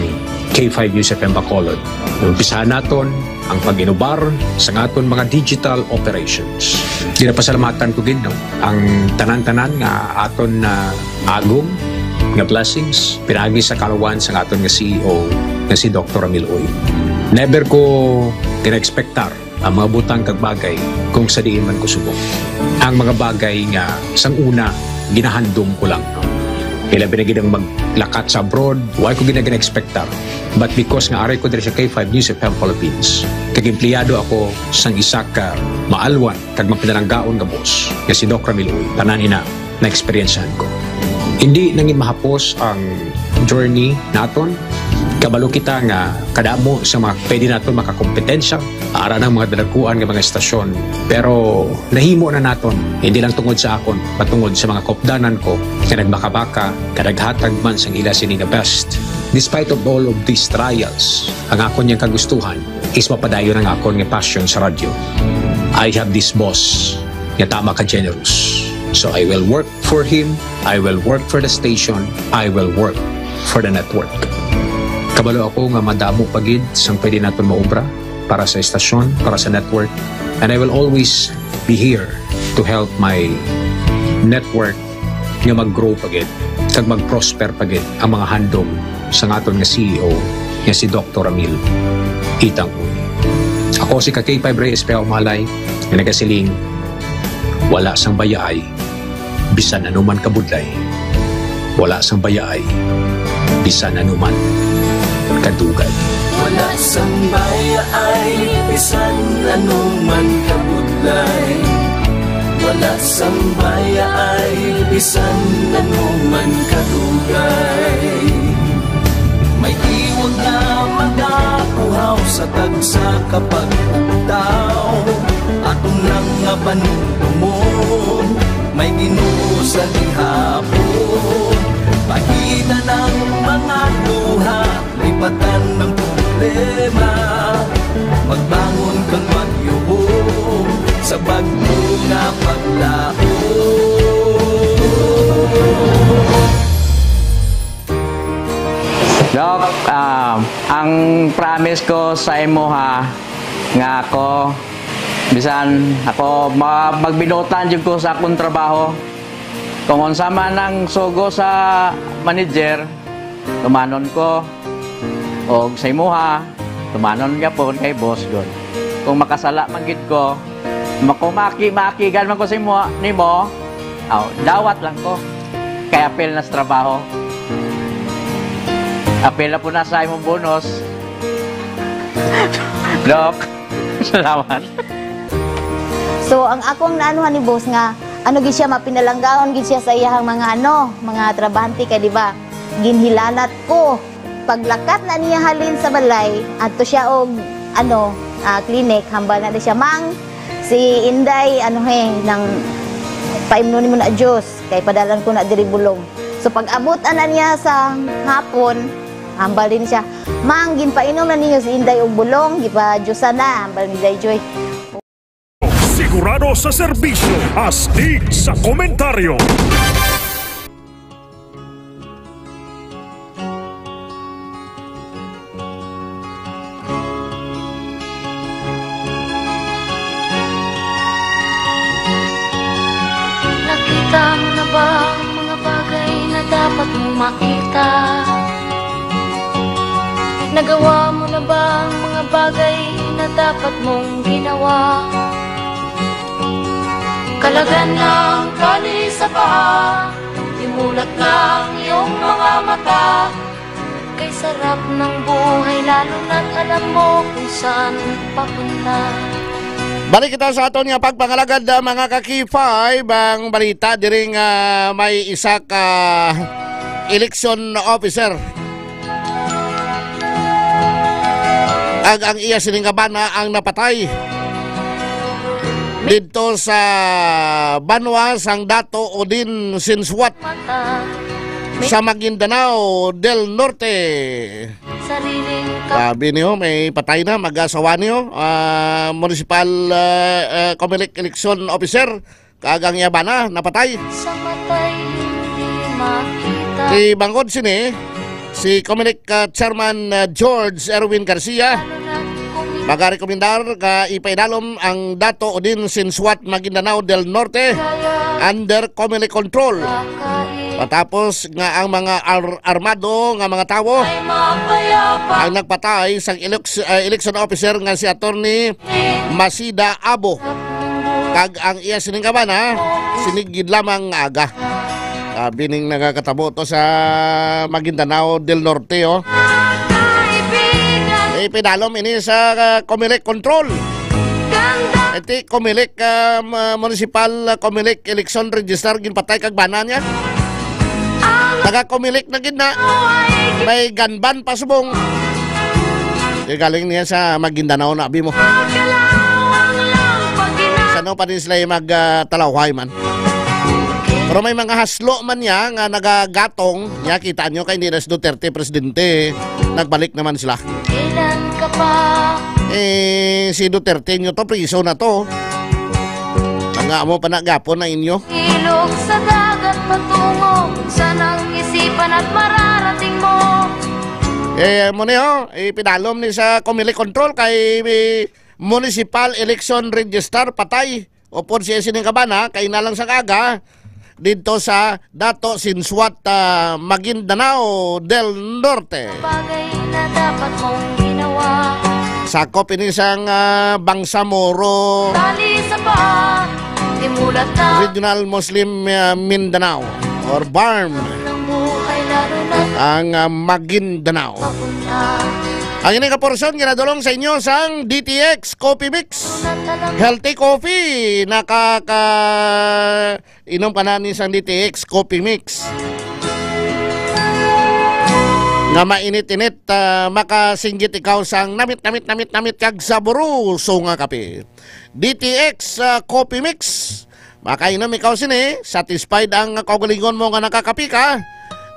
K five News F M Bacolod. Umpisahan naton ang pag-inubar sa aton mga digital operations. Ginapasalamatan ko gid, no, ang tanan-tanan nga aton na agom nga blessings pinaagi sa kalawan sa aton nga C E O nga si Doktor Ramil Uy. Never ko gina-expectar ang mga butang kag bagay kung sa diin man ko subong. Ang mga bagay nga sang una ginahandom ko lang, no? Ilabi na gid ang maglakat sa abroad, wa ko gid na gina-expectar. But because nga ari ko diri sa K five News F M Philippines, kag empleyado ako sang isa ka maalwan kag mapinalanggaon nga boss nga si Doc Ramil Uy, tanan ina na-eksperyensyahan ko. Hindi nangin mahapos ang journey naton. Kabalo kita nga kadamo sa mga pwede naton makakompetensya, ara ng mga dalaguan nga mga estasyon. Pero nahimo na naton, hindi lang tungod sa akon, patungod sa mga kopdanan ko nga nagmakabaka, nga naghatag man sang ila sini nga best. Despite of all of these trials, ang akon yang kagustuhan is mapadayon ang akon nga passion sa radyo. I have this boss nga tama ka generous. So I will work for him, I will work for the station, I will work for the network. Kabalo ako nga madamo pa gid sang pwede naton maobra para sa estasyon, para sa network, and I will always be here to help my network nga mag-grow pa gid kag mag-prosper pa gid ang mga handom sang aton nga C E O nga si Doktor Ramil Itang. Ako si ka K five Rey Espejo Malay nga nagasiling, wala sang bayaay bisan ano man kabudlay, wala sang bayaay bisan ano man kadugay. Wala sang bayaay bisan ano man kabudlay. Wala sang bayaay bisan ano man kadugay. May iwag nga magakuhaw sa tagsa ka pagpugtaw. Aton lang nga panumdumon, may Ginoo sa gihapon. Pagitan ang mga luha, lipatan ang problema. Magbangon kag magyuhong sa bag-o nga paglaom. Doc, ah, ang promise ko sa imo ha, nga ako, bisan ako ma-, magbinuotan jud ko sa akong trabaho. Kung unsa man ang sugo sa manager, tumanon ko. Og sa imuha, tumanon gyapon kay boss gud. Kung makasala man gid ko, makumaki-makigan man ko sa imo, nimo, aw, dawat lang ko. Kay apil na sa trabaho. Apil na po na sa imong bonus. Doc, salamat. So, ang akong naanuhan ni boss nga, ano gid siya, mapinalanggaon gid siya sa iyahang mga, ano, mga trabahante kay, di ba, ginhilanat ko. Paglakat na niya halin sa balay, adto siya og, ano, ah, clinic, hambal na siya, "Mang, si Inday, ano he, nang paimnon nimo na juice, kay padalan ko na diri bulong." So, pag-abot ana niya sa hapon, hambal din siya, "Mang, ginpainom na ninyo si Inday og bulong, gipa-juice na," hambal ni Day Joy. Sigurado sa serbisyo, astig sa komentaryo. Nakita mo na ba ang mga bagay na dapat mong makita? Nagawa mo na ba ang mga bagay na dapat mong ginawa? Kalagan ng tali sa paa, imulat na ang iyong mga mata. Kay sarap ng buhay, lalo na't alam mo kung saan papunta. Balik kita sa aton nga pagpangalagad, ah, mga ka-K five, ang balita diri nga may isa ka election officer. Ag ang iya sining nga bana ang napatay didto sa banwa sang Dato Odin Sinsuat sa Maguindanao del Norte. Sabi niyo, may patay na, mag-asawa niyo, ah, municipal, ah, ah, Comelec election officer. Kag ang iya bana napatay. Sa matay hindi makita. Kay bangod sini, si Comelec, ah, Chairman, ah, George Erwin Garcia magarekomendar nga ipaidalom ang Dato Odin Sinsuat Maguindanao del Norte under Comelec control. Matapos nga ang mga ar-, armado nga mga tawo ang nagpatay sa elec-, ah, election officer nga si Attorney Masida Abo. Kag ang iya sining kaban, ha? Sinigid lamang nga aga. Sabi ning nagakatabo to sa Maguindanao del Norte, oh. Eh, pinalom ini sa, ah, Comelec control. Iti Comelec, ah, ma-, municipal, ah, Comelec election register, ginpatay kag bana niya. Taga Comelec na gid na. May gunman pa subong. Di galing niya sa Maguindanao na, abi mo. Sa no pa din sila mag, ah, talawhay man. Pero may mga haslo man niya nga nagagatong, niya kita nyo kay hindi na si Duterte presidente. Nagbalik naman sila. Kailan ka pa? Eh, si Duterte nyo to, priso na to. Ang amo pa na gapon na inyo. Ilog sa dagat patungo, sanang isipan at mararating mo. Eh, mo ni, oh, ipinalom ni sa Comelec Control kay, eh, Municipal Election Register patay. Upod siya sining kabana, kay na lang sa aga, didto sa Dato Sinsuat, ah, Maguindanao del Norte. Bagay na dapat mong ginawa. Sakop ini sang, ah, Bangsamoro Tali sa paa, imulat na Regional Muslim, ah, Mindanao or BARMM. Ng buhay, lalo na Ang, ah, Maguindanao. Papunta. Ang ini nga porsyon ginadulong sa inyo sang D T X Coffee Mix. Healthy coffee, nakaka-, inom ka na ni sang D T X Coffee Mix. Nga mainit-init, ah, makasinggit ikaw sang namit, namit, namit, namit kag saboroso nga kape. D T X, ah, Coffee Mix. Makainom ikaw sini, satisfied ang kaugalingon mo nga nakakapi ka,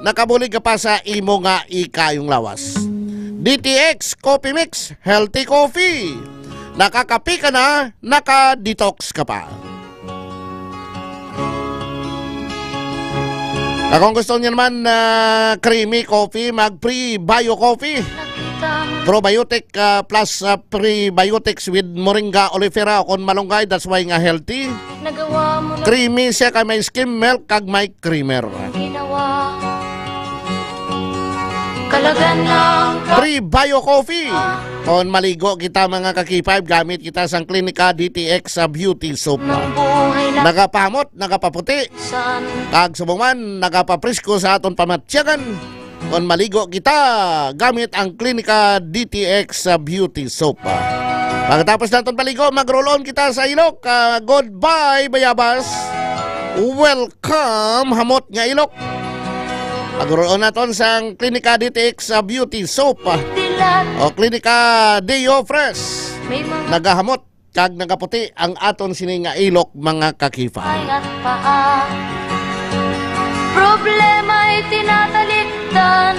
nakabulig ka pa sa imo nga ikayong lawas. D T X Coffee Mix, healthy coffee. Nakakapi ka na, naka-detox ka pa. Kung gusto niyo naman, ah, creamy coffee, mag Prebio Coffee. Probiotic, ah, plus, ah, prebiotics with moringa oleifera o kon malunggay, that's why nga healthy. Nagawa mo na Creamy siya kay may skim milk kag may creamer. Ginawa. Kalagan ng Prebio Coffee. Kon maligo kita, mga ka-K five, gamit kita sang Clinica D T X sa beauty soap. Ng buhay na Nagapahamot, nagapaputi. San? Kag subong man, nagapaprisko sa aton pamatyagan. Kon maligo kita gamit ang Clinica D T X sa beauty soap. Pagkatapos naton paligo, mag-roll on kita sa ilok. Ah, goodbye, bayabas. Welcome, hamot nga ilok. Mag-roll on naton sang Clinica D T X sa beauty soap, ah, o Clinica Deo Fresh. May mga Nagahamot kag nagaputi ang aton sini nga ilok, mga ka-K five. Ay at paa. Problema'y tinatalikdan.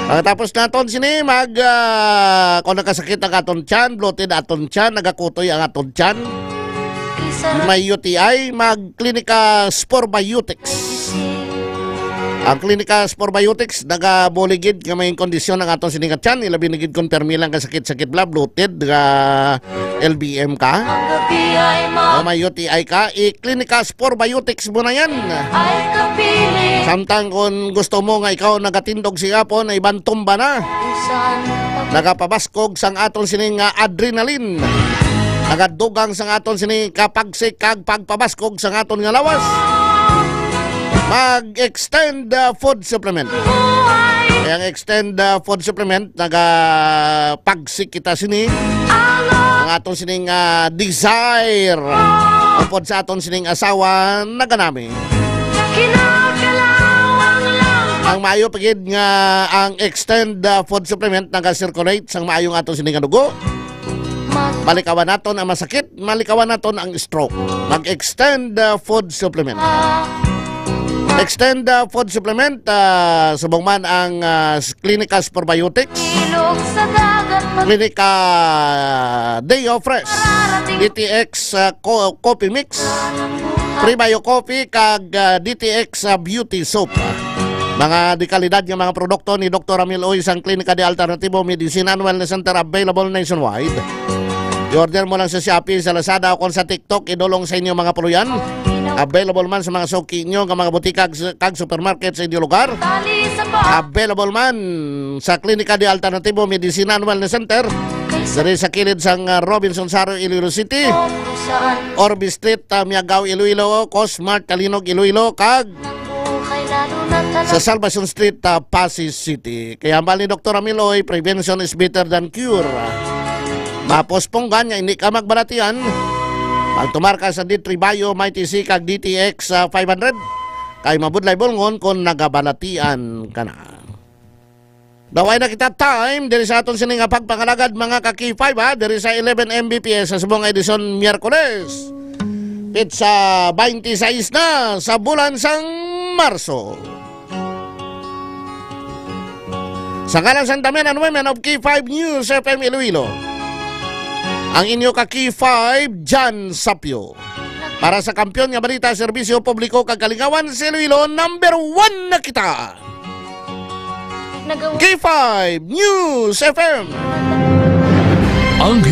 Pagkatapos naton sini, mag, ah, kung nagkasakit ang aton tiyan, bloated aton tiyan, nagakutoy ang aton tiyan, Isa may U T I, mag Clinica Spore Biotics. Ang Clinica Spore Biotics, nagabuligid nga may kondisyon ang aton sini nga tiyan, ilabi na gid kung permi lang ka sakit-sakit bla, bloated, nga L B M ka, Ang gabi ay ma- o may U T I ka, i-Clinica Spore Biotics mo na yan. Ay kapiling. Samtang kung gusto mo nga ikaw nagatindog sigapon, ay bantumba na. Kung saan pa Nagapabaskog sang aton sini nga adrenaline. Nagadugang sang aton sini kapagsik kag pagpabaskog sang aton nga lawas. Mag-extend, uh, food supplement. Kaya ang extend, uh, food supplement, nagapagsik kita sini. Ang aton sining, uh, desire. Upod sa aton sining asawa, naganami. Kinakalawang lang. Ang maayo pa gid nga ang extend, uh, food supplement naga-circulate sang maayo nga aton sining nga dugo. Malikawan naton ang masakit, malikawan naton ang stroke. Mag-extend, uh, food supplement. Extend, uh, food supplement, uh, subong man ang, uh, Clinica Spore Biotics, Ilog sa dagat mag- Clinica Deo Fresh, Mararating D T X, uh, Co-, Coffee Mix, Prebio Coffee, kag, uh, D T X, uh, Beauty Soap. Mga dekalidad nga mga produkto ni Doktor Ramil Uy sang Klinika de Alternativo Medicine and Wellness Center, available nationwide. I-order mo lang sa Shopee, sa Lazada, o kung sa TikTok, idulong sa inyo mga puluyan. Available man sa mga suki nyo nga mga butika kag, kag supermarket sa inyo lugar. Available man sa Klinika de Alternativo Medicine and Wellness Center, diri sa kilid sang, ah, Robinson Saro, Iloilo City, Orbe Street, ah, Miagao, Iloilo, Cosmart, Calinog, Iloilo, kag sa Salvacion Street, ah, Passi City. Kaya hambal ni Doktor Amiloy, "Prevention is better than cure." Mapusponggan nga hindi ka magbalatian. Magtumar ka sa D three Bio, Mighty C, kag D T X, ah, five hundred. Kay mabudlay bulngon kung nagabalatian ka na. Daway na kita time diri sa aton sini nga pagpangalagad, mga ka-K five, ha, diri sa eleven M B P S sa subong nga edisyon, Miyerkules. It's uh, twenty-six na sa bulan sang Marso. Sa ngalan sang Tanan and Women of K five News F M Iloilo, ang inyo ka K five, John Sapio. Para sa kampiyon nga balita, serbisyo publiko kag kalingawan sa Iloilo, number one na kita. K five News F M. Ang